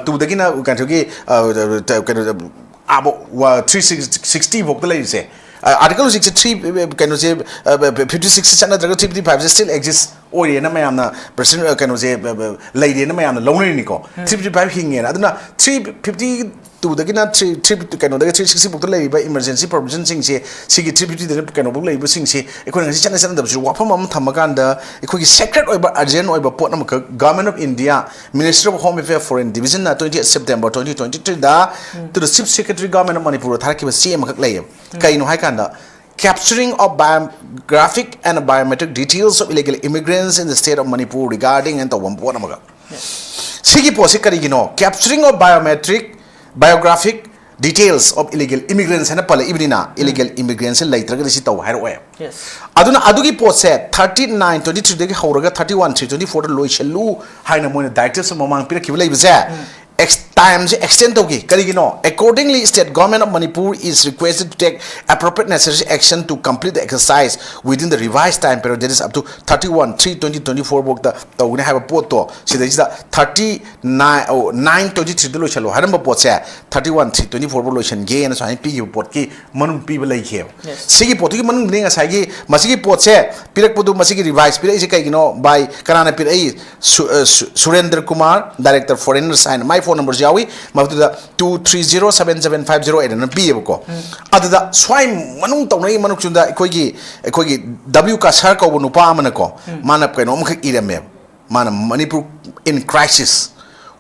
two ꯗꯒꯤꯅ ꯀꯩꯅꯣꯒꯤ, ꯑ, ꯀꯩꯅꯣ, ꯑꯥꯕꯧ, ꯋꯥ, three sixty ꯐꯥꯎꯗ ꯂꯩꯔꯤꯁꯦ, ꯑ, article ꯍꯧꯖꯤꯛꯁꯦ three, ꯀꯩꯅꯣꯁꯦ, ꯑ, fifty six ꯁꯦ ꯆꯠꯅꯗ꯭ꯔꯒ three fifty five ꯁꯦ still exist ꯑꯣꯏꯔꯦꯅ ꯃꯌꯥꯝꯅ president, ꯑ, ꯀꯩꯅꯣꯁꯦ, ꯑ, ꯑ, ꯂꯩꯔꯦꯅ ꯃꯌꯥꯝꯅ ꯂꯧꯅꯔꯤꯅꯤꯀꯣ꯫ Three fifty five ꯍꯤꯡꯉꯦꯅ꯫ ꯑꯗꯨꯅ three fifty two ꯗꯒꯤꯅ three, three, ꯀꯩꯅꯣꯗꯒꯤ three sixty ꯐꯥꯎꯗ ꯂꯩꯔꯤꯕ emergency provision ꯁꯤꯡꯁꯦ, ꯁꯤꯒꯤ three fifty ꯗꯒꯤ ꯀꯩꯅꯣꯐꯥꯎ ꯂꯩꯔꯤꯕꯁꯤꯡꯁꯦ ꯑꯩꯈꯣꯏꯅ ꯉꯁꯤ ꯆꯠꯅ ꯆꯠꯅꯗꯕꯁꯨ ꯋꯥꯐꯝ ꯑꯃ ꯊꯝꯃꯀꯥꯟꯗ, ꯑꯩꯈꯣꯏꯒꯤ sacred ꯑꯣꯏꯕ, urgent ꯑꯣꯏꯕ ꯄꯣꯠ ꯑꯃꯈꯛ Government of India, Ministry of Home Affairs, Foreign Division ꯅ twenty eight September twenty twenty three the to the Chief Secretary, Government of Manipur ꯗ ꯊꯥꯔꯛꯈꯤꯕ ꯆꯦ ꯑꯃꯈꯛ ꯂꯩꯌꯦꯕ꯫ ꯀꯩꯅꯣ ꯍꯥꯏꯀꯥꯟꯗ, Capturing of biographic and biometric details of illegal immigrants in the state of Manipur regarding and ꯇꯧꯕ ꯄꯣꯠ ꯑꯃꯒ꯫ ꯁꯤꯒꯤ ꯄꯣꯠꯁꯤ ꯀꯔꯤꯒꯤꯅꯣ? Capturing of biometric, biographic details of illegal immigrants ꯍꯥꯏꯅ ꯄꯜꯂꯛꯏꯕꯅꯤꯅ, illegal immigrants ꯁꯤ ꯂꯩꯇ꯭ꯔꯒꯗꯤ ꯁꯤ ꯇꯧ ꯍꯥꯏꯔꯛꯑꯣꯏ꯫ Yes. ꯑꯗꯨꯅ ꯑꯗꯨꯒꯤ ꯄꯣꯠꯁꯦ thirty nine twenty three ꯗꯒꯤ ꯍꯧꯔꯒ thirty one three twenty four ꯗ ꯂꯣꯏꯁꯤꯜꯂꯨ ꯍꯥꯏꯅ ꯃꯣꯏꯅ directives ꯃꯃꯥꯡ ꯄꯤꯔꯛꯈꯤꯕ ꯂꯩꯕꯁꯦ, ꯇꯥꯏꯝꯁꯦ ꯑꯦꯛꯁꯇꯦꯟ ꯇꯧꯈꯤ꯫ ꯀꯔꯤꯒꯤꯅꯣ? Accordingly, state government of Manipur is requested to take appropriate necessary action to complete the exercise within the revised time period, that is up to thirty one three twenty twenty four ꯐꯥꯎꯗ ꯇꯧꯒꯅꯤ ꯍꯥꯏꯕ ꯄꯣꯠꯇꯣ, ꯁꯤꯗꯩꯁꯤꯗ thirty nine, oh, nine twenty three ꯗ ꯂꯣꯏꯁꯜꯂꯣ ꯍꯥꯏꯔꯝꯕ ꯄꯣꯠꯁꯦ thirty one three twenty four ꯐꯥꯎ ꯂꯣꯏꯁꯟꯒꯦꯅ ꯁꯨꯃꯥꯏꯅ ꯄꯤꯈꯤꯕ ꯄꯣꯠꯀꯤ ꯃꯅꯨꯡ ꯄꯤꯕ ꯂꯩꯈꯤꯑꯕ꯫ Yes. ꯁꯤꯒꯤ ꯄꯣꯠꯇꯨꯒꯤ ꯃꯅꯨꯡꯗꯅꯤ ꯉꯁꯥꯏꯒꯤ ꯃꯁꯤꯒꯤ ꯄꯣꯠꯁꯦ ꯄꯤꯔꯛꯄꯗꯨ, ꯃꯁꯤꯒꯤ revise ꯄꯤꯔꯛꯏꯁꯦ ꯀꯩꯒꯤꯅꯣ? By ꯀꯅꯥꯅ ꯄꯤꯔꯛꯏ? ꯁꯨ-, ꯑ, ꯁꯨ-, ꯁꯨꯔꯦꯟꯗ꯭ꯔ ꯀꯨꯃꯥꯔ, director foreigners ꯍꯥꯏꯅ ꯃꯥꯏ phone number ꯁꯨ ꯌꯥꯎꯏ꯫ ꯃꯗꯨꯗ two three zero seven seven five zero eight ꯑꯅ ꯄꯤꯌꯦꯕꯀꯣ꯫ ꯑꯗꯨꯗ ꯁ꯭ꯋꯥꯏ ꯃꯅꯨꯡ ꯇꯧꯅꯔꯤꯕ ꯃꯅꯨꯡꯁꯤꯗ ꯑꯩꯈꯣꯏꯒꯤ, ꯑꯩꯈꯣꯏꯒꯤ W ꯀꯁꯥꯔ ꯀꯧꯕ ꯅꯨꯄꯥ ꯑꯃꯅꯀꯣ, ꯃꯥꯅ ꯀꯩꯅꯣꯝꯈꯛ ꯏꯔꯝꯃꯦꯕ꯫ ꯃꯥꯅ "Manipur in crisis,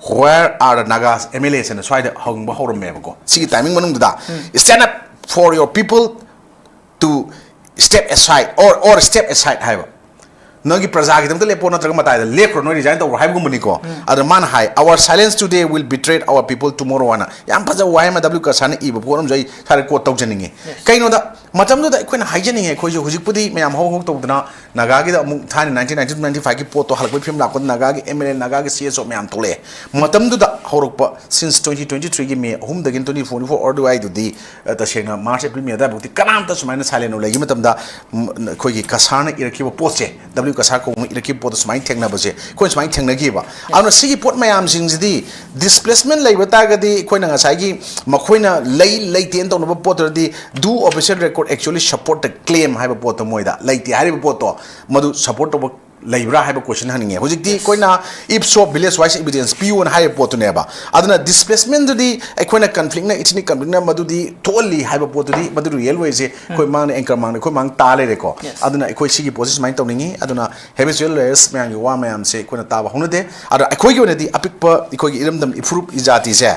where are the Nagas M L As?" ꯑꯅ ꯁ꯭ꯋꯥꯏꯗ ꯍꯪꯕ ꯍꯧꯔꯝꯃꯦꯕꯀꯣ꯫ ꯁꯤꯒꯤ timing ꯃꯅꯨꯡꯗꯨꯗ, "Stand up for your people to step aside or, or step aside" ꯍꯥꯏꯕ꯫ "ꯅꯪꯒꯤ ꯄ꯭ꯔꯖꯥꯒꯤꯗꯃꯛꯇ ꯂꯦꯞꯄꯣ, ꯅꯠꯇ꯭ꯔꯒ ꯃꯇꯥꯏꯗ ꯂꯦꯞꯈ꯭ꯔꯣ, ꯅꯣꯏ resign ꯇꯧꯈ꯭ꯔꯣ" ꯍꯥꯏꯕꯒꯨꯝꯕꯅꯤꯀꯣ꯫ ꯑꯗ ꯃꯥꯅ ꯍꯥꯏ, "Our silence today will betray our people tomorrow" ꯍꯥꯏꯅ ꯌꯥꯝ ꯐꯖꯕ ꯋꯥꯍꯩ ꯑꯃ W ꯀꯁꯥꯔꯅ ꯏꯕ ꯄꯣꯠ ꯑꯃꯁꯨ ꯑꯩ ꯁ꯭ꯋꯥꯏꯗ quote ꯇꯧꯖꯅꯤꯡꯉꯤ꯫ ꯀꯩꯅꯣꯗ, ꯃꯇꯝꯗꯨꯗ ꯑꯩꯈꯣꯏꯅ ꯍꯥꯏꯖꯅꯤꯡꯉꯤ, ꯑꯩꯈꯣꯏꯁꯨ ꯍꯧꯖꯤꯛꯄꯨꯗꯤ ꯃꯌꯥꯝ ꯍꯧ ꯍꯧ ꯇꯧꯗꯅ ꯅꯥꯒꯥꯒꯤꯗ ꯑꯃꯨꯛ ꯊꯥꯏꯅ nineteen ninety two ninety five ꯀꯤ ꯄꯣꯠꯇꯣ ꯍꯜꯂꯛꯄꯒꯤ ꯐꯤꯕꯝ ꯂꯥꯛꯄꯗ ꯅꯥꯒꯥꯒꯤ M L A, ꯅꯥꯒꯥꯒꯤ C S O ꯃꯌꯥꯝ ꯊꯣꯛꯂꯛꯑꯦ꯫ ꯃꯇꯝꯗꯨꯗ ꯍꯧꯔꯛꯄ, since twenty twenty three ꯒꯤ May ꯑꯍꯨꯝꯗꯒꯤꯅ twenty twenty four ꯑꯗꯨꯋꯥꯏꯗꯨꯗꯤ, ꯑ, ꯇꯁꯦꯡꯅ March, April, May ꯑꯗꯨꯋꯥꯏꯐꯥꯎꯗꯤ ꯀꯅꯥꯝꯇ ꯁꯨꯃꯥꯏꯅ silent ꯂꯩꯈꯤꯕ ꯃꯇꯝꯗ, ꯎꯝ, ꯑꯩꯈꯣꯏꯒꯤ ꯀꯁꯥꯔꯅ ꯏꯔꯛꯈꯤꯕ ꯄꯣꯠꯁꯦ, W ꯀꯁꯥꯔ ꯀꯧꯕ ꯑꯃ ꯏꯔꯛꯈꯤꯕ ꯄꯣꯠꯇꯣ ꯁꯨꯃꯥꯏꯅ ꯊꯦꯡꯅꯕꯁꯦ ꯑꯩꯈꯣꯏꯅ ꯁꯨꯃꯥꯏꯅ ꯊꯦꯡꯅꯈꯤꯕ꯫ ꯑꯗꯨꯅ ꯁꯤꯒꯤ ꯄꯣꯠ ꯃꯌꯥꯝꯁꯤꯡꯁꯤꯗꯤ, displacement ꯂꯩꯕ ꯇꯥꯔꯒꯗꯤ ꯑꯩꯈꯣꯏꯅ ꯉꯁꯥꯏꯒꯤ ꯃꯈꯣꯏꯅ ꯂꯩ ꯂꯩꯇꯦꯅ ꯇꯧꯅꯕ ꯄꯣꯠꯇꯨꯗꯤ, "Do official record actually support the claim?" ꯍꯥꯏꯕ ꯄꯣꯠꯇꯣ, ꯃꯣꯏꯗ ꯂꯩꯇꯦ ꯍꯥꯏꯔꯤꯕ ꯄꯣꯠꯇꯣ ꯃꯗꯨ support ꯇꯧꯕ ꯂꯩꯕ꯭ꯔꯥ ꯍꯥꯏꯕ question ꯍꯪꯅꯤꯡꯉꯦ꯫ ꯍꯧꯖꯤꯛꯇꯤ ꯑꯩꯈꯣꯏꯅ "If so, village wise evidence ꯄꯤꯌꯨꯅ" ꯍꯥꯏꯔꯤꯕ ꯄꯣꯠꯇꯨꯅꯦꯕ꯫ ꯑꯗꯨꯅ displacement ꯗꯨꯗꯤ ꯑꯩꯈꯣꯏꯅ conflict ꯅ, ethnic conflict ꯅ ꯃꯗꯨꯗꯤ ꯊꯣꯛꯍꯜꯂꯤ ꯍꯥꯏꯕ ꯄꯣꯠꯇꯨꯗꯤ, ꯃꯗꯨ real ꯑꯣꯏꯔꯤꯁꯦ ꯑꯩꯈꯣꯏ ꯃꯥꯡꯗ, anchor ꯃꯥꯡꯗ ꯑꯩꯈꯣꯏ ꯃꯥꯡ ꯇꯥ ꯂꯩꯔꯦꯀꯣ꯫ Yes. ꯑꯗꯨꯅ ꯑꯩꯈꯣꯏ ꯁꯤꯒꯤ ꯄꯣꯠꯁꯤ ꯁꯨꯃꯥꯏꯅ ꯇꯧꯅꯤꯡꯉꯤ꯫ ꯑꯗꯨꯅ habitual lawyers ꯃꯌꯥꯝꯒꯤ ꯋꯥ ꯃꯌꯥꯝꯁꯦ ꯑꯩꯈꯣꯏꯅ ꯇꯥꯕ ꯍꯧꯅꯗꯦ꯫ ꯑꯗꯣ ꯑꯩꯈꯣꯏꯒꯤ ꯑꯣꯏꯅꯗꯤ ꯑꯄꯤꯛꯄ ꯑꯩꯈꯣꯏꯒꯤ ꯏꯔꯝꯗꯝ ꯏꯐꯨꯔꯨꯞ ꯏꯖꯥꯇꯤꯁꯦ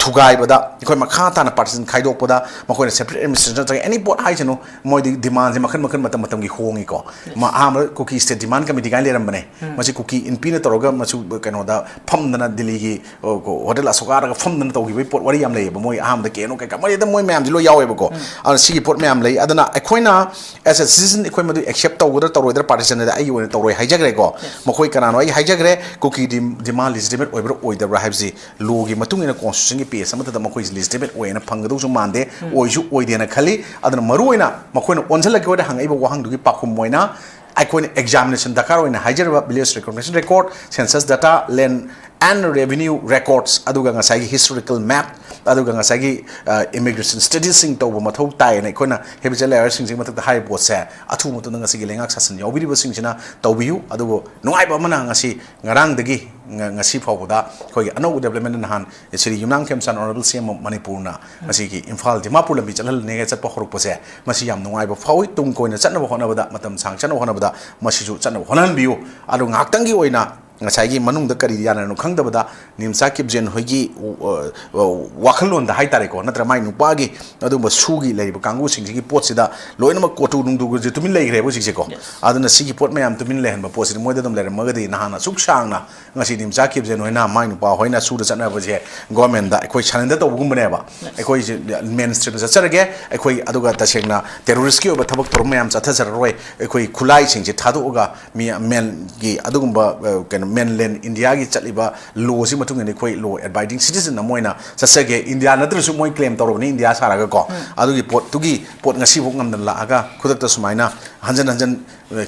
ꯊꯨꯒꯥꯏꯕꯗ, ꯑꯩꯈꯣꯏ ꯃꯈꯥ ꯇꯥꯅ partition ꯈꯥꯏꯗꯣꯛꯄꯗ ꯃꯈꯣꯏꯅ separate administration ꯅꯠꯇ꯭ꯔꯒ any ꯄꯣꯠ ꯍꯥꯏꯁꯅꯨ, ꯃꯣꯏꯗꯤ demandꯁꯦ ꯃꯈꯜ ꯃꯈꯜ ꯃꯇꯝ ꯃꯇꯝꯒꯤ ꯍꯣꯡꯉꯤꯀꯣ꯫ ꯃ-, ꯑꯍꯥꯟꯕꯗ Kuki State Demand Committee ꯀꯥꯏꯅ ꯂꯩꯔꯝꯕꯅꯦ꯫ ꯃꯁꯤ ꯀꯨꯀꯤ ꯏꯟꯄꯤꯅ ꯇꯧꯔꯒ ꯃꯁꯨ ꯀꯩꯅꯣꯗ ꯐꯝꯗꯅ ꯗꯤꯜꯂꯤꯒꯤ, ꯑ, ꯀꯣ-, ꯍꯣꯇꯦꯜ ꯑꯁꯣꯀꯥꯗꯒ ꯐꯝꯗꯅ ꯇꯧꯈꯤꯕꯒꯤ ꯄꯣꯠ ꯋꯥꯔꯤ ꯌꯥꯝ ꯂꯩꯌꯦꯕ꯫ ꯃꯣꯏ ꯑꯍꯥꯟꯕꯗ ꯀꯦ ꯑꯦꯟ ꯑꯣ ꯀꯩꯀꯥ ꯃꯣꯏ ꯑꯗꯨꯝ ꯃꯣꯏ ꯃꯌꯥꯝꯁꯤ ꯂꯣꯏ ꯌꯥꯎꯋꯦꯕꯀꯣ꯫ ꯑꯗꯨꯅ ꯁꯤꯒꯤ ꯄꯣꯠ ꯃꯌꯥꯝ ꯂꯩ꯫ ꯑꯗꯨꯅ ꯑꯩꯈꯣꯏꯅ as a citizen ꯑꯩꯈꯣꯏ ꯃꯗꯨ accept ꯇꯧꯒꯗ꯭ꯔꯥ ꯇꯧꯔꯣꯏꯗ꯭ꯔꯥ partition ꯑꯗ ꯑꯩꯒꯤ ꯑꯣꯏꯅ ꯇꯧꯔꯣꯏ ꯍꯥꯏꯖꯈ꯭ꯔꯦꯀꯣ꯫ ꯃꯈꯣꯏ ꯀꯅꯥꯅꯣ ꯑꯩ ꯍꯥꯏꯖꯈ꯭ꯔꯦ꯫ ꯀꯨꯀꯤ ꯗꯤ-, demand legitimate ꯑꯣꯏꯕ꯭ꯔꯥ ꯑꯣꯏꯗꯕ꯭ꯔꯥ ꯍꯥꯏꯕꯁꯤ ꯂꯣꯒꯤ ꯃꯇꯨꯡ ꯏꯟꯅ constitutionꯒꯤ page ꯑꯃꯠꯇꯗ ꯃꯈꯣꯏꯁꯤ legitimate ꯑꯣꯏꯅ ꯐꯪꯒꯗꯧꯁꯨ ꯃꯥꯟꯗꯦ, ꯑꯣꯏꯁꯨ ꯑꯣꯏꯗꯦꯅ ꯈꯜꯂꯤ꯫ ꯑꯗꯨꯅ ꯃꯔꯨꯑꯣꯏꯅ ꯃꯈꯣꯏꯅ ꯑꯣꯟꯁꯤꯜꯂꯛꯀꯦ ꯍꯥꯏꯅ ꯍꯪꯉꯛꯏꯕ ꯋꯥꯍꯪꯗꯨꯒꯤ ꯄꯥꯎꯈꯨꯝ ꯑꯣꯏꯅ ꯑꯩꯈꯣꯏꯅ examination ꯗꯔꯀꯥꯔ ꯑꯣꯏꯅ ꯍꯥꯏꯖꯔꯤꯕ village recognition record, census data, land and revenue records, ꯑꯗꯨꯒ ꯉꯁꯥꯏꯒꯤ historical map, ꯑꯗꯨꯒ ꯉꯁꯥꯏꯒꯤ, ꯑ, immigration studiesꯁꯤꯡ ꯇꯧꯕ ꯃꯊꯧ ꯇꯥꯏꯌꯦꯅ ꯑꯩꯈꯣꯏꯅ habitual liarꯁꯤꯡꯁꯤꯒꯤ ꯃꯊꯛꯇ ꯍꯥꯏꯔꯤꯕ ꯄꯣꯠꯁꯦ ꯑꯊꯨꯕ ꯃꯇꯝꯗ ꯉꯁꯤꯒꯤ ꯂꯩꯉꯥꯛ ꯁꯥꯁꯟ ꯌꯥꯎꯕꯤꯔꯤꯕꯁꯤꯡꯁꯤꯅ ꯇꯧꯕꯤꯌꯨ꯫ ꯑꯗꯨꯕꯨ ꯅꯨꯡꯉꯥꯏꯕ ꯑꯃꯅ ꯉꯁꯤ, ꯉꯔꯥꯡꯗꯒꯤ ꯉ-, ꯉꯁꯤ ꯐꯥꯎꯕꯗ ꯑꯩꯈꯣꯏꯒꯤ ꯑꯅꯧꯕ development ꯅꯍꯥꯟ ꯁ꯭ꯔꯤ ꯌꯨꯝꯅꯥꯝ ꯈꯦꯝꯆꯥꯟ Honourable C M of ꯃꯅꯤꯄꯨꯔꯅ ꯉꯁꯤꯒꯤ ꯏꯝꯐꯥꯜ ꯗꯤꯃꯥꯄꯨꯔ ꯂꯝꯕꯤ ꯆꯠꯍꯜꯂꯅꯦꯒ ꯆꯠꯄ ꯍꯧꯔꯛꯄꯁꯦ, ꯃꯁꯤ ꯌꯥꯝ ꯅꯨꯡꯉꯥꯏꯕ ꯐꯥꯎꯏ꯫ ꯇꯨꯡ ꯀꯣꯏꯅ ꯆꯠꯅꯕ ꯍꯣꯠꯅꯕꯗ, ꯃꯇꯝ ꯁꯥꯡ ꯆꯠꯅꯕ ꯍꯣꯠꯅꯕꯗ ꯃꯁꯤꯁꯨ ꯆꯠꯅꯕ ꯍꯣꯠꯅꯍꯟꯕꯤꯌꯨ꯫ ꯑꯗꯣ ꯉꯥꯏꯍꯥꯛꯇꯪꯒꯤ ꯑꯣꯏꯅ ꯉꯁꯥꯏꯒꯤ ꯃꯅꯨꯡꯗ ꯀꯔꯤ ꯌꯥꯅꯔꯤꯅꯣ ꯈꯪꯗꯕꯗ ꯅꯤꯝꯆꯥ ꯀꯤꯞꯖꯦꯟ ꯍꯣꯏꯒꯤ, ꯑ, ꯑ, ꯋꯥꯈꯜꯂꯣꯟꯗ ꯍꯥꯏꯇꯥꯔꯦꯀꯣ, ꯅꯠꯇ꯭ꯔꯒ ꯃꯥꯏ ꯅꯨꯄꯥꯒꯤ ꯑꯗꯨꯒꯨꯝꯕ ꯁꯨꯒꯤ ꯂꯩꯔꯤꯕ ꯀꯥꯡꯕꯨꯁꯤꯡꯁꯤꯒꯤ ꯄꯣꯠꯁꯤꯗ ꯂꯣꯏꯅꯃꯛ ꯀꯣꯇꯨ ꯅꯨꯡꯗꯨꯒꯁꯦ ꯇꯨꯃꯤꯟ ꯂꯩꯈ꯭ꯔꯦꯕ ꯍꯧꯖꯤꯛꯁꯦꯀꯣ꯫ ꯑꯗꯨꯅ ꯁꯤꯒꯤ ꯄꯣꯠ ꯃꯌꯥꯝ ꯇꯨꯃꯤꯟ ꯂꯩꯍꯟꯕ ꯄꯣꯠꯁꯤꯗꯤ ꯃꯣꯏꯗ ꯑꯗꯨꯝ ꯂꯩꯔꯝꯃꯒꯗꯤ ꯅꯍꯥꯟ ꯑꯁꯨꯛ ꯁꯥꯡꯅ ꯉꯁꯤ ꯅꯤꯝꯆꯥ ꯀꯤꯞꯖꯦꯟ ꯍꯣꯏꯅ, ꯃꯥꯏ ꯅꯨꯄꯥ ꯍꯣꯏꯅ ꯁꯨꯗ ꯆꯠꯅꯕꯁꯦ ꯒꯣꯔꯃꯦꯟꯗ ꯑꯩꯈꯣꯏ surrender ꯇꯧꯕꯒꯨꯝꯕꯅꯦꯕ꯫ ꯑꯩꯈꯣꯏꯁꯦ mainstreamꯗ ꯆꯠꯆꯔꯒꯦ ꯑꯩꯈꯣꯏ, ꯑꯗꯨꯒ ꯇꯁꯦꯡꯅ terroristꯀꯤ ꯑꯣꯏꯕ ꯊꯕꯛ ꯊꯧꯔꯝ ꯃꯌꯥꯝ ꯆꯠꯊꯖꯔꯔꯣꯏ꯫ ꯑꯩꯈꯣꯏ ꯈꯨꯠꯂꯥꯏꯁꯤꯡꯁꯦ ꯊꯥꯗꯣꯛꯑꯒ ꯃꯤ mainꯒꯤ ꯑꯗꯨꯒꯨꯝꯕ, ꯑ, ꯀꯩꯅꯣ, mainland Indiaꯒꯤ ꯆꯠꯂꯤꯕ lawꯁꯤ ꯃꯇꯨꯡ ꯏꯟꯅ ꯑꯩꯈꯣꯏ law abiding citizen ꯑꯃ ꯑꯣꯏꯅ ꯆꯠꯆꯒꯦ꯫ India ꯅꯠꯇ꯭ꯔꯁꯨ ꯃꯣꯏ claim ꯇꯧꯔꯕꯅꯤ India ꯁꯥꯔꯒꯀꯣ꯫ ꯑꯗꯨꯒꯤ ꯄꯣꯠꯇꯨꯒꯤ ꯄꯣꯠ ꯉꯁꯤꯐꯥꯎ ꯉꯝꯗꯅ ꯂꯥꯛꯑꯒ ꯈꯨꯗꯛꯇ ꯁꯨꯃꯥꯏꯅ ꯍꯟꯖꯟ ꯍꯟꯖꯟ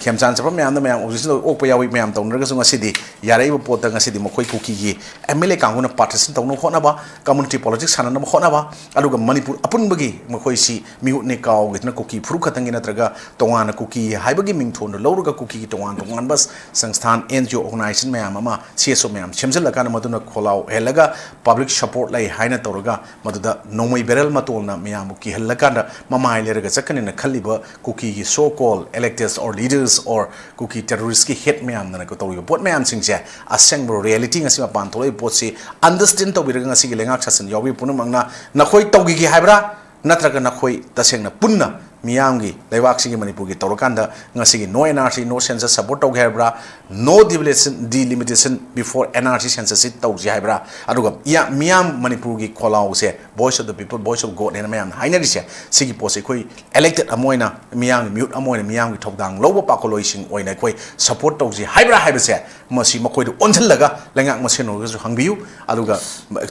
ꯈꯦꯝꯆꯥꯟ ꯆꯠꯄ ꯃꯌꯥꯝꯗ ꯃꯌꯥꯝ opposition ꯑꯣꯛꯄ ꯌꯥꯎꯏ, ꯃꯌꯥꯝ ꯇꯧꯅꯔꯒꯁꯨ ꯉꯁꯤꯗꯤ ꯌꯥꯔꯛꯏꯕ ꯄꯣꯠꯇ ꯉꯁꯤꯗꯤ ꯃꯈꯣꯏ ꯀꯨꯀꯤꯒꯤ M L A ꯀꯥꯡꯕꯨꯅ partition ꯇꯧꯅꯕ ꯍꯣꯠꯅꯕ, community politics ꯁꯥꯟꯅꯅꯕ ꯍꯣꯠꯅꯕ, ꯑꯗꯨꯒ ꯃꯅꯤꯄꯨꯔ ꯑꯄꯨꯟꯕꯒꯤ ꯃꯈꯣꯏꯁꯤ ꯃꯤꯍꯨꯠꯅꯤ ꯀꯥꯎꯒꯤꯗꯅ ꯀꯨꯀꯤ ꯐꯨꯔꯨꯞ ꯈꯛꯇꯪꯒꯤ ꯅꯠꯇ꯭ꯔꯒ ꯇꯣꯉꯥꯟꯅ ꯀꯨꯀꯤ ꯍꯥꯏꯕꯒꯤ ꯃꯤꯡꯊꯣꯟꯗꯨ ꯂꯧꯔꯒ ꯀꯨꯀꯤꯒꯤ ꯇꯣꯉꯥꯟ ꯇꯣꯉꯥꯟꯕ ꯁꯪꯁꯊꯥꯟ, N G O, organization ꯃꯌꯥꯝ ꯑꯃ, ꯁꯤ ꯑꯦꯁ ꯑꯣ ꯃꯌꯥꯝ ꯁꯦꯝꯖꯤꯜꯂꯀꯥꯟꯗ ꯃꯗꯨꯅ ꯈꯣꯜꯂꯥꯎ ꯍꯦꯜꯂꯒ ꯄꯕ꯭ꯂꯤꯛ ꯁꯄꯣꯔꯠ ꯂꯩ ꯍꯥꯏꯅ ꯇꯧꯔꯒ ꯃꯗꯨꯗ ꯅꯣꯡꯃꯩ ꯕꯦꯔꯦꯜ ꯃꯇꯣꯜꯅ ꯃꯌꯥꯝꯕꯨ ꯀꯤꯍꯜꯂꯀꯥꯟꯗ ꯃꯃꯥꯏ ꯂꯩꯔꯒ ꯆꯠꯀꯅꯤꯅ ꯈꯜꯂꯤꯕ ꯀꯨꯀꯤꯒꯤ so called electeds or leaders or ꯀꯨꯀꯤ ꯇꯦꯔꯣꯔꯤꯁꯀꯤ ꯍꯦꯠ ꯃꯌꯥꯝꯅ ꯇꯧꯔꯤꯕ ꯄꯣꯠ ꯃꯌꯥꯝꯁꯤꯡꯁꯦ, ꯑꯁꯦꯡꯕ ꯔꯤꯌꯦꯂꯤꯇꯤ ꯉꯁꯤ ꯃꯄꯥꯟ ꯊꯣꯛꯂꯛꯏꯕ ꯄꯣꯠꯁꯤ ꯑꯟꯗꯔꯁꯇꯦꯟ ꯇꯧꯕꯤꯔꯒ ꯉꯁꯤꯒꯤ ꯂꯩꯉꯥꯛ ꯁꯥꯁꯟ ꯌꯥꯎꯕꯤ ꯄꯨꯝꯅꯃꯛꯅ ꯅꯈꯣꯏ ꯇꯧꯈꯤꯒꯦ ꯍꯥꯏꯕ꯭ꯔꯥ? ꯅꯠꯇ꯭ꯔꯒ ꯅꯈꯣꯏ ꯇꯁꯦꯡꯅ ꯄꯨꯟꯅ ꯃꯤꯌꯥꯝꯒꯤ, ꯂꯩꯕꯥꯛꯁꯤꯒꯤ, ꯃꯅꯤꯄꯨꯔꯒꯤ ꯇꯧꯔꯀꯥꯟꯗ ꯉꯁꯤꯒꯤ no N R C, no census support ꯇꯧꯒꯦ ꯍꯥꯏꯕ꯭ꯔꯥ? No delimitation, delimitation before N R C census ꯁꯤ ꯇꯧꯁꯤ ꯍꯥꯏꯕ꯭ꯔꯥ? ꯑꯗꯨꯒ ꯏꯌꯥ-, ꯃꯤꯌꯥꯝ ꯃꯅꯤꯄꯨꯔꯒꯤ ꯈꯣꯜꯂꯥꯎꯁꯦ voice of the people, voice of God ꯍꯥꯏꯅ ꯃꯌꯥꯝꯅ ꯍꯥꯏꯅꯔꯤꯁꯦ, ꯁꯤꯒꯤ ꯄꯣꯠꯁꯦ ꯑꯩꯈꯣꯏ elected ꯑꯃ ꯑꯣꯏꯅ, ꯃꯤꯌꯥꯝꯒꯤ ꯃꯤꯍꯨꯠ ꯑꯃ ꯑꯣꯏꯅ, ꯃꯤꯌꯥꯝꯒꯤ ꯊꯧꯗꯥꯡ ꯂꯧꯕ ꯄꯥꯈꯣꯜꯂꯣꯏꯁꯤꯡ ꯑꯣꯏꯅ ꯑꯩꯈꯣꯏ ꯁꯄꯣꯔꯠ ꯇꯧꯁꯤ ꯍꯥꯏꯕ꯭ꯔꯥ ꯍꯥꯏꯕꯁꯦ, ꯃꯁꯤ ꯃꯈꯣꯏꯗ ꯑꯣꯟꯁꯤꯜꯂꯒ ꯂꯩꯉꯥꯛ ꯃꯁꯦꯟ ꯑꯣꯏꯔꯒꯁꯨ ꯍꯪꯕꯤꯌꯨ꯫ ꯑꯗꯨꯒ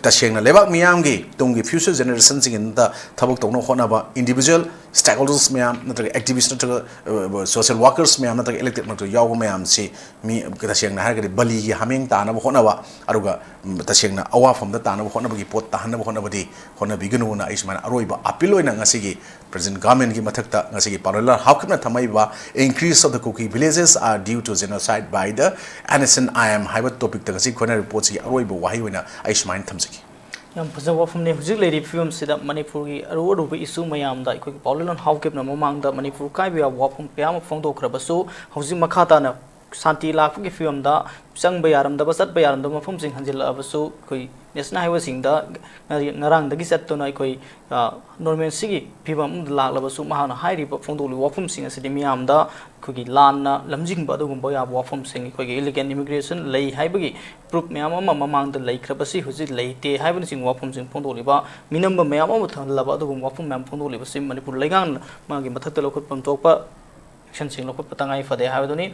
ꯇꯁꯦꯡꯅ ꯂꯩꯕꯥꯛ ꯃꯤꯌꯥꯝꯒꯤ ꯇꯨꯡꯒꯤ future generation ꯁꯤꯡꯒꯤꯗꯃꯛꯇ ꯊꯕꯛ ꯇꯧꯅꯕ ꯍꯣꯠꯅꯕ individual stakeholders ꯃꯌꯥꯝ ꯅꯠꯇ꯭ꯔꯒ activist ꯅꯠꯇ꯭ꯔꯒ, ꯑ, social workers ꯃꯌꯥꯝ ꯅꯠꯇ꯭ꯔꯒ elected ꯃꯔꯛꯇ ꯌꯥꯎꯕ ꯃꯌꯥꯝꯁꯤ ꯃꯤ ꯇꯁꯦꯡꯅ ꯍꯥꯏꯔꯒꯗꯤ ꯕꯂꯤꯒꯤ ꯍꯥꯃꯦꯡ ꯇꯥꯅꯕ ꯍꯣꯠꯅꯕ, ꯑꯗꯨꯒ, ꯎꯝ, ꯇꯁꯦꯡꯅ ꯑꯋꯥꯐꯝꯗ ꯇꯥꯅꯕ ꯍꯣꯠꯅꯕꯒꯤ ꯄꯣꯠ ꯇꯥꯍꯟꯅꯕ ꯍꯣꯠꯅꯕꯗꯤ ꯍꯣꯠꯅꯕꯤꯒꯅꯨꯅ ꯑꯩ ꯁꯨꯃꯥꯏꯅ ꯑꯔꯣꯏꯕ appeal ꯑꯣꯏꯅ ꯉꯁꯤꯒꯤ present government ꯀꯤ ꯃꯊꯛꯇ ꯉꯁꯤꯒꯤ ꯄꯥꯎꯂꯣꯏꯂꯥꯜ ꯍꯥꯎꯀꯤꯞꯅ ꯊꯝꯃꯛꯏꯕ increase of the Kuki villages are due to genocide by the N S C N I M ꯍꯥꯏꯕ topic ꯇ ꯉꯁꯤ ꯑꯩꯈꯣꯏꯅ ꯔꯤꯄꯣꯔꯠꯁꯤꯒꯤ ꯑꯔꯣꯏꯕ ꯋꯥꯍꯩ ꯑꯣꯏꯅ ꯑꯩ ꯁꯨꯃꯥꯏꯅ ꯊꯝꯖꯒꯦ꯫ ꯌꯥꯝ ꯐꯖꯕ ꯋꯥꯐꯝꯅꯤ꯫ ꯍꯧꯖꯤꯛ ꯂꯩꯔꯤꯕ ꯐꯤꯕꯝꯁꯤꯗ ꯃꯅꯤꯄꯨꯔꯒꯤ ꯑꯔꯨ ꯑꯔꯨꯕ issue ꯃꯌꯥꯝꯗ ꯑꯩꯈꯣꯏꯒꯤ ꯄꯥꯎꯂꯣꯏꯂꯥꯜ ꯍꯥꯎꯀꯤꯞꯅ ꯃꯃꯥꯡꯗ ꯃꯅꯤꯄꯨꯔ ꯀꯥꯏꯕ ꯌꯥꯕ ꯋꯥꯐꯝ ꯀꯌꯥ ꯑꯃ ꯐꯣꯡꯗꯣꯛꯈ꯭ꯔꯕꯁꯨ, ꯍꯧꯖꯤꯛ ꯃꯈꯥ ꯇꯥꯅ ꯁꯥꯟꯇꯤ ꯂꯥꯛꯄꯒꯤ ꯐꯤꯕꯝꯗ ꯆꯪꯕ ꯌꯥꯔꯝꯗꯕ, ꯆꯠꯄ ꯌꯥꯔꯝꯗꯕ ꯃꯐꯝꯁꯤꯡ ꯍꯟꯖꯤꯜꯂꯛꯑꯕꯁꯨ, ꯑꯩꯈꯣꯏ national highway ꯁꯤꯡꯗ ꯉꯔꯤ-, ꯉꯔꯥꯡꯗꯒꯤ ꯆꯠꯇꯨꯅ ꯑꯩꯈꯣꯏ, ꯑ, normalcy ꯒꯤ ꯐꯤꯕꯝ ꯑꯃꯗ ꯂꯥꯛꯂꯕꯁꯨ, ꯃꯍꯥꯛꯅ ꯍꯥꯏꯔꯤꯕ, ꯐꯣꯡꯗꯣꯛꯂꯤꯕ ꯋꯥꯐꯝꯁꯤꯡ ꯑꯁꯤꯗꯤ ꯃꯤꯌꯥꯝꯗ ꯑꯩꯈꯣꯏꯒꯤ ꯂꯥꯟꯅ ꯂꯝꯖꯤꯡꯕ ꯑꯗꯨꯒꯨꯝꯕ ꯌꯥꯕ ꯋꯥꯐꯝꯁꯤꯡ, ꯑꯩꯈꯣꯏꯒꯤ illegal immigration ꯂꯩ ꯍꯥꯏꯕꯒꯤ proof ꯃꯌꯥꯝ ꯑꯃ ꯃꯃꯥꯡꯗ ꯂꯩꯈ꯭ꯔꯕꯁꯤ ꯍꯧꯖꯤꯛ ꯂꯩꯇꯦ ꯍꯥꯏꯕꯅꯆꯤꯡꯕ ꯋꯥꯐꯝꯁꯤꯡ ꯐꯣꯡꯗꯣꯛꯂꯤꯕ, ꯃꯤꯅꯝꯕ ꯃꯌꯥꯝ ꯑꯃ ꯊꯜꯂꯕ ꯑꯗꯨꯒꯨꯝꯕ ꯋꯥꯐꯝ ꯃꯌꯥꯝ ꯐꯣꯡꯗꯣꯛꯂꯤꯕꯁꯤ ꯃꯅꯤꯄꯨꯔ ꯂꯩꯉꯥꯛꯅ ꯃꯥꯒꯤ ꯃꯊꯛꯇ ꯂꯧꯈꯠꯐꯝ ꯊꯣꯛꯄ action ꯁꯤꯡ ꯂꯧꯈꯠꯄ ꯇꯉꯥꯏ ꯐꯗꯦ ꯍꯥꯏꯕꯗꯨꯅꯤ꯫